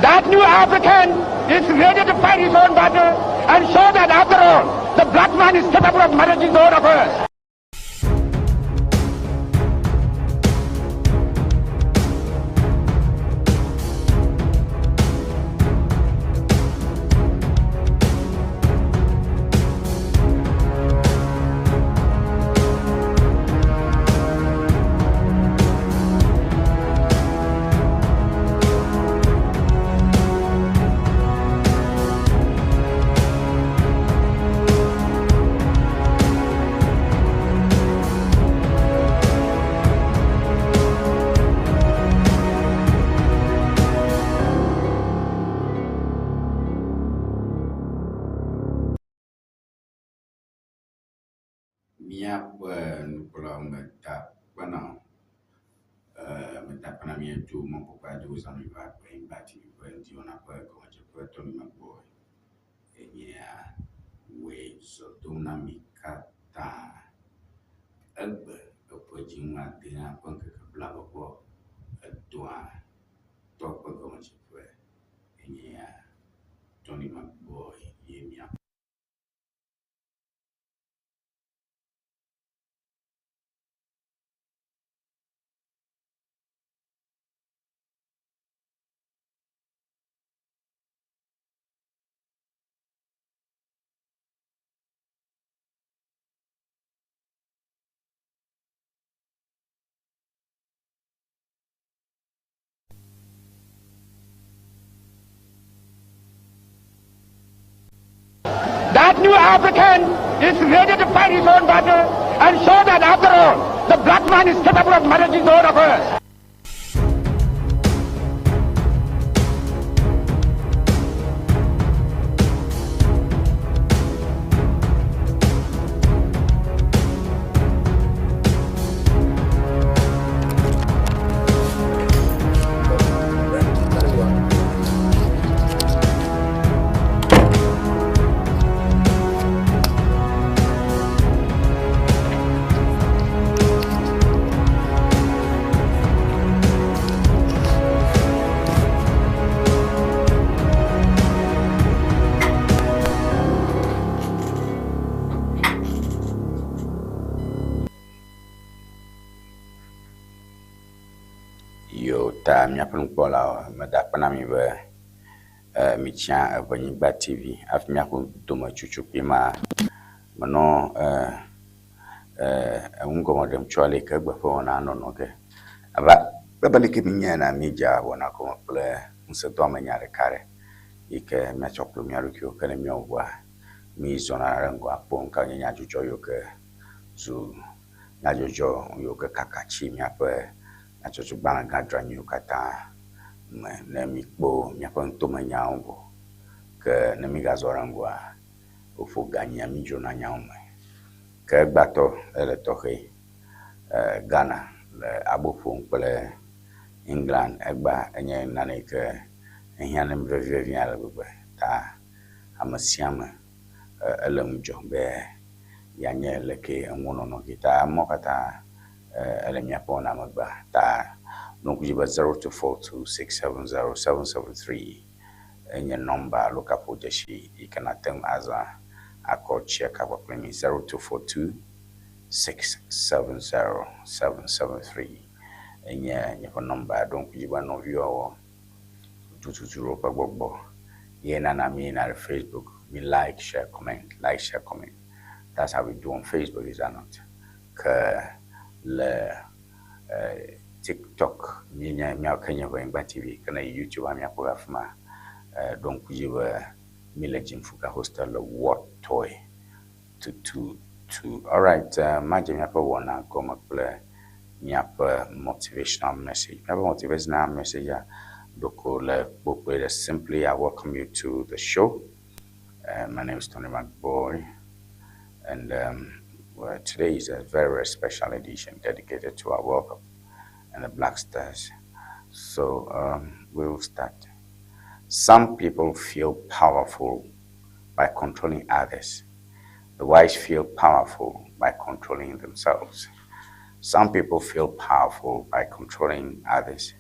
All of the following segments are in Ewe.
That new African is ready to fight his own battle and show that after all, the black man is capable of managing his own affairs. Míaƒe nukpɔlawo meda akpe na wo. Meda akpe na mi tso mɔkpɔkpɔ ya do zã mi va Kpenyigba TV ƒe ŋdiwɔna ƒe gɔmedzeƒe tɔ mi megbɔ enyea wɔe zɔ dom na mi katã. Egbe eƒe dzinu adea ƒe ŋkeke blave vɔ etɔ̃a tɔ ƒe gɔmedzeƒe enyea Tony McBoy ye mia. That new African is ready to fight his own battle and show that after all, the black man is capable of managing his own affairs. Yo ta míaƒe nukpɔlawo meda akpe na mi be mitsia Eʋenyigba TV hafi míaƒe dometsotso kpui ma menɔ eŋu gɔme ɖem tso ale yi ke egbe ƒe wɔna nɔnɔ ge. Abe abe leke míenyae enea, míedzea wɔna gɔme kple ŋusẽdoamenya ɖeka ɖe yi ke míatsɔ klo mía ɖokuiwo ke ne míewɔ ŋua, mízɔna ɖe ŋgɔ akpɔ nu ka nye nyadzɔdzɔ yiwo ke zu nyadzɔdzɔ yiwo ke kaka tsi míaƒe nyadzɔdzɔgbalẽ gãdroanyiwo katã me ne míkpɔ míaƒe nutomenyawo vɔ. Ke ne mígazɔ ɖe ŋgɔa, woƒo ganyia mídzrona nyawo me. Ke egbãtɔ ele tɔxɛ Ghana le abo ƒom kple England egbea enye nane yi ke ehiã na mí vevie ale gbegbe ta ame sia ame ele ŋudzɔ be yeanye leke enuwo nɔnɔ ge ta amewo katã ele míaƒe wɔna megbea ta ɖo ŋku dzi be 0242670773 enye nɔmba alo kaƒodzesi yi ke nàte ŋu azã akɔ tsia ka kpakple mí 0242670773 enye míaƒe nɔmba. Ɖo ŋku dzi be nɔviwɔwɔ tututu ƒe gbɔgbɔ ye nana mí yina ɖe Facebook. Mi like, share, comment, like, share, comment. That's how we do on Facebook, is that not? Ke le eh, TikTok míenye míawo ke nye Ʋenyigba TV ke ne YouTube hã míakpɔ be afi ma. Eh, ɖo ŋku dzi be mi le Jimfuka hostel le Wɔtɔe tututu. Alright, eh, madze míaƒe wɔna gɔme kple míaƒe motivational message. Míaƒe motivational message a ɖoko le kpokploe ɖe. Simply, I welcome you to the show. My name is Tony McBoy, and well, today is a very, very special edition dedicated to our World Cup and the Black Stars. So we'll start. Some people feel powerful by controlling others. The wise feel powerful by controlling themselves. Some people feel powerful by controlling others.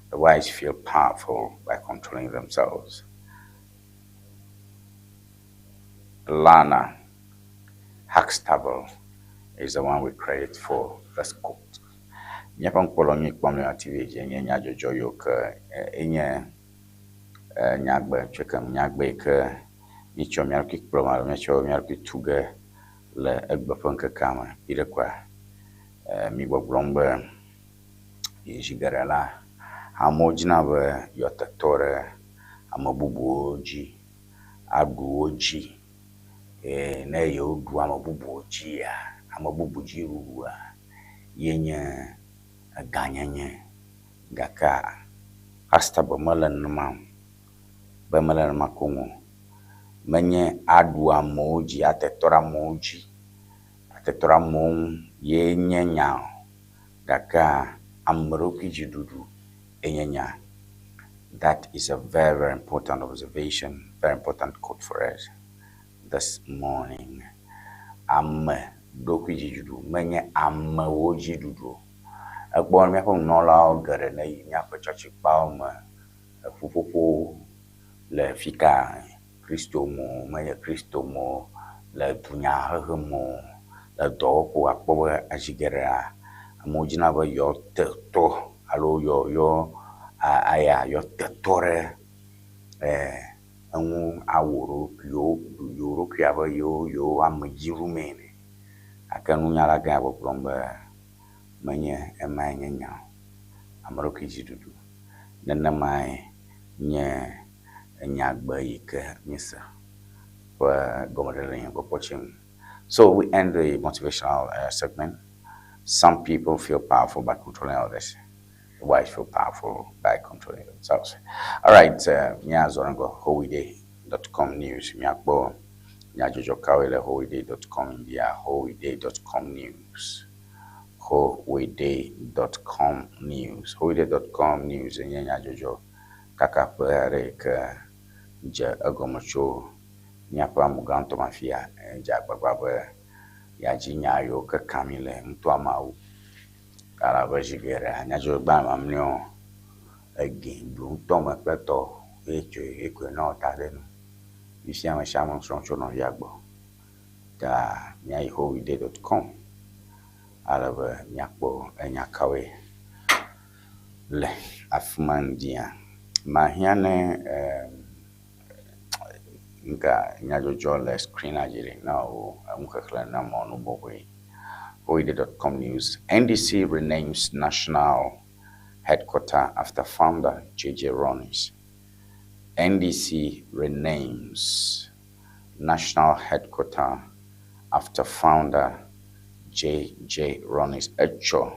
The wise feel powerful by controlling themselves. Lana Huxtable is the one we credit for this quote. Míaƒe ŋkpɔlɔ nyui kpɔm le TV dzi nye nyadzɔdzɔ yiwo ke enye nyagbe tso ke nyagbe yi ke míetsɔ mía ɖokui kplɔm alo míetsɔ mía ɖokui tu ge le egbe ƒe ŋkekea me. Yi ɖe koa mi gbɔgblɔm be zi geɖe la amewo dzina be yewoate tɔ ɖe ame bubuwo dzi aɖu wo dzi eye ne yewoɖu ame bubuwo dzia, ame bubu dzi ɖuɖua ye nye egãnyenye gake Huxtable mele nenema o. Be mele nenema koŋ o. Menye aɖu amewo dzi, ate tɔ ɖe amewo dzi, ate tɔ ɖe amewo ŋu ye nye nya o. Gakea ame ɖokui dzi ɖuɖu enye nya. That is a very, very important observation, very important quote for us this morning. Ame ɖokui dzi ɖuɖu menye amewo dzi ɖuɖu o. Ekpɔ míaƒe nunɔlawo geɖe ne yi míaƒe tsɔtsikpawo me, eƒuƒoƒo le fi ka Kristo me o, menye Kristo me o, le dunyahehe me o, le dɔwɔƒe akpɔ be zi geɖea amewo dzina be yewoate tɔ alo yewo yewo aya yewoate tɔ ɖe eŋu awɔ yewo yewo ɖokui abe yewo yewo ame dzi ɖumee ene. Gake nunyala gã ya gbɔgblɔm be menye emae nye nya o. Ame ɖokui dzi ɖuɖu nenemae nye enyagbe yi ke míese ƒe gɔmeɖeɖe nye gbɔkpɔ tsim. So we end the motivational segment. Some people feel powerful by controlling others. The wise feel powerful by controlling themselves. All right, míazɔ ɖe ŋgɔ howide.com news. Míakpɔ nyadzɔdzɔ kawoe le howide.com India, howide.com news. howide.com news. howide.com news nye nyadzɔdzɔ kaka ƒe aɖe yi ke dze egɔme tso míaƒe amugãtɔ mafia dze agbagba be yeadzi nya yiwo ke ka mí le nutoa mawu. Elabe zi geɖea nyadzɔdzɔgbalẽ mamlɛawo ege du ŋutɔ me kple tɔ ye tsoe ye koe na wòta ɖe nu. Fifia ame sia ame srɔ̃ tso nɔvia gbɔ. Ta míayi howide.com ale be míakpɔ enya kawoe le afi ma ŋdia. Mahiã ne nka nyadzɔdzɔ le screen dzi ɖe na wò enuxexlẽ na mɔ nu bɔbɔe. Howide.com news. NDC renames national headquarter after founder JJ Rawlings. NDC renames national headquarter after founder JJ Rawlings. Etsɔ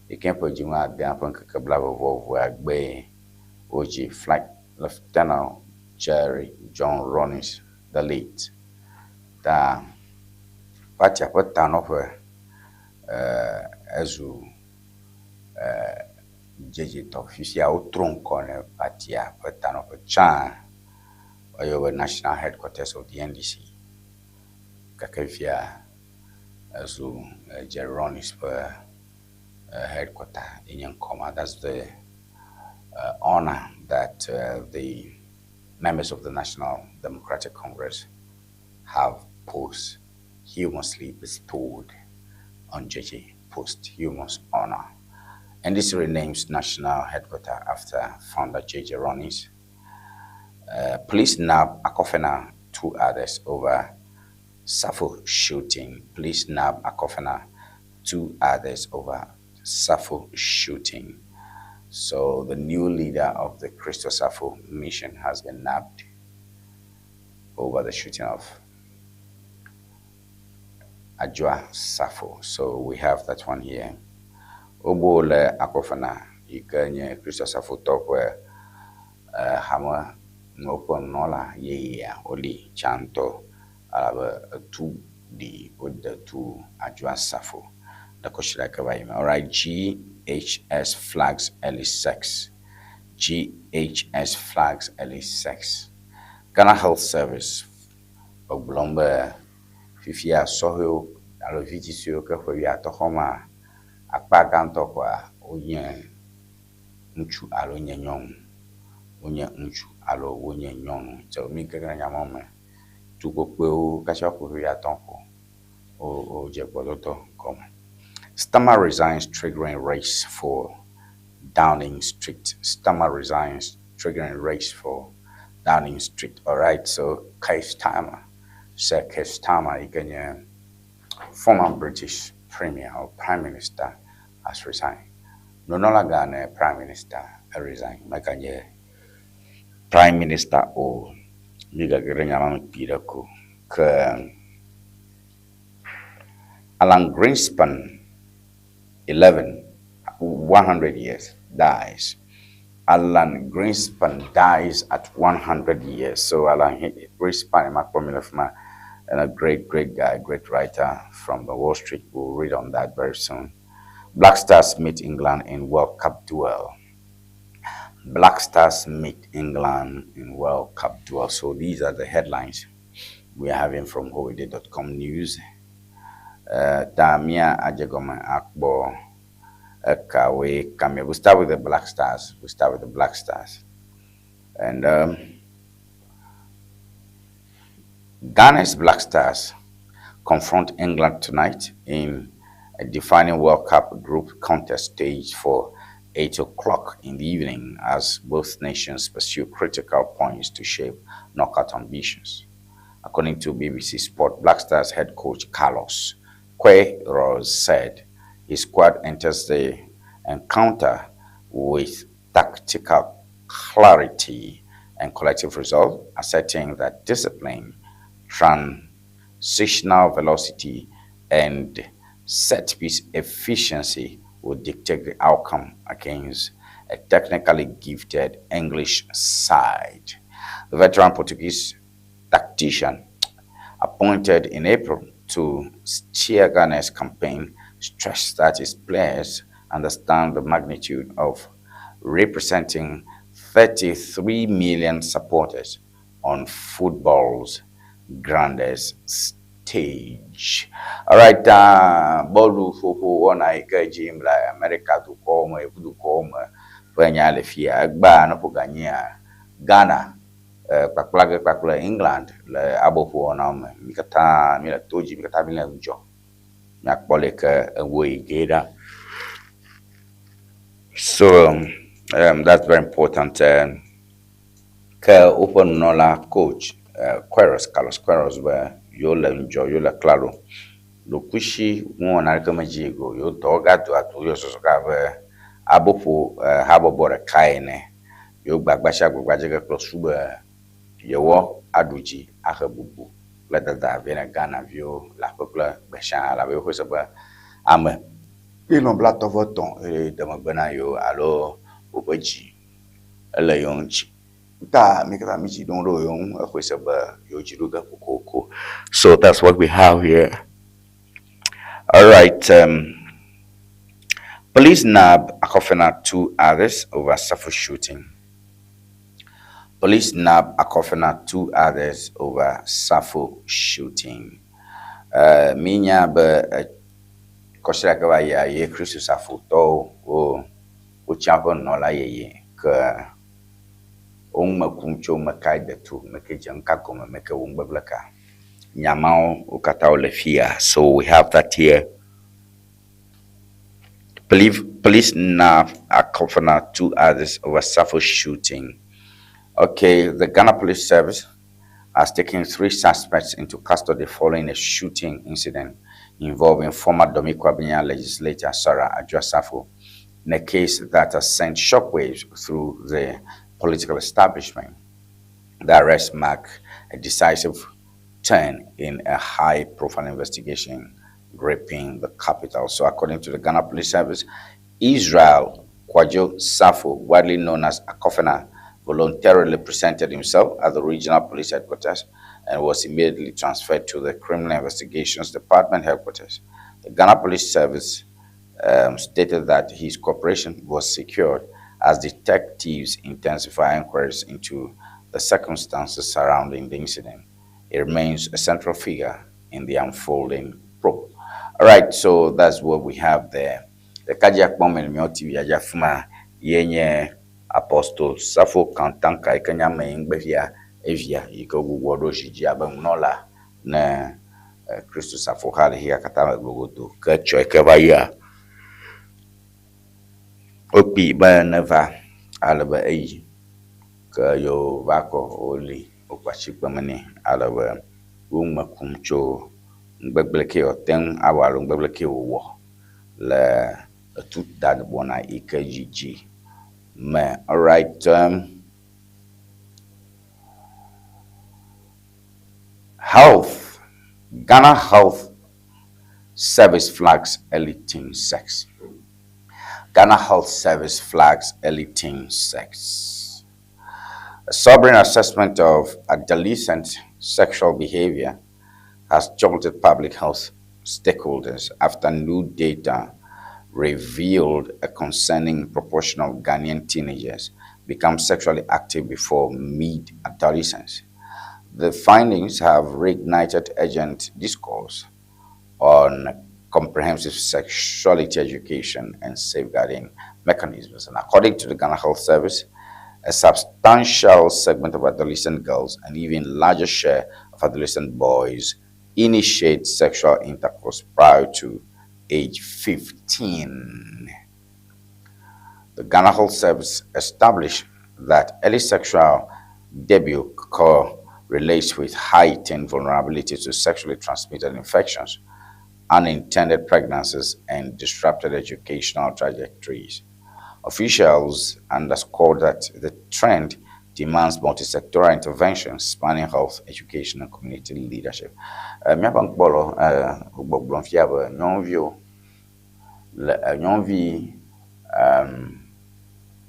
yi ke ƒe dzinu adea ƒe ŋkeke blaeve-vɔ-eve gbee wodzi Flight Lieutenant Jerry John Rawlings the late. Ta partia ƒe tanɔƒe ezu JJ tɔ. Fifia wotrɔ ŋkɔ ne partia ƒe tanɔƒe tsã woyɔ be National Headquarters of the NDC. Gake fifia ezu Jerry Rawlings ƒe headquarter ye nye ŋkɔ ma. That's the honor that the members of the National Democratic Congress have posthumously bestowed on JJ, posthumous honor. NDC renames national headquarters after founder JJ Rawlings. Police nab Akofena, two others over Safo shooting. Police nab Akofena, two others over Safo shooting. So the new leader of the Christo Safo mission has been nabbed over the shooting of Ajua Safo. So we have that one here. Ogbo le Akofena yi ke nye Christo Safo tɔ ƒe hame woƒe nunɔla yeyea woli tsãtɔ alabe etu ɖi wode tu Ajua Safo le kɔsiɖa ke va yi me. Alright, GHS flags early sex. GHS flags early sex. Ghana Health Service gbɔgblɔm be fifia sɔhɛwo alo vidzĩ siwo ke ƒe wuiatɔ̃ xɔmea akpa gãtɔ koa wonye ŋutsu alo nye nyɔnu. Wonye ŋutsu alo wonye nyɔnu. So mi gege ɖe nya mawo me. Tukpokpoewo katã ƒo wuiatɔ̃ ko wodze gbɔdɔdɔ gɔme. Starmer resigns triggering race for Downing Street. Starmer resigns triggering race for Downing Street. All right, so Keir Starmer, Sir Keir Starmer, yi ke nye former British Premier or Prime Minister has resigned. Nunɔlagã ne Prime Minister resign. Meganye Prime Minister o. Mi gage ɖe nya ma me kpui ɖe ko. Ke Alan Greenspan, 11, 100 years, dies. Alan Greenspan dies at 100 years. So Alan Greenspan, and a great, great guy, great writer from the Wall Street. We'll read on that very soon. Black Stars meet England in World Cup duel. Black Stars meet England in World Cup duel. So these are the headlines we are having from Holiday.com news. Tamia Ajegoma Akbo Ekawe Kamia. We'll start with the Black Stars. We'll start with the Black Stars. And Ghana's Black Stars confront England tonight in a defining World Cup group contest staged for 8 o'clock in the evening as both nations pursue critical points to shape knockout ambitions. According to BBC Sport, Black Stars head coach Carlos Queiroz said his squad enters the encounter with tactical clarity and collective resolve, asserting that discipline, transitional velocity, and set piece efficiency will dictate the outcome against a technically gifted English side. The veteran Portuguese tactician, appointed in April to steer Ghana's campaign, stressed that his players understand the magnitude of representing 33 million supporters on football's grandest stage. All right, bɔlu ƒoƒo wɔna yi ke dzi yim le Amerika dukɔwo me, yevu dukɔwo me ƒe nya le fia. Egbea ne ƒo ganyia Ghana kpakple ge kpakple England le aboƒo wɔnawo me. Mi katã mi le to dzi, mi katã mi le ŋudzɔ. Miakpɔ le ke ewo yi ge ɖa. So that's very important. Ke woƒe nunɔla coach Queiroz, Carlos Queiroz be yewo le ŋudzɔ, yewo le klalo. Ɖokuisi nuwɔna aɖeke medzi yi go. Yewo dɔ gado ado yewo zɔzɔ ka be aboƒo habɔbɔ ɖeka ene. Yewo gbagba sia gbagba dze ge kple su be yewoa aɖu dzi ahe bubu kple dada vɛ na Ghana viwo le aƒe kple gbe sia elabe woxɔe se be ame miliɔn blatɔ̃ vɔ etɔ̃ eye de megbe na yewo alo woƒe dzi ele yewo ŋuti. Ta mi katã mi dzi ɖom ɖo yewo ŋu exɔe se be yewo dzi ɖo ge kokoko. So that's what we have here. All right. Police nab Akofena two others over Safo shooting. Police nab Akofena two others over Safo shooting. Mi nya be kɔsiɖa ke va yia ye Kristo Safotɔwo wo wotsia ƒe nunɔla yeye ke wo ŋume kum tso me kae de to me ke dze ŋka gɔme me ke wo ŋgbegble ka. Nya mawo wo katã wole fia. So we have that here. Police nab Akofena two others over Safo shooting. Okay, the Ghana Police Service has taken three suspects into custody following a shooting incident involving former Dome Kwabenya legislator Sarah Adwoa Safo in a case that has sent shockwaves through the political establishment. The arrest marked a decisive turn in a high-profile investigation gripping the capital. So according to the Ghana Police Service, Israel Kwadwo Safo, widely known as Akofena, voluntarily presented himself at the regional police headquarters and was immediately transferred to the Criminal Investigations Department headquarters. The Ghana Police Service stated that his cooperation was secured as detectives intensify inquiries into the circumstances surrounding the incident. He remains a central figure in the unfolding probe. All right, so that's what we have there. The Kajak Bomb and TV Ajafuma. Ye nye Apostle Safo Kantanka yi ke nye ame yi ŋgbevia evia yi ke wogbugbɔ ɖo zi dzi abe nunɔla ne Kristo Safoha le xexea katã me glogodo. Ke tsɔ yi ke va yia, wokpee be neva ale be eyi ke yewo va kɔ woli wokɔ asi kpeme nɛ ale be wo ŋme kum tso nugbegble ke wòate ŋu awɔ alo nugbegble ke wòwɔ le etu da wɔna yi ke dzidzi me. Alright. Health, Ghana Health Service flags early teen sex. Ghana Health Service flags early teen sex. A sobering assessment of adolescent sexual behavior has jolted public health stakeholders after new data revealed a concerning proportion of Ghanaian teenagers become sexually active before mid-adolescence. The findings have reignited urgent discourse on comprehensive sexuality education and safeguarding mechanisms. And according to the Ghana Health Service, a substantial segment of adolescent girls and even larger share of adolescent boys initiate sexual intercourse prior to age 15. The Ghana Health Service established that early sexual debut correlates with heightened vulnerability to sexually transmitted infections, unintended pregnancies, and disrupted educational trajectories. Officials underscored that the trend demands multi-sectoral interventions spanning health, education, and community leadership. Míaƒe ŋkpɔlɔ gbɔgblɔm fia be nyɔnuviwo le nyɔnuvi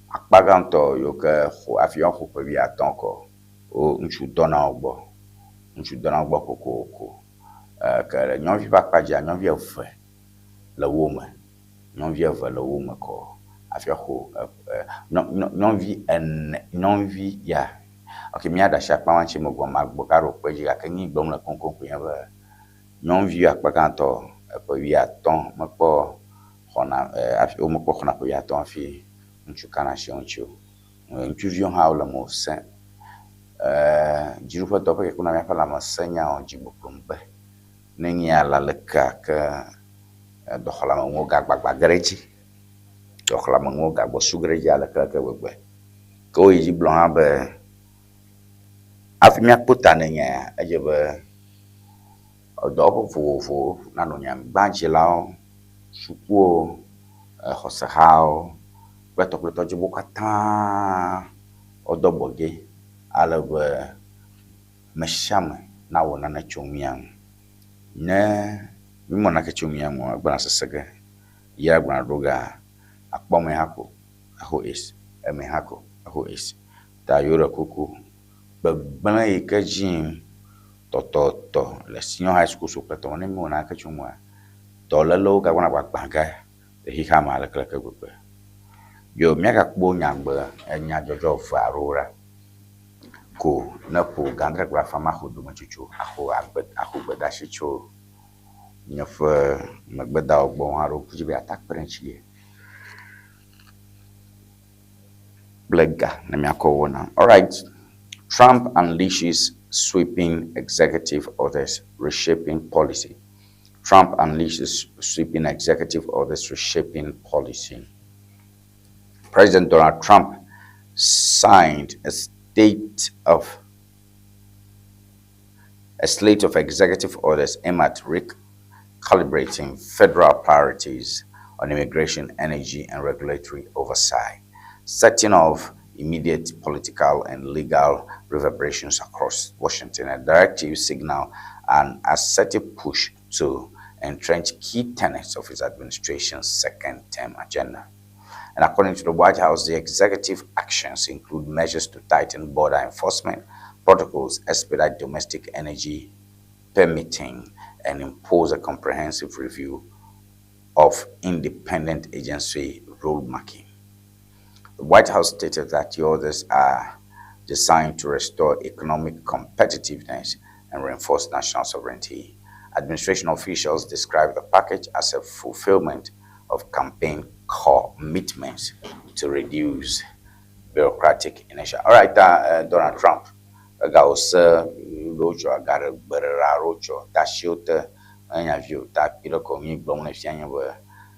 akpa gãtɔ yiwo ke xɔ hafi woaxɔ ƒe wuiatɔ̃ kɔ wo ŋutsu dɔna wo gbɔ. Ŋutsu dɔna wo gbɔ kokoko. Ke le nyɔnuvi ƒe akpa dzia, nyɔnuvi eve le wo me. Nyɔnuvi eve le wo me kɔ hafi woaxɔ nyɔnuvi ene nyɔnuvi ya ok míaɖe asi akpa ma ŋuti megbɔ magbɔ gaɖo kpe dzi gake nu yi gblɔm le koŋkoŋ koe nye be nyɔnuvi akpa gãtɔ eƒe wuiatɔ̃ mekpɔ xɔna hafi womekpɔ xɔna ƒe wuiatɔ̃ hafi ŋutsu kana asi wo ŋuti o. Ŋutsuviwo hã wole eme wòsẽ. Dziɖuƒe dɔwɔƒe ke kpɔna míaƒe lãmesẽnyawo dzi gbɔgblɔm be ne nye ya le alekea ke dɔxɔleameŋuwo gagbagba ge ɖe edzi. Dɔxɔleameŋuwo gagbɔ su ge ɖe edzi aleke leke gbegbe. Ke woyi dzi gblɔ hã be hafi míakpɔ ta ne nya ya, edze be dɔwɔƒe vovovowo nanɔ nya me. Gbãdzilawo, sukuwo, xɔsehawo kple tɔkpletɔdziwo katã wodo gbɔge ale be me sia ame nawɔ nane tso mía ŋu. Ne mímewɔ naneke tso mía ŋu oa, egbɔna sesẽ ge ye egbɔna ɖo gea, akpɔ ame hã ko axɔ AIDS, eme hã ko axɔ AIDS. Ta yewo ɖe kuku gbegblẽ yi ke dzi yim tɔtɔtɔ le senior high school kple tɔwo ne mímewɔ naneke tso ŋua, dɔlélewo gagbɔna gbagbã ge le xexea me aleke leke gbegbe. Yo míagakpɔ nyagbe enyadzɔdzɔ eve aɖewo ɖa ko ne ƒo ga adre kple afã maxo dometsotso axɔ agbe axɔ gbedeasi tso míaƒe megbedawo gbɔ hã ɖo ŋku dzi be yeate akpe ɖe ŋutinye kple ga ne míakɔ wɔna. Alright, Trump unleashes sweeping executive orders reshaping policy. Trump unleashes sweeping executive orders reshaping policy. President Donald Trump signed a slate of executive orders aimed at recalibrating federal priorities on immigration, energy, and regulatory oversight, setting off immediate political and legal reverberations across Washington. A directive signal an assertive push to entrench key tenets of his administration's second term agenda. And according to the White House, the executive actions include measures to tighten border enforcement protocols, expedite domestic energy permitting, and impose a comprehensive review of independent agency rulemaking. The White House stated that the orders are designed to restore economic competitiveness and reinforce national sovereignty. Administration officials described the package as a fulfillment of campaign commitments to reduce bureaucratic inertia. All right, Donald Trump, ega wòse ɖewo tsɔ aga ɖe gbe ɖe ɖa ɖewo tsɔ ta asiwo te enya vi o ta kpi ɖe kɔ mi gblɔm ne fia nye be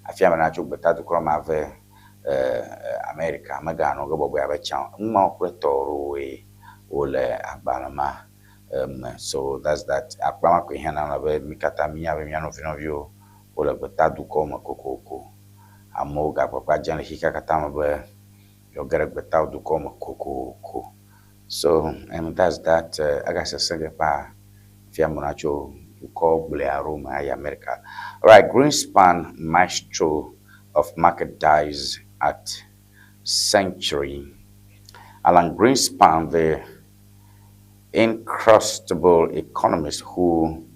afia me na tso gbetadukɔ ma ve America meganɔ ge bɔbɔe abe tsã o. Nu mawo kple tɔ ɖewoe wole agbalẽ ma me. So that's that. Akpa ma koe hiã na be mi katã mínya be mía nɔvi nɔviwo wole gbetadukɔ me kokoko. Amewo gagbagba dzem le xexea katã me be yewoage ɖe gbetadukɔ me kokoko. So that's that. Agasese ge ƒã fia me na tso dukɔ gblɔe aɖewo me ayi America. All right, Greenspan, maestro of market dies at century. Alan Greenspan, the incrustable economist who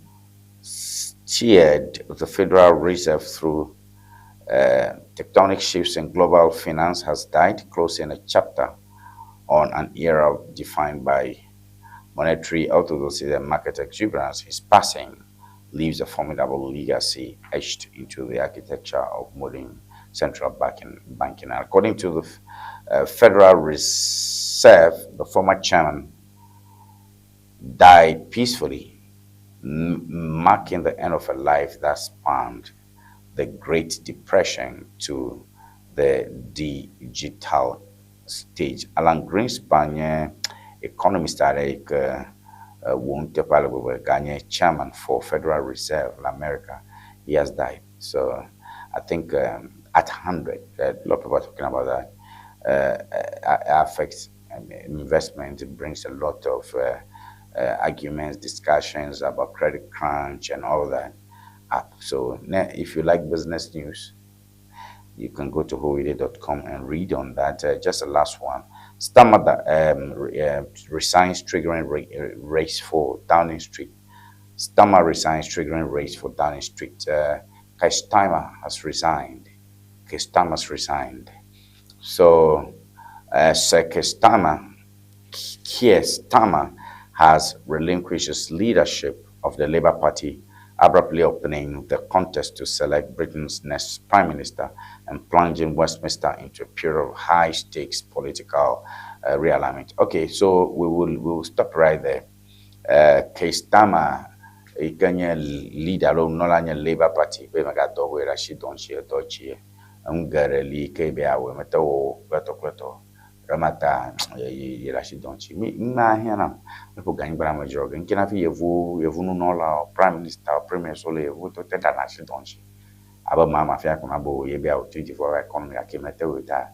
steered the Federal Reserve through tectonic shifts in global finance, has died, closing a chapter on an era defined by monetary orthodoxy and market exuberance. His passing leaves a formidable legacy etched into the architecture of modern central banking. And according to the Federal Reserve, the former chairman died peacefully, marking the end of a life that spanned the Great Depression to the digital stage. Alan Greenspan nye economist aɖe yi ke wo ŋutɔ ƒe ale gbegbe ganye chairman for Federal Reserve in America. He has died. So I think at 100, a lot of people are talking about that. Affects investment. It brings a lot of arguments, discussions about credit crunch and all that up. So if you like business news, you can go to howiede.com and read on that. Just the last one. Starmer resigns, triggering race for Downing Street. Starmer resigns, triggering race for Downing Street. Keir Starmer has resigned. Keir Starmer has resigned. So, Sir Keir Starmer, Keir Starmer has relinquished his leadership of the Labour Party, abruptly opening the contest to select Britain's next prime minister and plunging Westminster into a period of high-stakes political realignment. Okay, so we will stop right there. Keir Starmer, yi ke nye leader alo nunɔla nye Labour Party be megadɔ woe ɖe asi dɔ ŋuti edɔ tsi enu geɖe li ke be awɔe mete wɔ kpletɔ kpletɔ ɖemata yi ɖe asi dɔ ŋuti. Mi numa hiã nam eƒo ganyigba la me dzro ge ŋke na fi yevu yevu nunɔlawo, prime minister, premiers wole yevu tɔ te ɖana asi dɔ ŋuti abe ma ma fia kɔna bo ye be awɔ 24 hour economy gake mete wɔ ta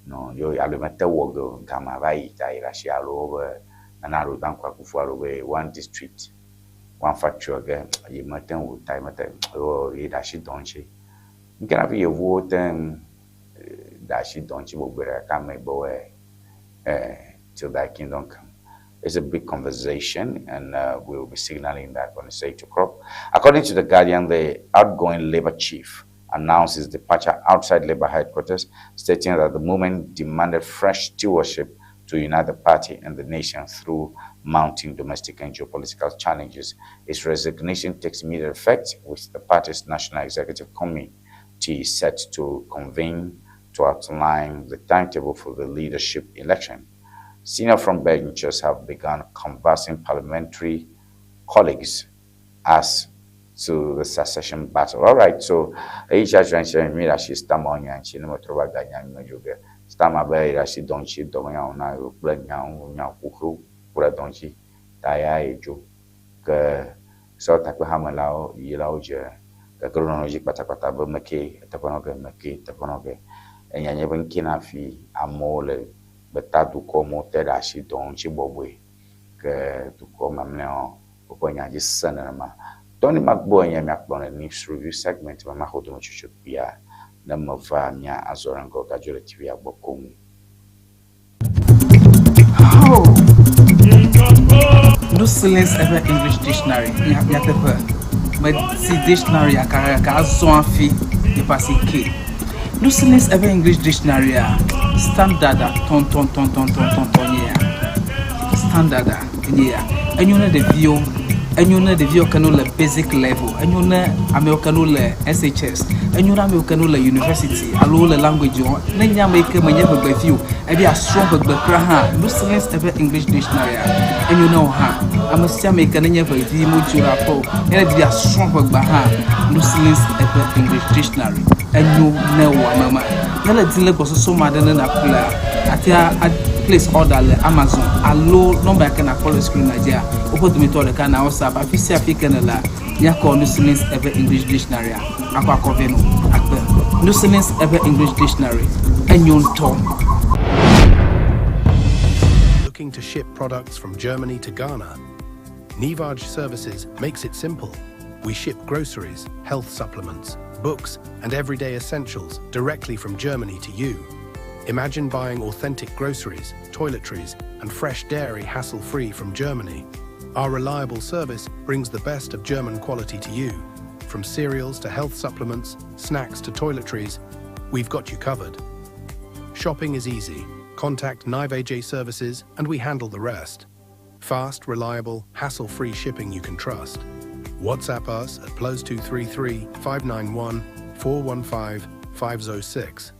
no yo alo mete wɔ ge gama va yi ta yi ɖe asi alo be nana alo dan kɔ akufu alo be one district one factory ge yi mete wɔ ta yi mete wɔ yi ɖe asi dɔ ŋuti. Ŋke na fi yevuwo te ɖe asi dɔ ŋuti gbogbo ɖeka me gbɔ till thy kingdom come. It's a big conversation, and we will be signaling that when it's 8 o'clock. According to The Guardian, the outgoing Labour chief announced his departure outside Labour headquarters, stating that the movement demanded fresh stewardship to unite the party and the nation through mounting domestic and geopolitical challenges. His resignation takes immediate effect, with the party's National Executive Committee set to convene to outline the timetable for the leadership election. Senior frontbenchers have begun conversing parliamentary colleagues as to the succession battle. All right, so eyi tsa mi ɖe asi Starmer nya ŋuti ne metrɔ va ganya mi me dzo ge. Starmer be yi ɖe asi dɔ ŋuti dɔ menyawo na yewo kple nyawo nya kuxiwo ku ɖe dɔ ŋuti ta ya yi dzo ke sewɔtakpexamelawo yilawo dze gake ɖo dzi kpatakpata be meke teƒe nɔ ge meke teƒe nɔ ge. Enya nye be ŋke na fi amewo le gbetadukɔ me te ɖe asi dɔ ŋuti bɔbɔe ke dukɔ mamlɛawo woƒe nya dzi sẽ nenema. Tony Magbo nye miakplɔ le news review segment me maxɔ dometsotso kpuia ne meva mia azɔ ɖe ŋgɔ gadzo le TV gbɔ koŋ. Oh. No silence ever English dictionary. Nyateƒe. Meti dictionary aka ka azɔ afi ye pasi ke. No silence ever English dictionary a standard a tɔn tɔn tɔn tɔn tɔn tɔn tɔn nye ya. Standard a nye ya. Enyo ne ɖeviwo. Enyo ne ɖeviwo ke no le basic level, enyo ne amewo ke no le SHS, enyo ne amewo ke no le university alo wole language wɔm. Ne nye ame yi ke menye ʋegbevi o, ebe yeasrɔ̃ ʋegbe kura hã, Lucilins eƒe English dictionary enyo ne wò hã. Ame sia ame yi ke nenye ʋevi medzo ɖe aƒe o, ne edi be yeasrɔ̃ ʋegbea hã, Lucilins eƒe English dictionary enyo ne wò ame ma. Ne le dim le gbɔsɔsɔ me aɖe ne nàƒlea, àte a place order le Amazon alo nɔmba yi ke nàkpɔ le screen dzia, woƒe dometɔ ɖeka na WhatsApp. Afi sia afi ke nèlea, míakɔ Lucilins eƒe English dictionary akɔ akɔ vɛ nɔ akpe. Lucilins eƒe English dictionary enyo ŋutɔ. Looking to ship products from Germany to Ghana? Nivaj Services makes it simple. We ship groceries, health supplements, books, and everyday essentials directly from Germany to you. Imagine buying authentic groceries, toiletries, and fresh dairy hassle-free from Germany. Our reliable service brings the best of German quality to you. From cereals to health supplements, snacks to toiletries, we've got you covered. Shopping is easy. Contact Nivaj Services and we handle the rest. Fast, reliable, hassle-free shipping you can trust. WhatsApp us at +233 591 415 506.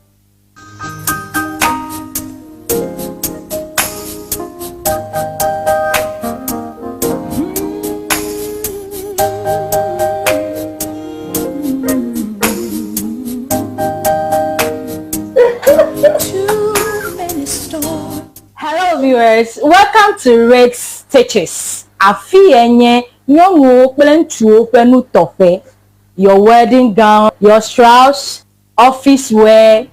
Hello viewers, welcome to Red Stitches. Afi ye nye nyɔnuwo kple ŋutsuwo ƒe nutɔƒe. Your wedding gown, your shrouds, office wear,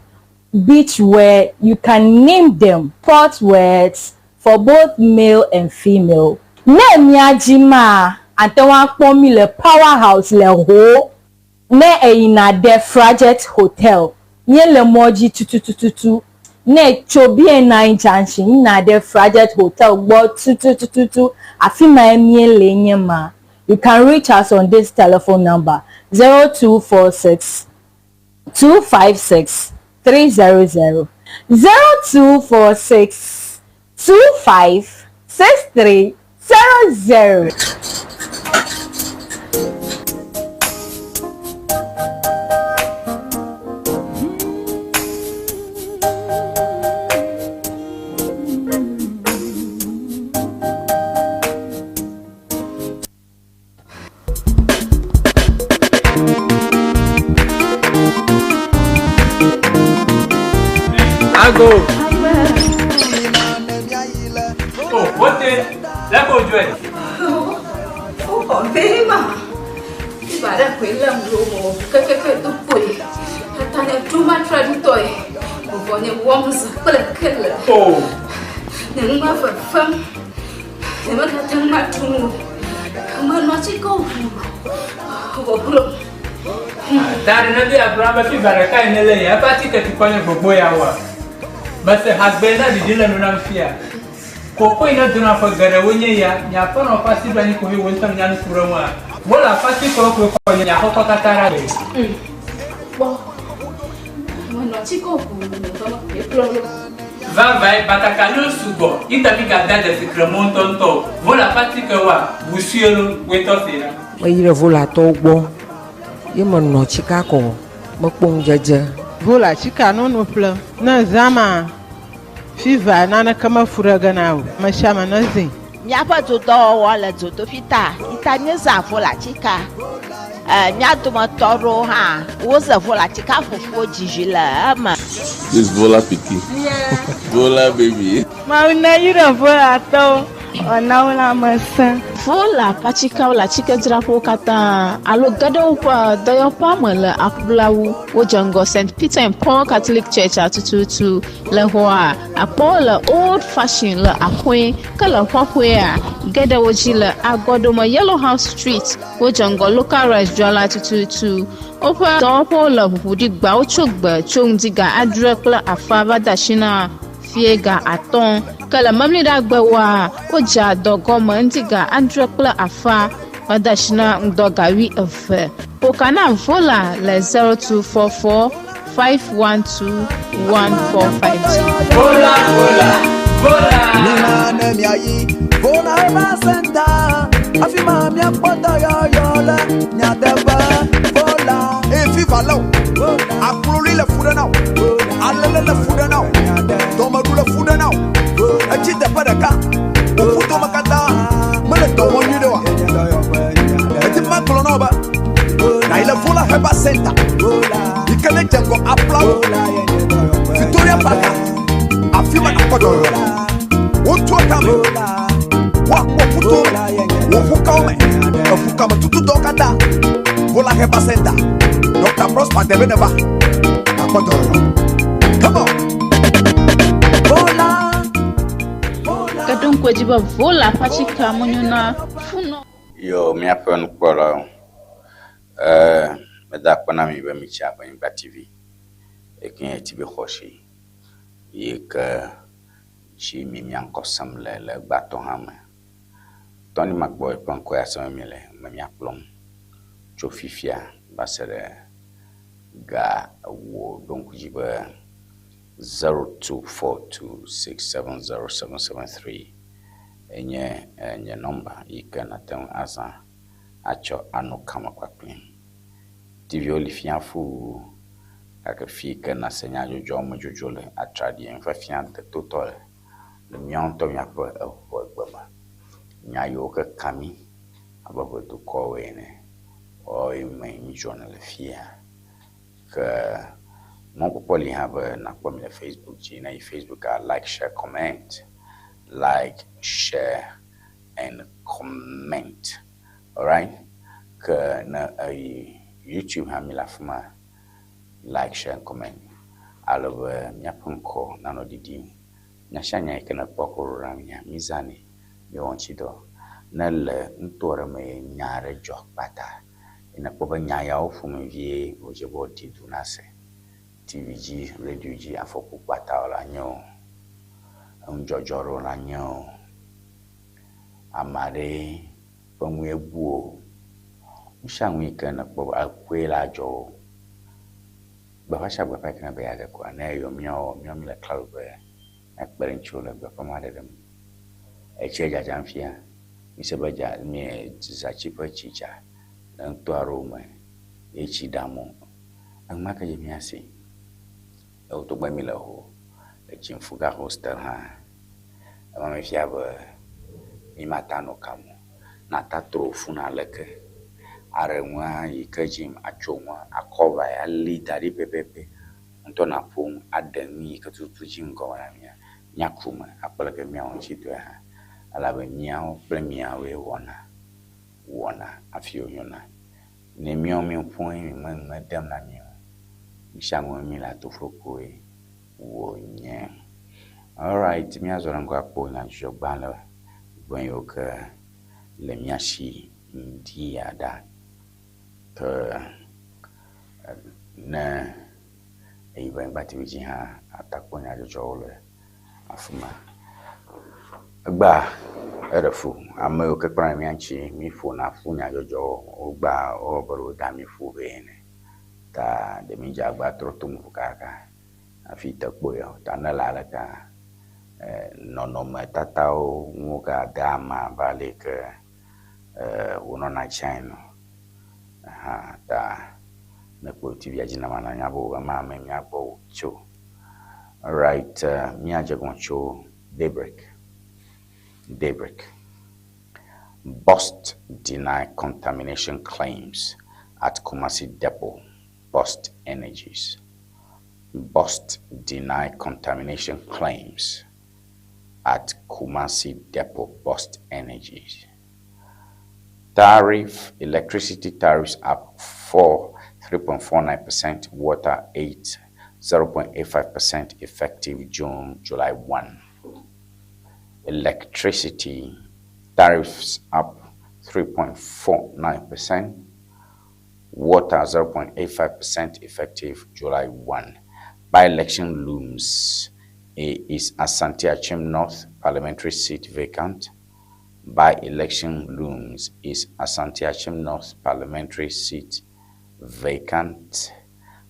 beach wear, you can name them. Sport wears for both male and female. Ne mía dzi maa, ate ŋu akpɔ mí le Power House le Ho. Ne eyina ɖe Frajet Hotel, míele mɔ dzi tutututu. Ne tso BNI Junction yina ɖe Frajet Hotel gbɔ tutututu, afi mae míele nye ma. You can reach us on this telephone number 0246 256 300 0246 25 63 00. Ago. Oh, wote. Lẹ́kọ̀ọ́ ojú ẹ̀. Ó bẹ́ẹ̀ mà. Ibà rẹ̀ pé lẹ́mu ló wọ̀ kẹ́kẹ́kẹ́ tó pò yìí. Tani duma traditɔ ye. Bɔbɔ ne wɔm zã kple kele. Oh. Ne nu ma fefem. Ne megate ŋu atu nu o. Menɔ atike ʋu. Bɔbɔ. Tari ne bi agblɔ be fiva ɖeka yi ne le ya eƒe atike tukɔ nye gbogbo ya wa. Mese hagbe na ɖiɖi le nu nam fia. Koko yi ne dona ƒe geɖewo nye ya, nye aƒenɔ ƒe asi ɖo anyi ko he wo ŋutɔ nya nu ku ɖe ŋua. Wole aƒe atikewo koe xɔ nye aƒekɔ katã ɖe agbe. Kpɔ. Menɔ atike ʋu ekplɔ ɖo. Vavae batakaliwo sugbɔ ita mi gada dzesi kremɔ ŋutɔŋutɔ o. Wole aƒe atike wa busue lo woetɔ se la. Meyi ɖe volatɔwo gbɔ ye menɔ tsika kɔ mekpɔ ŋudzedze. Vola tsika nono ƒlem. Ne zã ma fiva naneke mefu ɖe ge na o. Ame sia ame ne zĩ. Míaƒe dodɔwɔwɔ le dzodoƒi ta ita míezã vola tsika. Mía dometɔ ɖewo hã woze vola tsika fufuwo dzidzi le eme. This Vola pikin. Vola baby. Mawu ne yi ɖe volatɔwo wòana wo lãmesẽ. Vola ƒe le atsikedzraƒewo katã alo ge ɖe woƒe dɔyɔƒea me le aƒulawu. Wodze ŋgɔ St. Peter and Paul Catholic Church atututu le xɔa akpɔwo le old fashion le aƒe ke le ƒaƒea ge ɖe wo dzi le agɔdome Yellow House Street. Wodze ŋgɔ local rice dzrala tututu. Woƒe dɔwɔƒewo le ʋuʋuɖigba wotso gbe tso ŋdi ga 7:30 va de asi na fie ga 5 ke le memleɖagbewoa wodzea dɔ gɔme ŋdi ga 7:30 va de asi na ŋdɔ ga 12. Ƒoka na Vola le 0244 512 1452. Vola, vola, vola. Nina ne miayi, vola eva senta. Afi ma míakpɔ dɔyɔyɔ le nyateƒe vola. Eye fiva lé wò, akloli le fu ɖe na wò, alele le fu ɖe na wò, dɔmeɖu le fu ɖe na wò, etsi teƒe ɖeka, wò ƒudome katã mele dɔ wɔm nyuie ɖe oa? Edi be magblɔ na wò be nàyi le Vola Herbal Center yi ke ne dze ŋgɔ aƒlawo Victoria Park, afi ma nàkpɔ dɔyɔyɔ le. Wotua tame, woakpɔ ƒuto me, wò ʋukawo me, eʋukame tututɔwo katã. Vola Herbal Center, Dr. Prosper Debe neva, nàkpɔ dɔyɔyɔ. Come on. Vola. Ke ɖo ŋku edzi be Vola ƒe atikea menyo na funɔ. Yo, míaƒe nukpɔlawo, eh, meda akpe na mi be mitsi Aƒenyigba TV, yi ke nye TV xɔasi yi ke dzi mi mia ŋkɔ sem le le egbea tɔ hã me. Tɔni Magbɔ eƒe ŋkɔ ya sem mi le me miakplɔm tso fifia va se ɖe ga ewo. Ɖo ŋku dzi be 0242670773 enye nye nɔmba yi ke nate ŋu azã atsɔ anɔ kame kpakplim. TV-wo li fia fuu gake fi yi ke nase nyadzɔdzɔ me dzodzo le atraɖi nufiafia detotɔ le le míawo ŋutɔ míaƒe eŋegbe me. Nya yiwo ke ka mí abe ʋedukɔwo ene woawoe me mídzɔna le fia. Ke mɔkpɔkpɔ li hã be nakpɔ mi le Facebook dzi. Ne yi Facebook a like, share, comment. Like, share and comment. Alright? Ke ne eyi YouTube hã mi le afi ma like, share and comment. Ale be míaƒe ŋkɔ nanɔ ɖiɖim. Nya sia nya yi ke nekpɔ ko ɖo ɖa mía, mízãnɛ, míewɔ ŋuti dɔ. Ne le nuto aɖe me ye nya aɖe dzɔ kpata, ye nekpɔ be nya yawo ƒomevie wòdze be wòaɖi du nase. TV dzi, radio dzi, afɔku kpatawo la nye o, enudzɔdzɔ ɖewo la nye o, ame aɖee ƒe nue bu o. Nu sia nu yi ke nekpɔ be ekue la dzɔ o. Gbeƒã sia gbeƒã yi ke nebe yeaɖe koa, ne eyɔ míawo, míawo míle klalo be míakpe ɖe ŋutiwò le gbeƒã ma ɖeɖe me. Etsie dzadzam fia, mise be dza mie zatsi ƒe tsi dza le nuto aɖewo me ye tsi ɖam o. Enuma ke dzi míasi. Ewo togbe mi le ho le Tsimfuga hostel hã. Ema mefia be mi mata nɔ kam o. Nata tro funa leke. Aɖe nua yi ke dzi atso nua akɔ va ali da ɖi pɛpɛpɛ. Ŋutɔ naƒo nu aɖe nu yi ke tututu dzi ŋgɔ na mía. Míaku me akpɔ leke míawɔ ŋuti dɔe hã. Elabe míawo kple miawoe wɔna wɔna hafi wònyona. Ne míawo míeƒo ye mi me nu dem na mi o. Nu sia nu mi le atoƒokoe wònye. Alright, míazɔ ɖe ŋgɔ akpɔ nyadzɔdzɔgbalẽ ʋe yiwo ke le mía si ŋdi ya ɖa. Ke ne eyi Ʋenyigba TV dzi hã atakpɔ nyadzɔdzɔwo le afi ma. Egbea eɖe fu. Ame yiwo ke kpena ɖe mía ŋuti míƒona ƒu nyadzɔdzɔwo wogbea wowɔ be ɖe woda mí ƒu vɛ ene. Ta ɖe mídze agbagba trɔ to ŋu kaka hafi te kpɔe o. Ta ne le aleka nɔnɔmetatawo nuwo gade ama abe ale yi ke wonɔna tsã ene. Hã ta ne kpɔ TV dzi na mana nya be ema me míagbɔ wòtso. Alright, míadze gɔme tso Daybreak. Daybreak. BOST deny contamination claims at Kumasi depot. BOST Energies. BOST deny contamination claims at Kumasi depot. BOST Energies. Tariff, electricity tariffs up 4, 3.49%, water 8, 0.85% effective June, July 1. Electricity tariffs up 3.49%, water 0.85% effective July 1. By-election looms. Is Asante Akim North parliamentary seat vacant? By-election looms. Is Asante Akim North parliamentary seat vacant?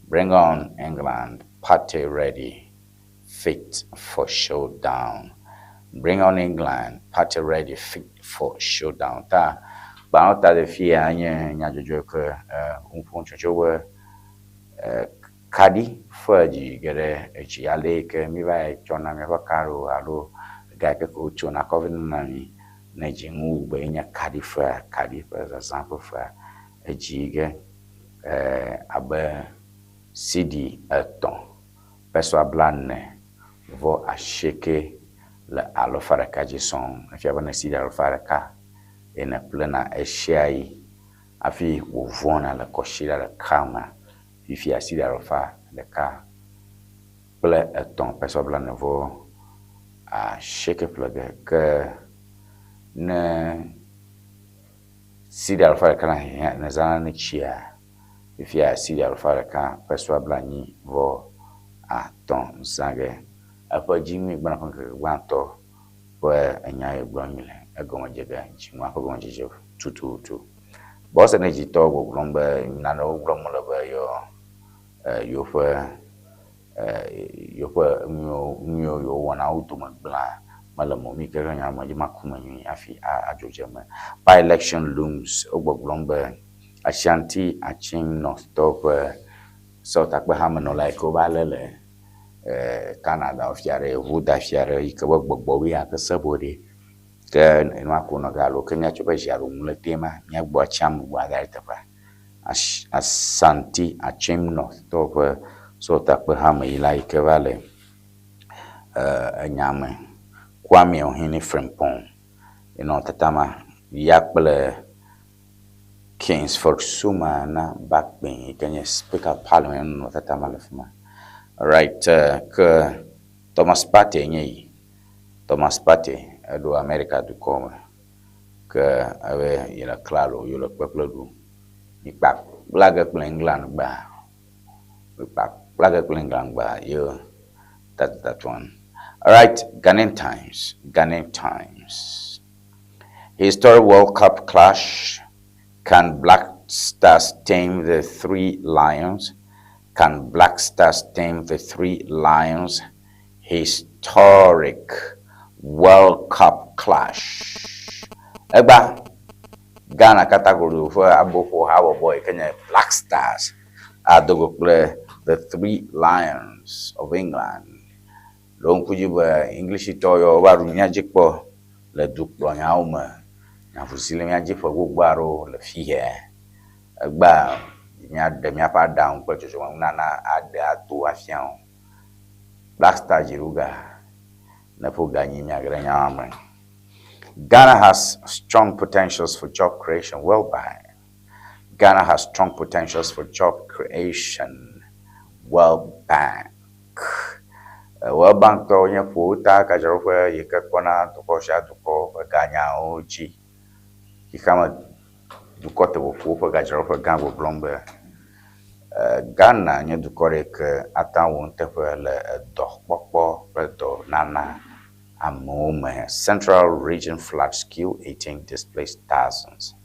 Bring on England. Party ready. Fit for showdown. Bring on England. Party ready. Fit for showdown. Ta Gbãtɔ ta le fi ya nye nyadzɔdzɔ ke ŋu ƒom tso be kaɖi fe dzi ge ɖe edzi ale yi ke mi va yi tsɔna míaƒe kaɖiwo alo ga yi ke wotsona kɔ vɛ nana mi ne dzinu wu gbe ye nye kaɖi fea, kaɖi ƒe zazã ƒe fea edzi ge abe cedi 3 pesewa 48 le alafa ɖeka dzi sɔŋ. Efia be ne cedi alafa ɖeka ye ne ƒlena ɣe yi hafi wòvɔna le kɔsiɖa ɖeka mea, fifia cedi 103 pesewa 48 ƒle ge ke ne cedi alafa ɖeka na hiã ne zãna ne tsia, fifia cedi alafa ɖeka pesewa 75 zã ge. Eƒe dzinui gbɔna ƒe ŋkeke gbãtɔ ƒe enya yi gblɔm mi le egɔme dze ge dzinua ƒe gɔmedzedze tututu. Bɔs Energy tɔwo gbɔgblɔm be nanewo gblɔm wole be yɔ yewoƒe nuyiwo yewowɔna wo dome gblẽa mele mɔ mi ke ɖe nya me dzi maku me nyuie hafi adzo dze eme. By-election looms wo gbɔgblɔm be Ashanti Akim North tɔwo ƒe sewɔtakpehamenɔla yi ke wova lé le Canada fia ɖe ʋu da fia ɖe yi ke be gbɔgbɔwoe ya ke se ƒo ɖi ke enua ko nɔ ge alo ke míatsɔ be zia ɖo ŋu le te ma míagbɔ atsi ame bubu ada ɖe teƒea. Ashanti Akim North tɔwo ƒe sewɔtakpehameyila yi ke va le enya me Kwame Ohene Frimpong enɔ tatama ya kple Kingsford Sumana Bagbin yi ke nye Speaker of Parliament nɔ tatama le fi ma. Right, ke Thomas Partey nye yi. Thomas Partey eɖo Amerika dukɔ me ke ebe yi le klalo yi le kpekple ɖum. Mikpa kpla ge kple England gba. Mikpa kpla ge kple England gba ye that one. All right, Ghanaian Times. Ghanaian Times. Historic World Cup clash. Can Black Stars tame the Three Lions? Can Black Stars tame the Three Lions? Historic World Cup clash. Egba Ghana katagolo ƒe aboƒo habɔbɔ yi ke nye Black Stars adogo kple the Three Lions of England. Ɖo ŋku dzi be Englishitɔwo yawo va ɖu mía dzi kpɔ le dukplɔnyawo me. Nyavusi le mía dzi ƒe gbogbo aɖewo le fi ya. Egbea míaɖe míaƒe aɖaŋu kple dzɔdzɔmenunana aɖe ato afia wo. Black Star dziɖuga ne ƒo ga nyi míage ɖe nyawo me. Ghana has strong potentials for job creation. World Bank. Ghana has strong potentials for job creation. World Bank. World Bank tɔwo nye ƒo ta gadzraɖoƒe yi ke kpɔna dukɔ sia dukɔ ƒe ganyawo dzi. Xexeame dukɔ teƒoƒowo ƒe gadzraɖoƒe gã gbɔgblɔm be Ghana nye dukɔ ɖe yi ke ate ŋu awɔ nuteƒe le edɔkpɔkpɔ kple dɔnana amewo me. Central Region floods kill 18, displaced thousands.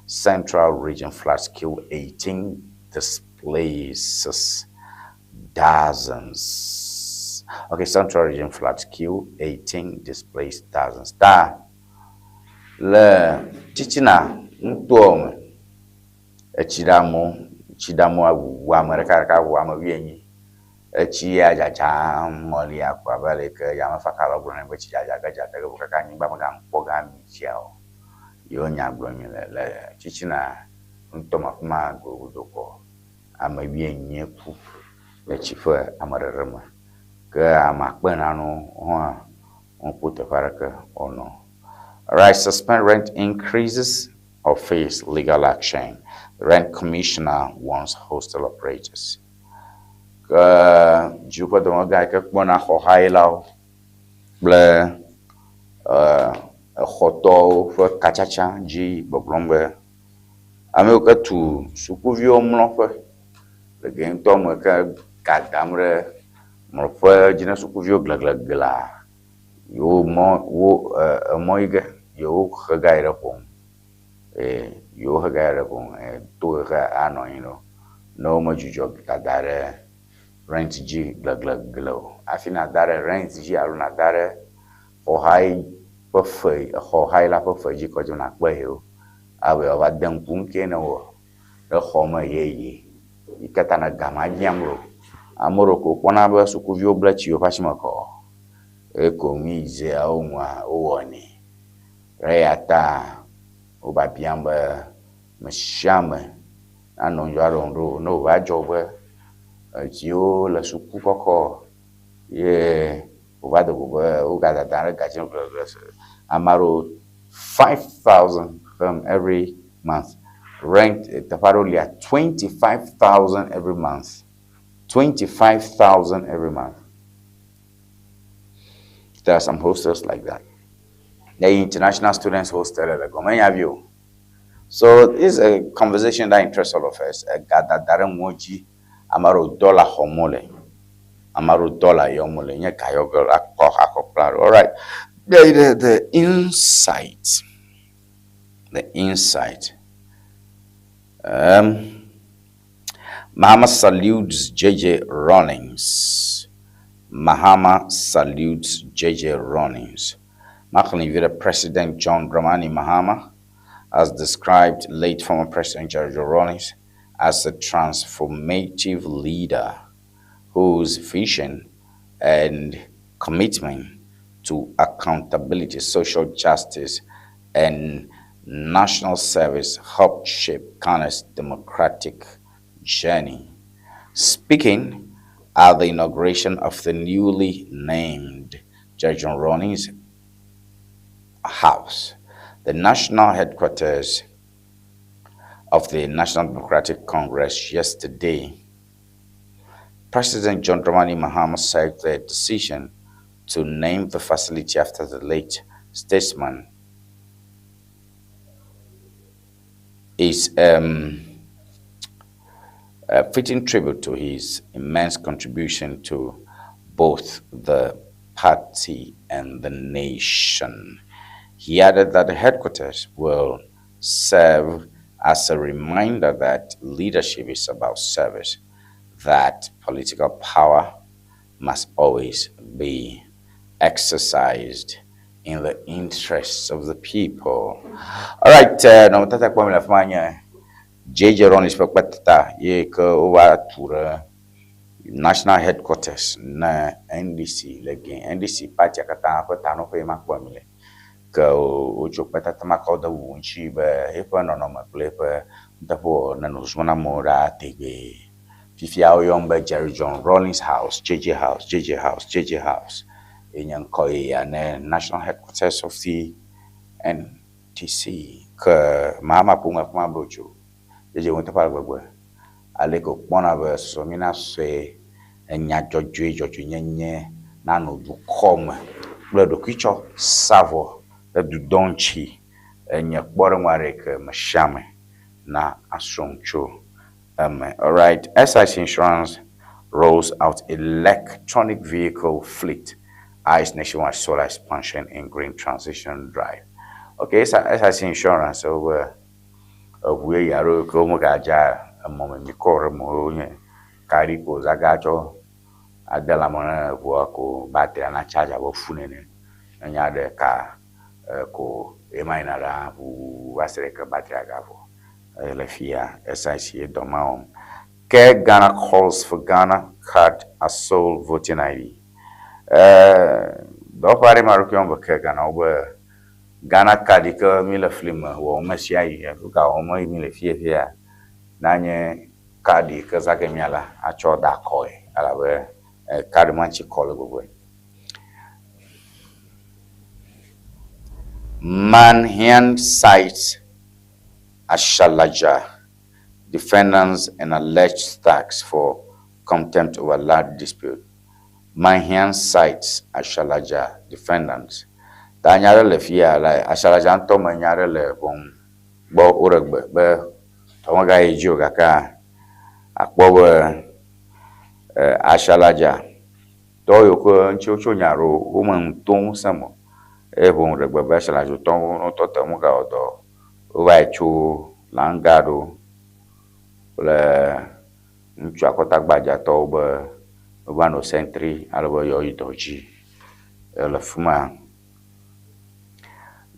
Central Region floods kill 18, displaces dozens. Okay, Central Region floods kill 18, displaced thousands. Ta le titina nutoa me etsi ɖe amewo, tsi ɖe amewo wu ame ɖeka ɖeka wu ame 80. Etsi ya dzadzam ŋɔlia ko abe ale ke yamefakalawo gblɔ nɛ be tsi dzadza ge dzadza ge vɔ kaka anyigba megakpɔ ge ami tsia o. Yewo nya gblɔm mi le le titina ŋutɔ me afi ma godokɔ ame 80 ku le tsi ƒe ameɖeɖe me. Ke ame akpe nanewo hã wokpɔ teƒe aɖeke wonɔ. Right, suspend rent increases or face legal action. The rent commissioner warns hostel operators. Ke dziƒo dɔmegã yi ke kpɔna xɔhayilawo kple exɔtɔwo ƒe katsatsa dzi gbɔgblɔm be ame yiwo ke tu sukuviwo mlɔƒe le ge ŋutɔ me ke ga dam ɖe mlɔƒe dzi na sukuviwo glegleglea yewo mɔ wo emɔ yi ge yewo he ga yi ɖe ƒo ŋu. Yewo he ga yi ɖe ƒo ŋu to xexe anɔ anyi ɖo ne womedzudzɔ dada ɖe rent dzi gleglegle o. Hafi nada ɖe rent dzi alo nada ɖe xɔhayi ƒe fe xɔhayila ƒe fe dzi kɔ dzi nakpe yewo. Abe yewoava de ŋku nu ke newɔ ɖe xɔ me yeye yi ke ta ne ga ma biam ɖo. Ame ɖewo ko wokpɔna be sukuviwo ble tsi woƒe asime kɔ eye ko nu yi dzea wo ŋua wowɔnɛ. Eya ta wo biabiam be ame sia ame nanɔ ŋudzɔ aɖɔ ŋu ɖo ne wòva dzɔ be eviwo le suku kɔkɔ ye wòva do go be wogadada ɖe ga dzi ame aɖewo 5000 xlẽm every month. Rent teƒe aɖewo lia 25,000 every month. 25,000 every month. There are some hostels like that. The international students hostel le gɔme nya vi o. So this is a conversation that interests all of us. Egadada ɖe ŋuwo dzi. Ame aɖewo dɔla xɔm wole. Ame aɖewo dɔla yɔm wole. Nye ga yɔ ge akɔ akɔkpla ɖo. All right. The insight. The insight. Mahama salutes JJ Rawlings. Mahama salutes JJ Rawlings. Makhlin President John Dramani Mahama has described late former President Jerry Rawlings as a transformative leader whose vision and commitment to accountability, social justice, and national service helped shape Ghana's democratic journey. Speaking at the inauguration of the newly named Jerry John Rawlings House, the national headquarters of the National Democratic Congress yesterday, President John Dramani Mahama said the decision to name the facility after the late statesman is a fitting tribute to his immense contribution to both the party and the nation. He added that the headquarters will serve as a reminder that leadership is about service, that political power must always be exercised in the interests of the people. All right, no tata kpɔm le afi ma nye JJ Rawlings ƒe kpetata ye ke wova tu ɖe national headquarters na NDC le ge NDC partia katã ƒe tanɔƒe ma kpɔm mi le. Ke wotso kpetata ma kɔ de bubu ŋuti be eƒe nɔnɔme kple eƒe nuteƒewɔwɔ nenɔ zɔzɔm na amewo ɖaa tegbee. Fifia woyɔm be Jerry John Rawlings House, JJ House, JJ House, JJ House. Ye nye ŋkɔ yeyea ne national headquarters of the NDC. Ke Mahama ƒo nu afi ma be wotso JJ ŋu teƒe ale gbegbe. Ale ke wòkpɔna be sɔsɔmina sue enya dzɔdzɔe dzɔdzɔenyenye nanɔ dukɔ me kple ɖokuitsɔ savɔ ɖe dudɔ ŋuti enye kpɔɖeŋu aɖe yi ke me sia ame na asrɔ̃ tso eme. All right, SIC Insurance rolls out electronic vehicle fleet, eyes nationwide solar expansion in green transition drive. Okay, SIC Insurance wobe eʋu yeye aɖewo ke womegadza emɔmemi kɔ ɖe me o nye kaɖi ko zaga tsɔ ade lãme na eʋua ko battery na charge abe fu nene. Enya ɖe ka ko ema yina ɖa ʋuu va se ɖe ke battery gavɔ. Le fia SIC ye dɔ ma wɔm. Ke Ghana calls for Ghana card as sole voting ID. Dɔwɔƒe aɖe ma ɖokui wɔm be ke Ghana wobe Ghana card yi ke mi le fli me wɔm sia yi afi ka wɔm mi le fie fia na nye card yi ke zã ge mia la atsɔ da akɔe elabe card ma ŋuti kɔ le gbogboe. Manhean cites Ashalaja defendants and alleged thugs for contempt over land dispute. Manhean cites Ashalaja defendants. Ta nya ɖe le fia la Ashalaja ŋutɔ me nya ɖe le ʋɔnu gbɔ woɖe gbe be tɔ megayi dzi o gake akpɔ be Ashalaja tɔ yiwo ke ŋuti wotso nya ɖo wome nu tom ŋusẽ me o eye ʋɔnu ɖe gbe be Ashalaja tɔwo ŋutɔ te megawɔ dɔ o. Wova yi tso lãŋga ɖo kple ŋutsu akɔtagbadzatɔwo be wova nɔ sentry ale be yewoayi dɔ dzi le fi ma.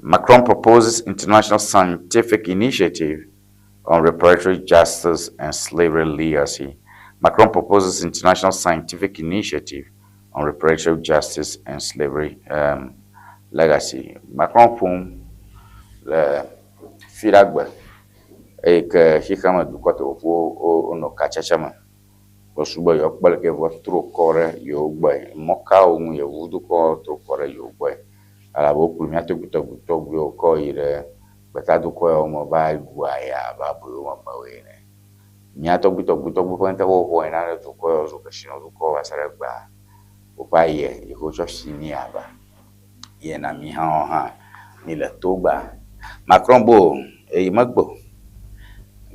Macron proposes international scientific initiative on reparatory justice and slavery legacy. Macron proposes international scientific initiative on reparatory justice and slavery um, legacy. Macron ƒom le Fiɖagbe eye ke xexeame dukɔ teƒoƒuwo wonɔ katsatsa me. Wosu be yewoakpɔ leke yewoava tro kɔ ɖe yewo gbɔe. Mɔ kawo ŋu yevudukɔ tro kɔ ɖe yewo gbɔe. Elabe wokplɔ mía tɔgbuitɔgbuitɔgbuiwo kɔ yi ɖe gbetadukɔ yawo me va ɖu aya abe aboyomemewo ene. Mía tɔgbuitɔgbuitɔgbuiwo ƒe nuteƒewɔwɔ yina ɖe dukɔ yawo zu kesinɔdukɔ va se ɖe egbea. Woƒe aye yi ke wotsɔ si mí ava ye na mí hã hã míle togbea. Macron be o, eye megbe o.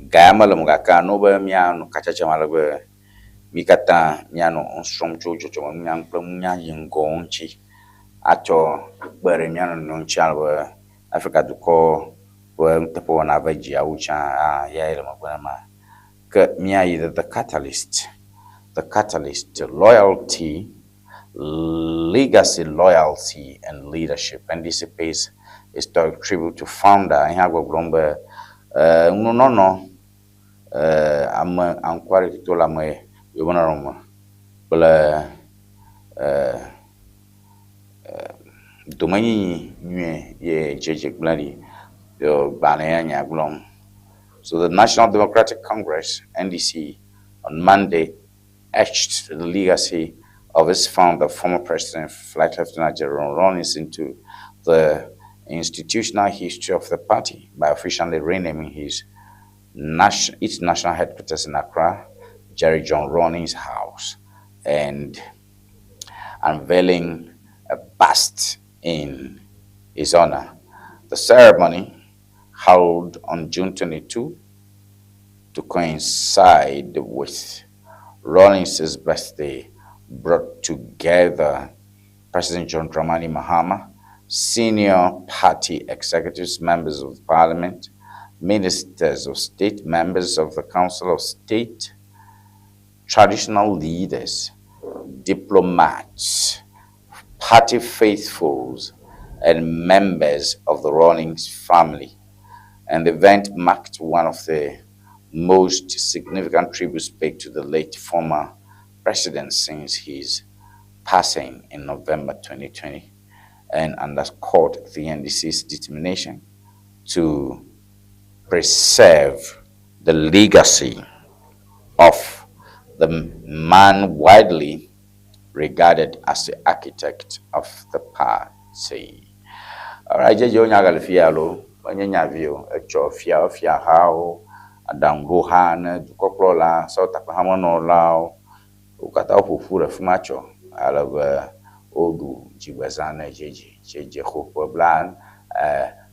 Ga ya mele eme o gake anɔ be míanɔ katsatsa me ale be mí katã míanɔ nu srɔ̃m tso dzɔdzɔmenunya ŋu kple nunya yi ŋgɔ ŋuti atsɔ akpe ɖe mía nɔnɔewo ŋuti ale be Afrika dukɔ ƒe nuteƒewɔna ava dzi awu tsã hã yae le megbe nema. Ke míayi ɖe The Catalyst, The Catalyst, Loyalty, Legacy, Loyalty and Leadership, NDC pays historic tribute to founder. Ehe gbɔgblɔm be nunɔnɔ ame anukware le ame yomenɔnɔ me kple domenyinyi nyuie ye dzedze gblẽ ɖi. Gbalẽ ya nya gblɔm. So the National Democratic Congress, NDC, on Monday etched the legacy of its founder, former President Flight Lieutenant Jerry Rawlings, into the institutional history of the party by officially renaming his its national headquarters in Accra, Jerry John Rawlings House, and unveiling a bust in his honor. The ceremony, held on June 22 to coincide with Rawlings' birthday, brought together President John Dramani Mahama, senior party executives, members of parliament, ministers of state, members of the Council of State, traditional leaders, diplomats, party faithfuls, and members of the Rawlings family. And the event marked one of the most significant tributes paid to the late former president since his passing in November 2020 and underscored the NDC's determination to preserve the legacy of the man widely regarded as the architect of the party. Alright, jeje wonya gale fia alo menye nyavi o etsɔ fia fia hawo aɖaŋuɖoha ne dukɔkplɔla sewɔtakpehamenɔlawo wo katã woƒo ƒu ɖe fi ma tsɔ ale be woɖu dzigbezã ne dzedze dzedze xɔ ƒe bla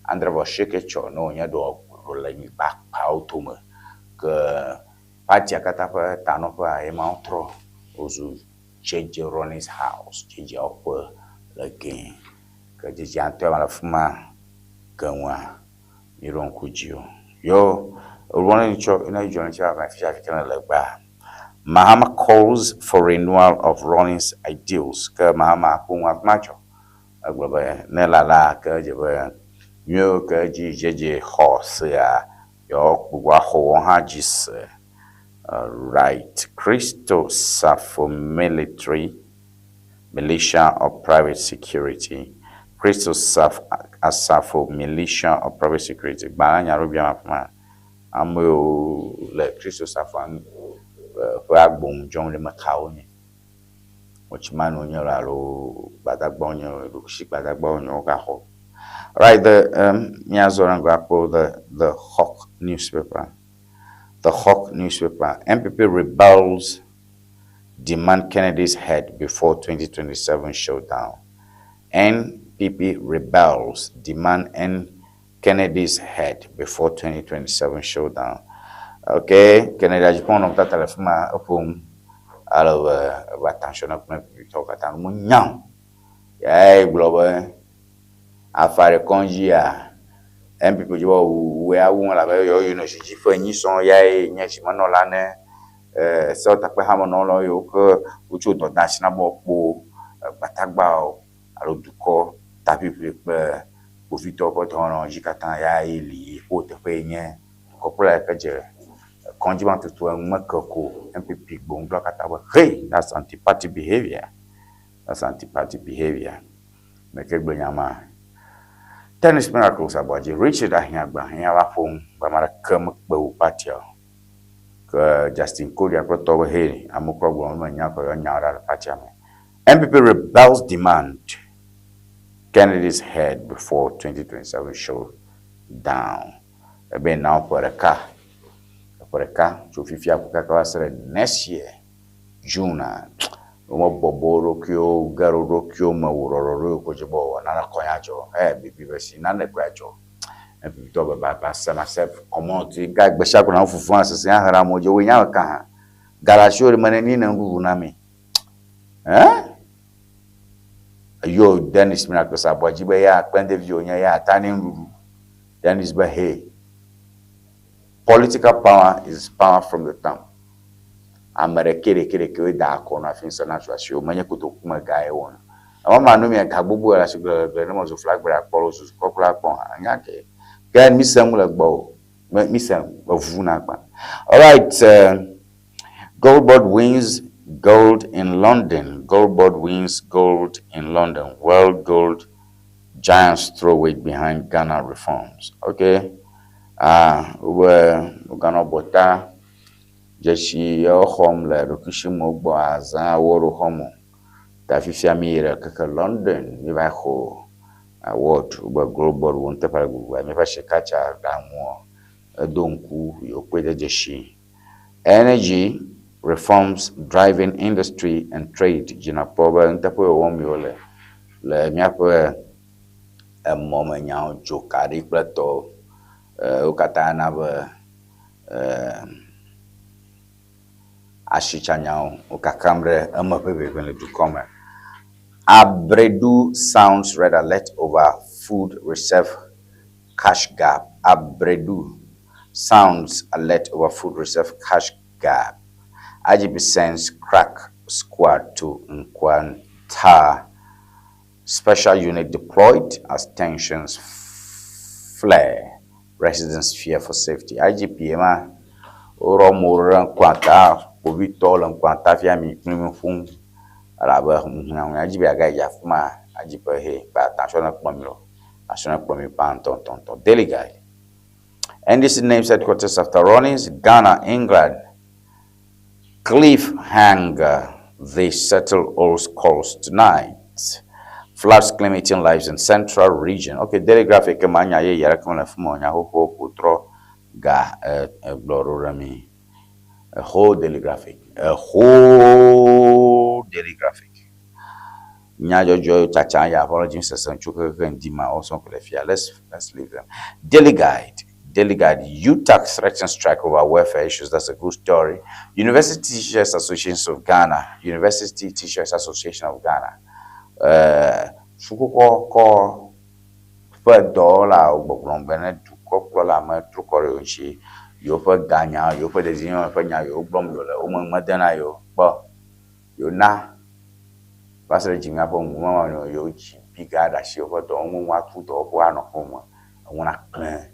adre vɔ asieke tsɔ ne wònye ɖe le nyigba kpawo tome ke partia katã ƒe tanɔƒea ye ma wotrɔ wozu JJ Rawlings House dzedzeawo ƒe le gɛ ke dzedzea ŋutɔ ma le fi ma ke ŋua miɖo ŋku dzi o yo Rawlings tsɔ ne dzɔ ne tsɔ ava fi sia fi ke ne le gbea Mahama calls for renewal of Rawlings ideals ke Mahama ƒo ŋu afi ma tsɔ egblɔ be ne lala ke dze be nyuiwo ke dzi dzedze xɔ sea yewoa gbugbɔ axɔ wo hã dzi se. Right. Christo Safo military, militia or private security. Christo Saf Asafo militia or private security. Gbalẽ nya ɖo biam afi ma. Amewo le Christo Safo ƒe agbo ŋu dzɔm ɖe mekawo nye. Watchman wonye alo gbadagbawo nye ɖokuisi gbadagbawo nye wogaxɔ. Right, the míazɔ ɖe ŋgɔ akpɔ the Hawk newspaper. The Hawk newspaper. NPP rebels demand Kennedy's head before 2027 showdown. NPP rebels demand N Kennedy's head before 2027 showdown. Okay, Kennedy Agyapong nɔ tata le fi ma eƒom ale be eva attention kple NPP tɔwo katã nu nyam. Yae gblɔ be afa ɖe kɔndzia NPP dzi be wòe awu elabe yewo yino zi dzi ƒe enyi sɔŋ yae nye zimenɔla ne sewɔtakpehamenɔlawo yiwo ke wotso dɔdeasi na be woakpɔ gbadagbawo alo dukɔ taʋiʋli kple Kpovitɔwo ƒe dɔwɔnawo dzi katã ya ye li yi ƒo teƒe ye nye dukɔkplɔla yi ke dze kɔdzimatutu enumeke ko NPP gboŋgblɔ katã be hey that's anti-party behavior that's anti-party behavior. Meke gblɔ nya ma. Tennis Miracles Aboagye Richard Ahiagba ya va ƒo nu be ame aɖeke mekpe wu partia o. Ke Justin Kodua kple tɔwo be hey amewo kura gblɔ be menya ƒe nya ɖa le partia me. NPP rebels demand Kennedy's head before 2027 showdown. Ebe na ƒe ɖeka ƒe ɖeka tso fifia ko kaka va se ɖe next year June a womebɔbɔ wo ɖokuiwo ge ɖe wo ɖokuiwo me wò ɖɔɖɔɖo yi ko dze be wòawɔ nane kɔ ya dzɔ e bibi be si nane kɔe adzɔ NPP tɔ be ba ba se ma se community ga gbe sia gbe na fufu hã sese hã he ɖe amewo dzi woe nya ka hã ga le asiwò ɖe mene ni ne nuɖuɖu na mi eh eyo Dennis Miracles Aboagye be ya kpende vi wònye ya ata ne nuɖuɖu Dennis be hey political power is power from the thumb ame ɖekɛ ɖekɛ ɖekɛ da akɔ na hafi ŋusẽ natso asiwò menye kotoku me ga ye wɔna ema ma nu mia ga gbogbo le asi gblẽgblẽ ne mezu flagbe akpɔ alo zu kɔkɔla akpɔ hã nya ke ke mi se ŋu le gbɔ o mi se evu na gbã alright Gold Board wins gold in London Gold Board wins gold in London World Gold Giants throw weight behind Ghana reforms okay ah wobe woganɔ bɔta dzesi yewo xɔm le ɖokuisimewo gbɔ azã award xɔm o ta fifia mi yi ɖe keke London mi va xɔ award wobe Gold Board wo ŋutɔ ƒe gbogbo míaƒe sikatsa ɖaŋuɔ edo ŋku yewo kpɔe de dzesi energy reforms driving industry and trade dzina kpɔ be nuteƒe wɔm yewo le le míaƒe emɔmenyawo dzokaɖi kple tɔwo wo katã na be asitsanyawo wo kakam ɖe eme ʋeʋeʋe le dukɔ me. Abredu sounds red alert over food reserve cash gap. Abredu sounds alert over food reserve cash gap. IGP sends crack squad to Nkwanta. Special unit deployed as tensions flare. Residents fear for safety. IGP ma worɔ mo ɖe Nkwanta kpovitɔwo le Nkwanta fia mi kpli mi ƒum elabe huhunyahunya dzi be yeagayi dze afi ma IGP he kpa attention ne kpɔ mi o. Attention ne kpɔ mi pa ŋutɔŋutɔŋutɔ. Daily Guide. NDC names headquarters after Rawlings, Ghana, England. Cliffhanger. They settle all scores tonight. Floods claim 18 lives in central region. Okay, Daily Graphic ma nya ye yɛrɛ kama le fuma nya xoxo ko trɔ ga gblɔ ɖo ɖe mi. A whole Daily Graphic. A whole Daily Graphic. Nyadzɔdzɔ tsatsa ya ƒe dzi sese tso keke ŋdi ma wosɔ ko le fia. Let's leave them. Daily Guide. Daily Guide. UTAG threatens strike over welfare issues. That's a good story. University Teachers Association of Ghana. University Teachers Association of Ghana. Sukukɔkɔ ƒe dɔwɔlawo gbɔgblɔm be ne dukɔkplɔla me trɔ kɔ ɖe yewo ŋuti, yewoƒe ganya, yewoƒe dedienɔnɔ ƒe nya yewo gblɔm yewo le, wo me medena yewo kpɔ. Yewo na va se ɖe dzimea ƒe ŋu ma yewo dzi bi ga ɖe asi yewoƒe dɔwɔnuwo ŋu atu dɔwɔƒewo anɔ xɔ me eŋu na klẽ.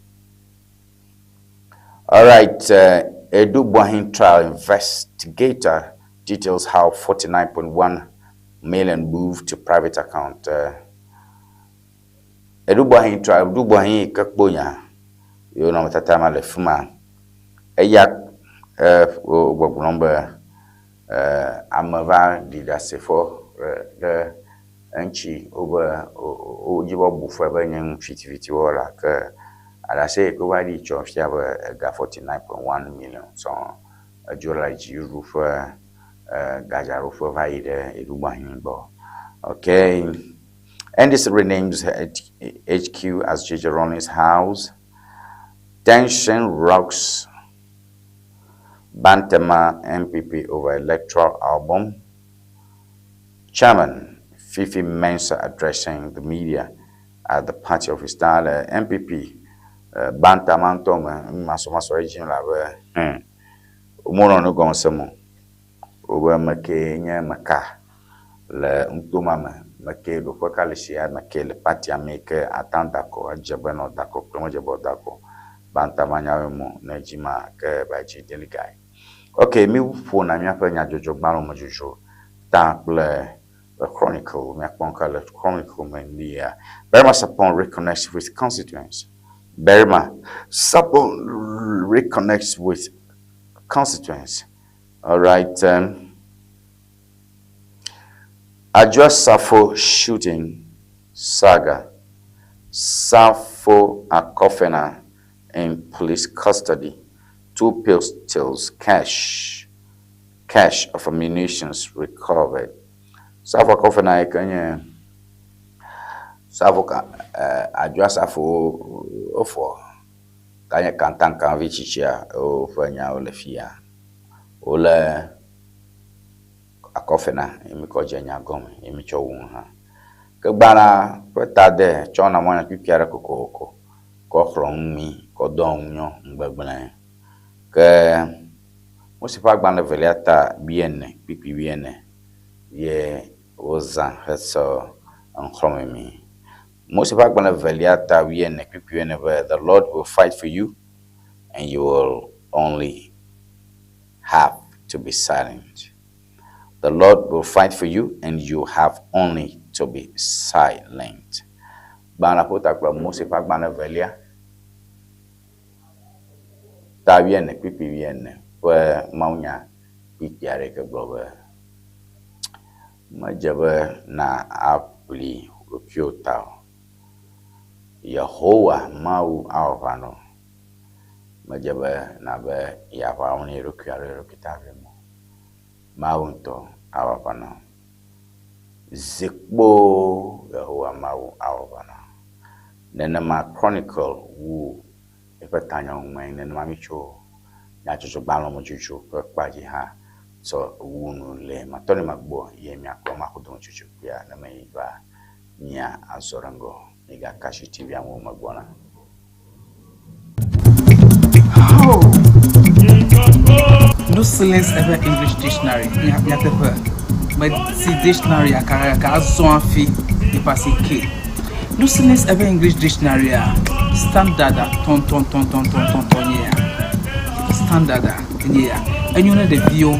All right, Adu Boahen trial investigator details how 49.1 million moved to private account. Adu Boahen trial, Adu Boahen ke kpo nya yewo nɔ tata ma le fi ma. Eya gbɔgblɔm be ame va ɖi ɖasefo ɖe eŋuti wobe wodzi be woabu fɔe be nye nu fitifiti wɔla ke aɖase yi ke wova ɖi tsɔ fia be ega 49.1 million sɔŋ edzo le dziɖuɖu ƒe gadzraɖoƒe va yi ɖe Adu Boahen gbɔ. Okay. NDC renames HQ as JJ Rawlings House. Tension rocks Bantama NPP over electoral album. Chairman Fifi Mensah addressing the media at the party office. Now, NPP Bantama ŋutɔ me masɔmasɔ edzi la be womenɔ nu gɔme sem o. Wobe ame kee nye meka. Le ŋutoma me, meke ɖoƒe ka le si ame ke le patia me ke ata da akɔ edze be nɔ da akɔ kple medze be da akɔ. Banta manyawoe mo ne dzi ma ke ba dzi deligae. Ok, mi ƒona míaƒe nyadzɔdzɔgbalẽ me dzodzro ta kple The Chronicle. Míakpɔ ŋka le Chronicle me lia. Barima Sapon reconnects with constituents. Barima Sapon reconnects with constituents. All right. Adwoa Safo shooting saga. Safo Akofena in police custody. Two pistols, cache of ammunitions recovered. Safo Akofena kenye Safo ka Adwoa Safo ofo kanye kantankan vi tsitsia woƒe nyawo le fia. Wole Akofena ye mi kɔ dze nya gɔme ye mi tsɔ wu hã. Ke gbã la ƒe ta de tsɔ na mɔ kpikpi aɖe kokoko kɔ xlɔ nu mi kɔ dɔ ŋu nyɔ ŋgbegblẽ. Ke Mose ƒe agbalẽ evelia ta 40 kpikpi 40 ye wozã hesɔ ŋxlɔme mi. Mose ƒe agbalẽ evelia ta 40 kpikpi 40 be the Lord will fight for you and you will only have to be silent. The Lord will fight for you and you have only to be silent. Gbã la ƒo ta kple Mose ƒe agbalẽ evelia ta 40 kpikpi 40 ƒe mawunya kpikpi aɖe ke gblɔ be medze be na aʋli ɖokuiwò ta o. Yehowa Mawu awɔ aʋa na wò. Medze be na be yeaʋa wɔ ne ye ɖokui alo ye ɖokui ta ʋlim o. Mawu ŋutɔ awɔ aʋa na wò. Zikpo Yehowa Mawu awɔ aʋa na wò. Nenema Chronicle wu eƒe tanyaŋume nenema mi tso nyadzɔdzɔgbalẽ me dzodzro ƒe kpa dzi hã tsɔ wu nu le matɔ ne magbɔ ye miakplɔ maƒo dome tsotso kpuia ne meyi va mia azɔ ɖe ŋgɔ. Migaka asi TV ŋu megbɔna. Oh. No Silence Ever English Dictionary. Nyateƒe. Meti dictionary aka ka azɔ hafi nipa si ke. No Silence Ever English Dictionary a standard a tɔntɔntɔntɔntɔntɔn nye ya. Standard a nye ya. Enyo ne ɖeviwo,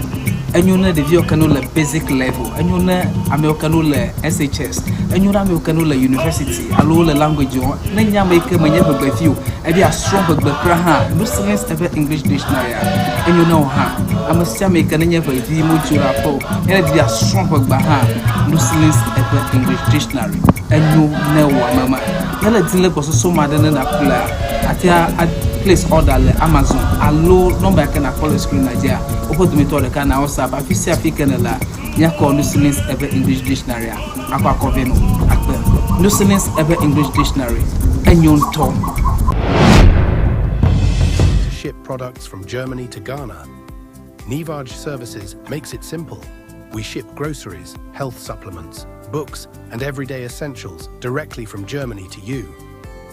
enyo ne ɖeviwo ke no le basic level, enyo ne amewo ke no le SHS, enyo ne amewo ke no le university alo le language wɔm. Ne nye ame yi ke menye ʋegbevi o, ebi asrɔ̃ ʋegbe kura hã, No Silence Ever English Dictionary a enyo ne wo hã. Ame sia ame yi ke nenye ʋevi modzo ɖe aƒe o, ye ne di asrɔ̃ ʋegbea hã, No Silence Ever English Dictionary enyo ne wò ame ma. Ne le di le gbɔsɔsɔ ma ɖe ne nàƒlea, atea a place order le Amazon alo nɔmba yi ke nàkpɔ le screen la dzia, woƒe dometɔ ɖeka na WhatsApp afi sia afi ke nèlea, míakɔ No Silence Ever English Dictionary a akɔ akɔ vɛ no akpe. No Silence Ever English Dictionary enyo ŋutɔ. To ship products from Germany to Ghana, Nivaj Services makes it simple. We ship groceries, health supplements, books, and everyday essentials directly from Germany to you.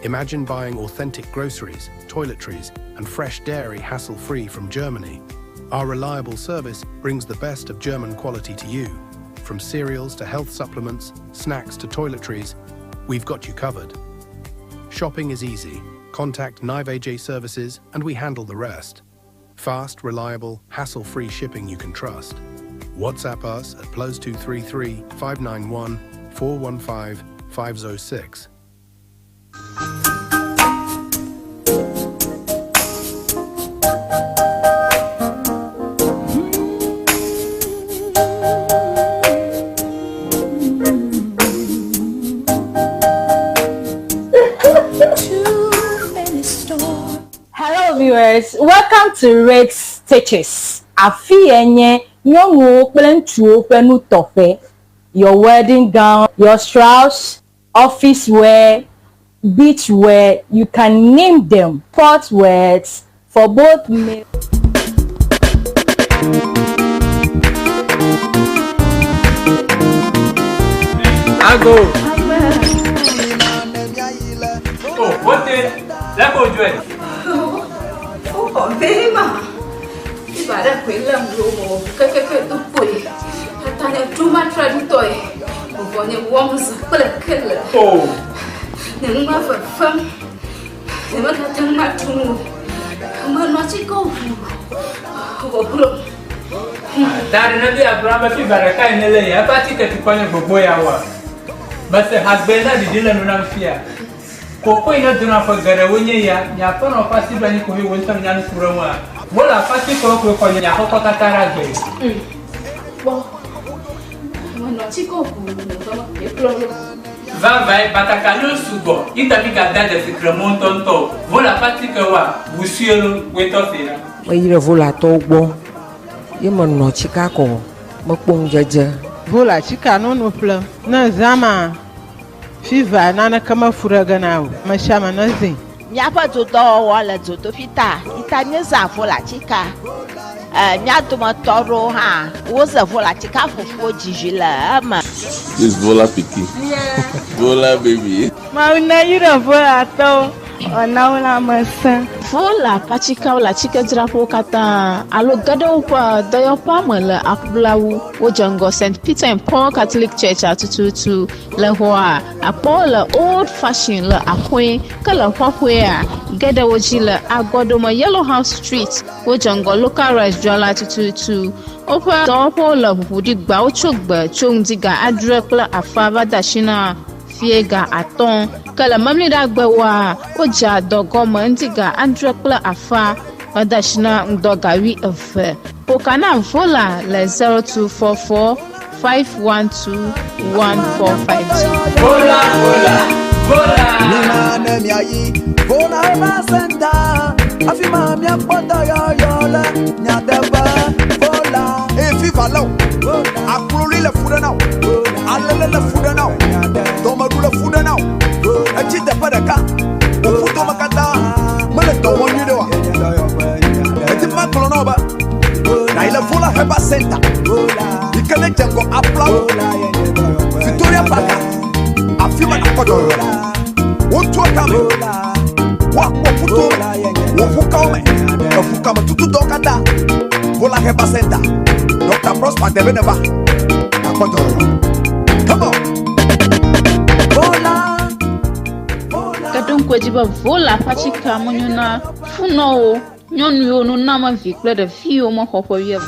Imagine buying authentic groceries, toiletries, and fresh dairy hassle-free from Germany. Our reliable service brings the best of German quality to you. From cereals to health supplements, snacks to toiletries, we've got you covered. Shopping is easy. Contact Nivaj Services and we handle the rest. Fast, reliable, hassle-free shipping you can trust. WhatsApp us at +233 591 415 506. Too many storms. Hello viewers, welcome to Red Stitches. Afi ye nye nyɔnuwo kple ŋutsuwo ƒe nutɔƒe. Your wedding gown, your shrouds, office wear, beach wear, you can name them. Sport wears for both male. Ago. Oh, wote. Lẹ́kọ̀ọ́ ojú ẹ̀. Wòxɔ be ma. Fiva ɖe koe lém ɖo mɔ kekeke do kpoe. Ta nye ɖo matraɖitɔe. Vuvɔ nye wɔm zã kple kele. Oh. Nye nu ma fefem. Nye megate ŋu aɖu nu o. Menɔ atikewo ʋu. Vɔ glo. Ta ɖe ne be agblɔ be fiva ɖeka yi ne le ya eƒe atike tukɔ nye gbogbo ya wa. Mese hagbe na ɖiɖi le nu nam fia. Koko yi ne dona ƒe geɖewo nye ya, nye aƒenɔ ƒe asi ɖo anyi koe wò ŋutɔ nya nu ku ɖe ŋua. Wole aƒe atikewo koe xɔ nye aƒekɔ katã ɖe agbe. Kpɔ. Menɔ atikewo ʋu nye ŋutɔ me kplɔ ɖo. Vavae, batakaliwo sugbɔ, yi ta mi gada dzesi kremɔ ŋutɔŋutɔ o. Wole aƒe atikewoa, ʋu sue lo, woe tɔ se ɖa. Meyi ɖe Volatɔwo gbɔ ye menɔ tsika kɔ mekpɔ ŋudzedze. Vola tsika nono ƒlem. Ne zã ma, fiva naneke mefu ɖe ge na o. Ame sia ame nezĩ. Míaƒe dodɔwɔwɔ le dzodoƒi ta yi ta míezã volatika. E, mía dometɔ aɖewo hã woze volatika fufuwo dzi vi le eme. This Vola pikin. Vola baby. Mawu neyra Volatɔwo wòana wo lãmesẽ. Vola ƒe atikewo le atikedzraƒewo katã alo ge ɖe woƒe dɔyɔƒea me le aƒlawu. Wodze ŋgɔ St. Peter and Paul Catholic Church tututu le xɔa akpɔ le Old Fashion le Axɔe ke le xɔxɔea ge ɖe wo dzi le Agɔdome Yellow House Street. Wodze ŋgɔ Local Rice dzrala tututu. Woƒe dɔwɔƒewo le ʋuʋu ɖi gbawo tso gbe tso ŋdi ga adre kple afa va de asi na fie ga atɔ̃. Ke le memleɖagbewoa, wodzea dɔ gɔme ŋdi ga adre kple afa va de asi na ŋdɔ ga wuieve. Ƒo na Vola le 0244 512 1452. Vola, vola, vola. Mina ne miayi Vola Herbal Center. Afi ma miakpɔ dɔyɔyɔ le nyateƒe. Vola. Eye fiva lé o. Akloli le fu ɖe na o. Alele le fu ɖe na o. Dɔmeɖu le fu ɖe na o. Etsi teƒe ɖeka. Wò ƒutome katã mele dɔ wɔm nyuie ɖe oa. Edi be magblɔ na wò be nàyi le Vola Herbal Center yi ke ne dze ŋgɔ Aplawo Victoria Park afi ma nàkpɔ dɔyɔyɔ le. Wotua kame. Woakpɔ ƒutowo me, wò ƒukawo me, eƒukame tututɔwo katã. Vola Herbal Center. Dr. Prosper Debe neva. Nàkpɔ dɔyɔyɔ. Come on. Vola. Ke ɖo ŋku edzi be Vola ƒe atikea menyo na funɔwo, nyɔnuwo, noname vi kple ɖeviwo mexɔ ƒe wuieve.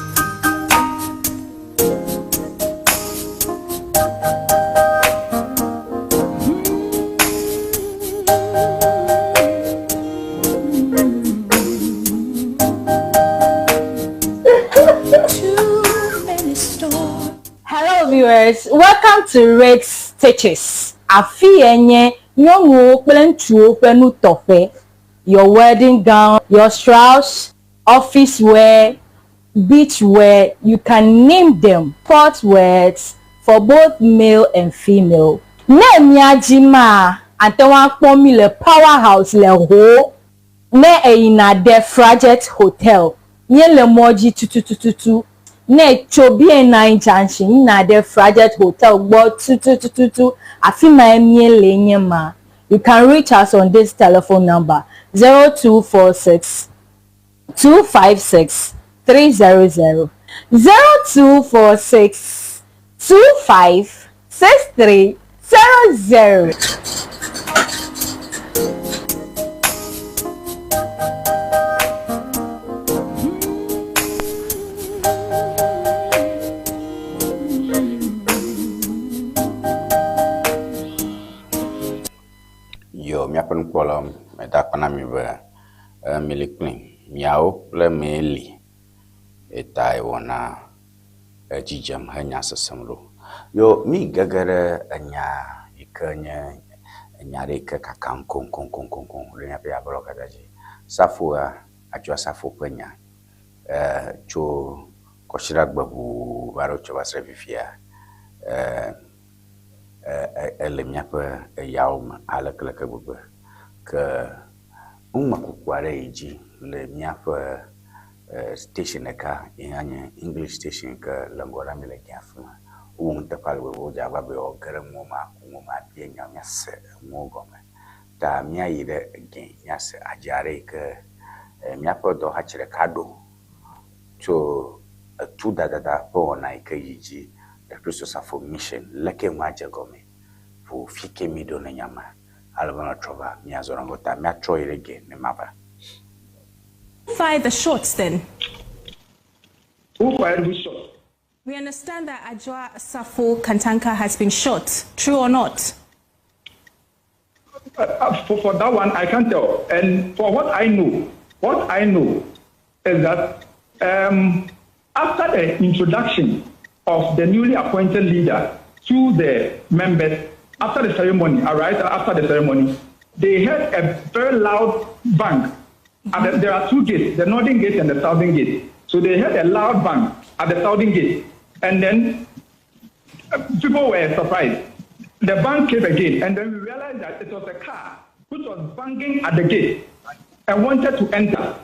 Hello viewers, welcome to Red Stitches. Afi ye nye nyɔnuwo kple ŋutsuwo ƒe nutɔƒe. Your wedding gown, your shrouds, office wear, beach wear, you can name them. Sport wears for both male and female. Ne mía dzi maa, ate ŋu akpɔ mí le Power House le Ho. Ne eyina ɖe Frajet Hotel, míele mɔ dzi tutututu. Ne tso BNI Junction yina ɖe Frajet Hotel gbɔ tutututu, afi mae míele nye ma. You can reach us on this telephone number 0246 256 300 0246 25 6300. Yo, míaƒe nukpɔlawo, meda akpe na mi be mili kplim. Miawo kple mee li eta wɔna edzi dzem henya sesem ɖo. Yo, mi gege ɖe enya yi ke nye enya ɖe yi ke kakam koŋkoŋkoŋkoŋ le míaƒe ablɔ katã dzi. Safoa, Adzɔa Safo ƒe nya tso kɔsiɖagbe ʋuu va ɖo tso va se ɖe fifia ele míaƒe eyawo me alekeleke gbegbe ke numekuku aɖe yi dzi le míaƒe station ɖeka yi hã nye English station ke le ŋgɔ na mí le dua fi ma. Wowɔ nuteƒe ale gbegbe wodze agbagba be yewoage ɖe nuwo me aku nuwo me abia nya míase enuwo gɔme. Ta míayi ɖe gɛ míase adze aɖe yi ke míaƒe dɔwɔhati ɖeka ɖo tso etudadada ƒe wɔna yi ke yi dzi. The Christo Safo Mission leke ŋua dze gɔme vo fi ke mi ɖo ne nya ma ale be metrɔ va miazɔ ɖe ŋgɔ ta miatrɔ yi ɖe ge ne mava. Fired the shots then? Who fired which shot? We understand that Adwoa Safo Kantanka has been shot. True or not? For that one, I can't tell. And for what I know, what I know is that after the introduction of the newly appointed leader to the members, after the ceremony, all right, after the ceremony, they heard a very loud bang. And there are two gates, the northern gate and the southern gate. So they heard a loud bang at the southern gate. And then people were surprised. The bang came again, and then we realized that it was a car which was banging at the gate and wanted to enter.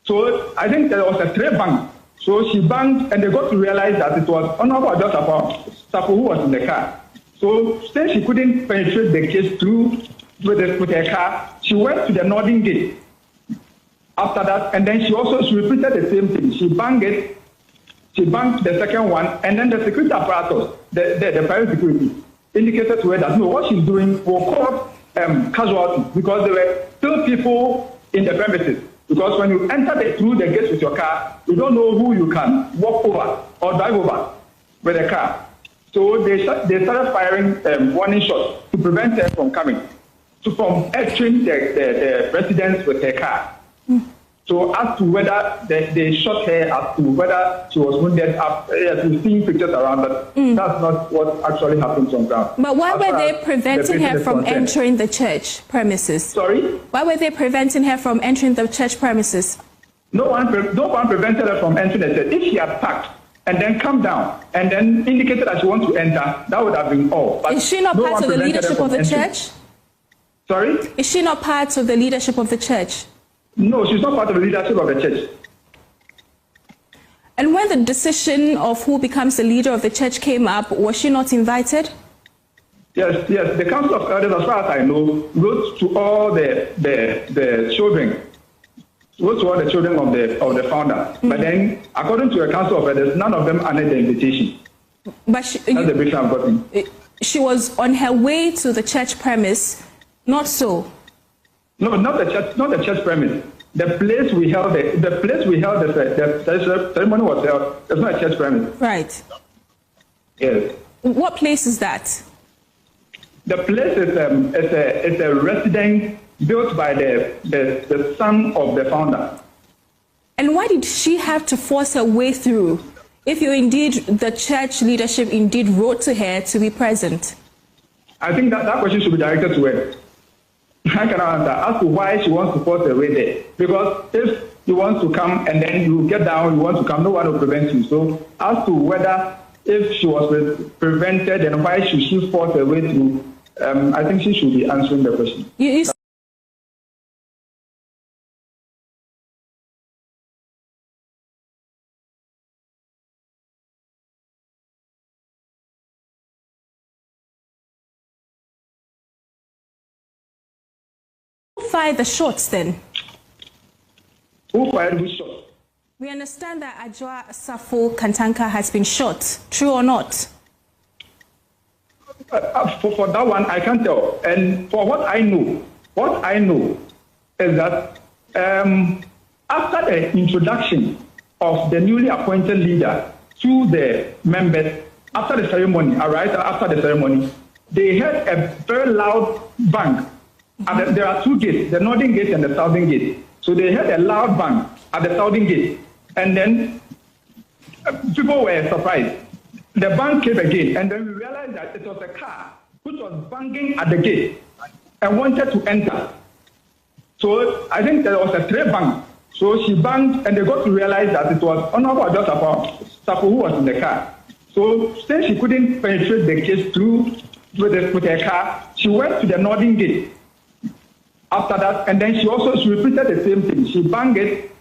So I think there was a three bang. So she banged, and they got to realize that it was Honorable Adwoa Safo who was in the car. So since she couldn't penetrate the gate through with her car, she went to the northern gate. After that, and then she also she repeated the same thing. She banged it. She banged the second one, and then the security apparatus, the private security, indicated to her that no, what she's doing will cause casualties because there were still people in the premises. Because when you enter through the gate with your car, you don't know who you can walk over or drive over with a car. So they started firing warning shots to prevent her from coming, so from entering the residence with her car. So as to whether they shot her, as to whether she was wounded, yes, we've seen pictures around, but that's not what actually happened on ground. But why As were far they as the preventing her patient is from concerned. entering the church premises? Sorry? Why were they preventing her from entering the church premises? No one prevented her from entering the church. If she had parked and then come down and then indicated that she wants to enter, that would have been all. But Is she not no part one of the prevented her leadership from of the entering. church? Sorry? Is she not part of the leadership of the church? No, she's not part of the leadership of the church. And when the decision of who becomes the leader of the church came up, was she not invited? Yes, yes. The Council of Elders, as far as I know, wrote to all the children, wrote to all the children of the founder. But then, according to the Council of Elders, none of them honored the invitation. But that's the briefing I've gotten. She was on her way to the church premise, not so. No, not the church, not the church premise. The place we held the place we held the ceremony was held. It's not a church premise. Right. Yes. What place is that? The place is a residence built by the son of the founder. And why did she have to force her way through? If you indeed, the church leadership indeed wrote to her to be present. I think that question should be directed to her. I cannot answer as to why she wants to force her way there. Because if you want to come and then you get down, you want to come, no one will prevent you. So as to whether if she was prevented and why should she force her way through, I think she should be answering the question. You fired the shots then? Who fired which shot? We understand that Adwoa Safo Kantanka has been shot. True or not? For that one, I can't tell. And for what I know, what I know is that after the introduction of the newly appointed leader to the members, after the ceremony, all right, after the ceremony, they heard a very loud bang. And there are two gates, the northern gate and the southern gate. So they heard a loud bang at the southern gate. And then people were surprised. The bang came again, and then we realized that it was a car which was banging at the gate and wanted to enter. So I think there was a three bang. So she banged, and they got to realize that it was Honorable Adwoa Safo who was in the car. So since she couldn't penetrate the gate through with her car, she went to the northern gate. After that, and then she also she repeated the same thing. She banged it,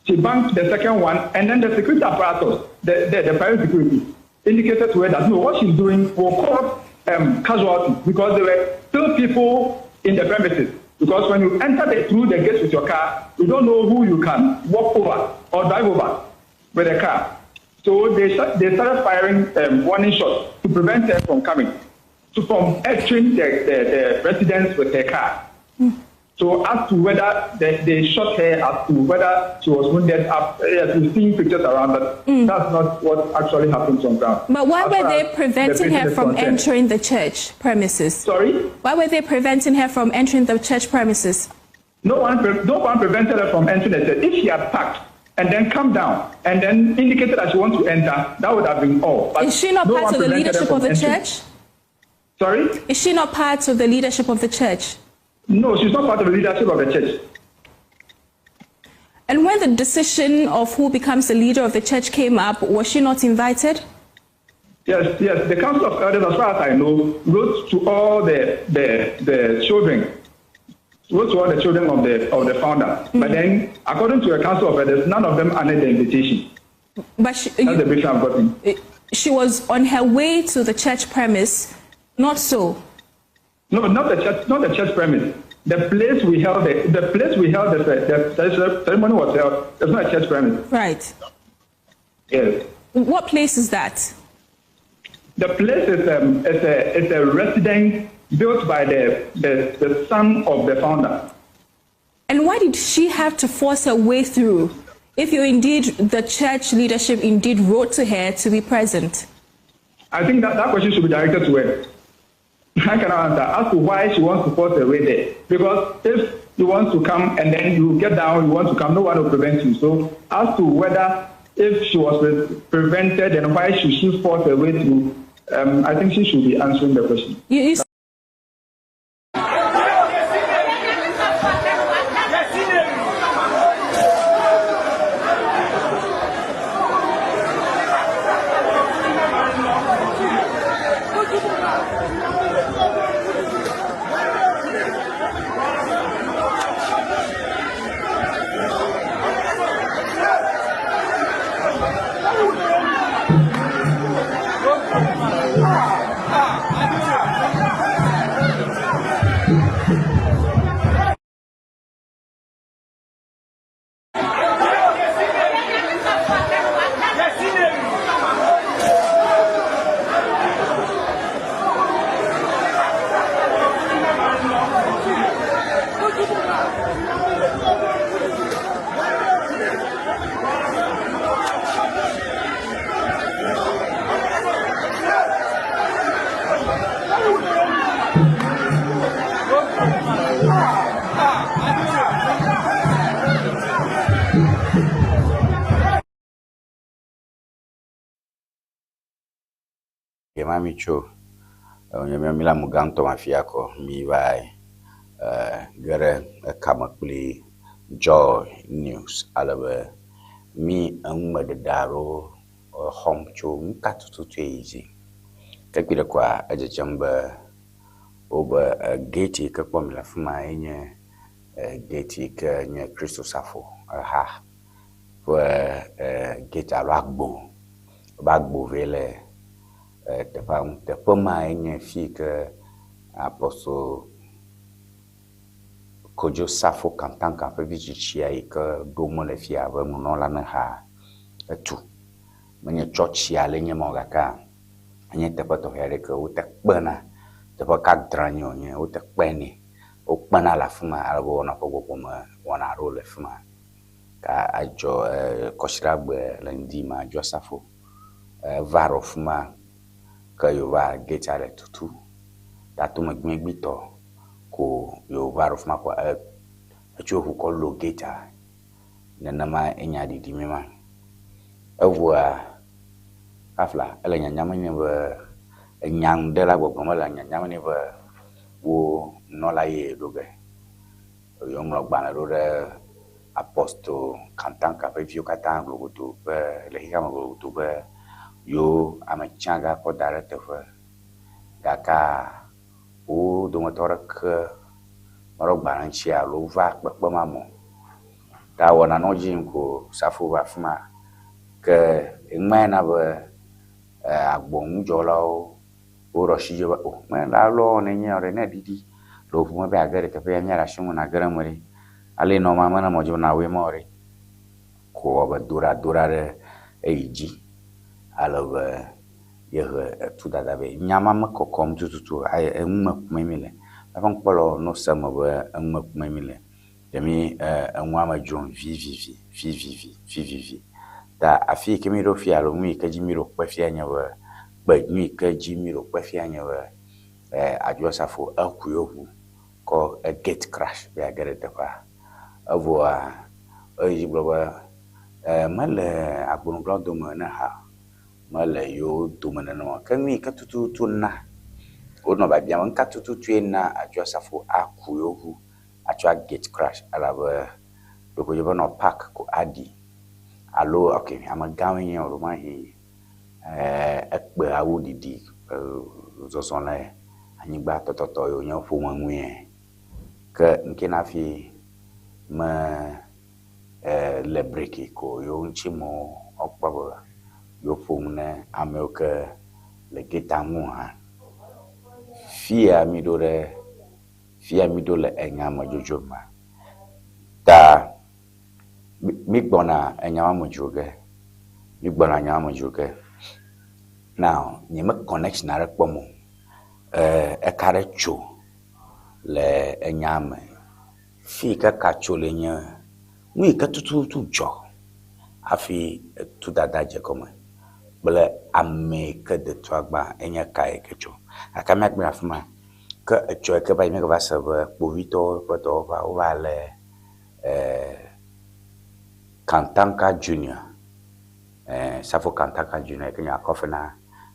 she banged the second one, and then the security apparatus, the private security, indicated to her that no, what she's doing will cause casualties because there were still people in the premises. Because when you enter through the gate with your car, you don't know who you can walk over or drive over with a car. So they, they started firing warning shots to prevent her from coming, to from entering the, the, the residence with her car. So as to whether they, they shot her, as to whether she was wounded, up, yes, we've seen pictures around, but that's not what actually happens on ground. But why As were far they as the preventing patient her is from concerned. entering the church premises? Sorry? Why were they preventing her from entering the church premises? No one, no one prevented her from entering the church. If she had parked and then come down and then indicated that she wants to enter, that would have been all. But Is she not no part one of the prevented her leadership from of the entering. church? Sorry? Is she not part of the leadership of the church? No, she's not part of the leadership of the church. And when the decision of who becomes the leader of the church came up, was she not invited? Yes, yes. The Council of Elders, as far as I know, wrote to all the, the, the children, wrote to all the children of the, of the founder. But then, according to the Council of Elders, none of them honored the invitation. But she, That's the briefing I've gotten. she was on her way to the church premise, not so. No, not the church, not the church premise. The place we held the, the place we held the, the ceremony was held. It's not a church premise. Right. Yes. What place is that? The place is is a is a residence built by the, the, the son of the founder. And why did she have to force her way through? If you indeed, the church leadership indeed wrote to her to be present. I think that, that question should be directed to her. I cannot answer as to why she wants to force her way there. Because if you want to come and then you get down, you want to come, no one will prevent you. So as to whether if she was prevented and why should she force her way through, I think she should be answering the question. You, you Ke ma mi tso nye mi le amu gãtɔ ma fia kɔ mi va ge ɖe ekame kpli Joy News ale be mi enumeɖeɖe aɖewo xɔm tso nu ka tututue yi dzi. Ke kpi ɖe koa edzedzem be wobe gate yi ke kpɔm mi le afi ma ye nye gate yi ke nye Kristo Safo eha ƒe gate alo agbo. Wobe agbo vɛ le teƒea ŋu. Teƒe ma ye nye fi yi ke Apostle Kojo Safo Kantanka ƒe vi tsitsia yi ke ɖo me le fia abe nunɔla ne ha etu. Menye tsɔtsi ale nye ma o gake enye teƒe tɔxɛ aɖe ke wote kpena. Teƒe ka dra nye wònye wote kpenɛ. Wokpena le afi ma ale be wɔna ƒe gbɔgbɔme wɔna aɖewo le afi ma. Ka adzɔ kɔsiɖagbe le ŋdi ma Adzɔ Safo eva ɖo afi ma ke yewo gate le tutu. Ta to megbegbetɔ ko yewo va ɖo afi ma ko etso ʋu kɔ lo gate nenema enya ɖiɖi mi ma. Eʋua kafla ele nyanyam nɛ be enyanuɖela gbɔgblɔm ele nyanyam nɛ be wo nunɔla ye ɖo ge. Yewo ŋlɔ gbalẽ ɖo ɖe Apostle Kantanka ƒe viwo katã glogodo be le xexea me glogodo be yewo ame tsã gã kɔ da ɖe teƒe gake wo dometɔ ɖeke meɖo gbalẽ ŋuti alo va kpekpe ma me o. Ta wɔna nɔ dzi yim ko Safo va afi ma ke eŋmae na be agbonudzɔlawo woɖo asi dzi be o me la lɔ ne nye ɖe ne ɖiɖi le ʋu me be age ɖe teƒe ya míaɖe asi ŋu nage ɖe eme ɖe. Ale nɔ ma mene mɔ dzi na woe ma o ɖe. Ko wɔ be do ɖa do ɖa ɖe eyi dzi. Ale be yehe etudada vɛ. Nya ma me kɔkɔm tututu o. Eye enu me kumee mi le. Míaƒe nukpɔlawo no se eme be enu me kumee mi le. Ɖe mi enua me dzrom vivivi, vivivi, vivivi. Ta afi yi ke mi ɖo fia alo nu yi ke dzi mi ɖo kpe fia nye be, kpe nu yi ke dzi mi ɖo kpe fia nye be, Adwoa Safo eku yewo ʋu kɔ gate crash be yeage ɖe teƒea. Evɔa eyi dzi gblɔ be mele agbonuglawo dome ne ha o, mele yewo dome nenema o. Ke nu yi ke tututu na wonɔ biabiam be nuka tututue na Adwoa Safo aku yewo ʋu atsɔ agate crash elabe ɖeko dze be nɔ park ko aɖi alo ok amegãwoe nye o ɖewomahi ekpe awu ɖiɖi zɔzɔ le anyigba tɔtɔtɔ yi wonye ƒome ŋue. Ke ŋke na hafi me le breki ko yewo ŋuti me wokpɔ be yewo ƒom ne amewo ke le gate ŋu hã. Fia mi ɖo ɖe fia mi ɖo le enya me dzodzo me. Ta mi gbɔna enya ma me dzro ge. Mi gbɔna enya ma me dzro ge. Now nye me connection aɖe kpɔm o. Eka ɖe tso le enya me. Fi yi ke ka tso le nye nu yi ke tututu dzɔ hafi tudada dze gɔme kple ame yi ke de tua gbã enye ka yi ke tso. Gake míagblẽ le afi ma. Ke etsɔ yi ke va yi míegava se be kpovitɔwo ƒe dɔwɔƒea wova lé Kantanka Junior, Safo Kantanka Junior yi ke nye akɔfena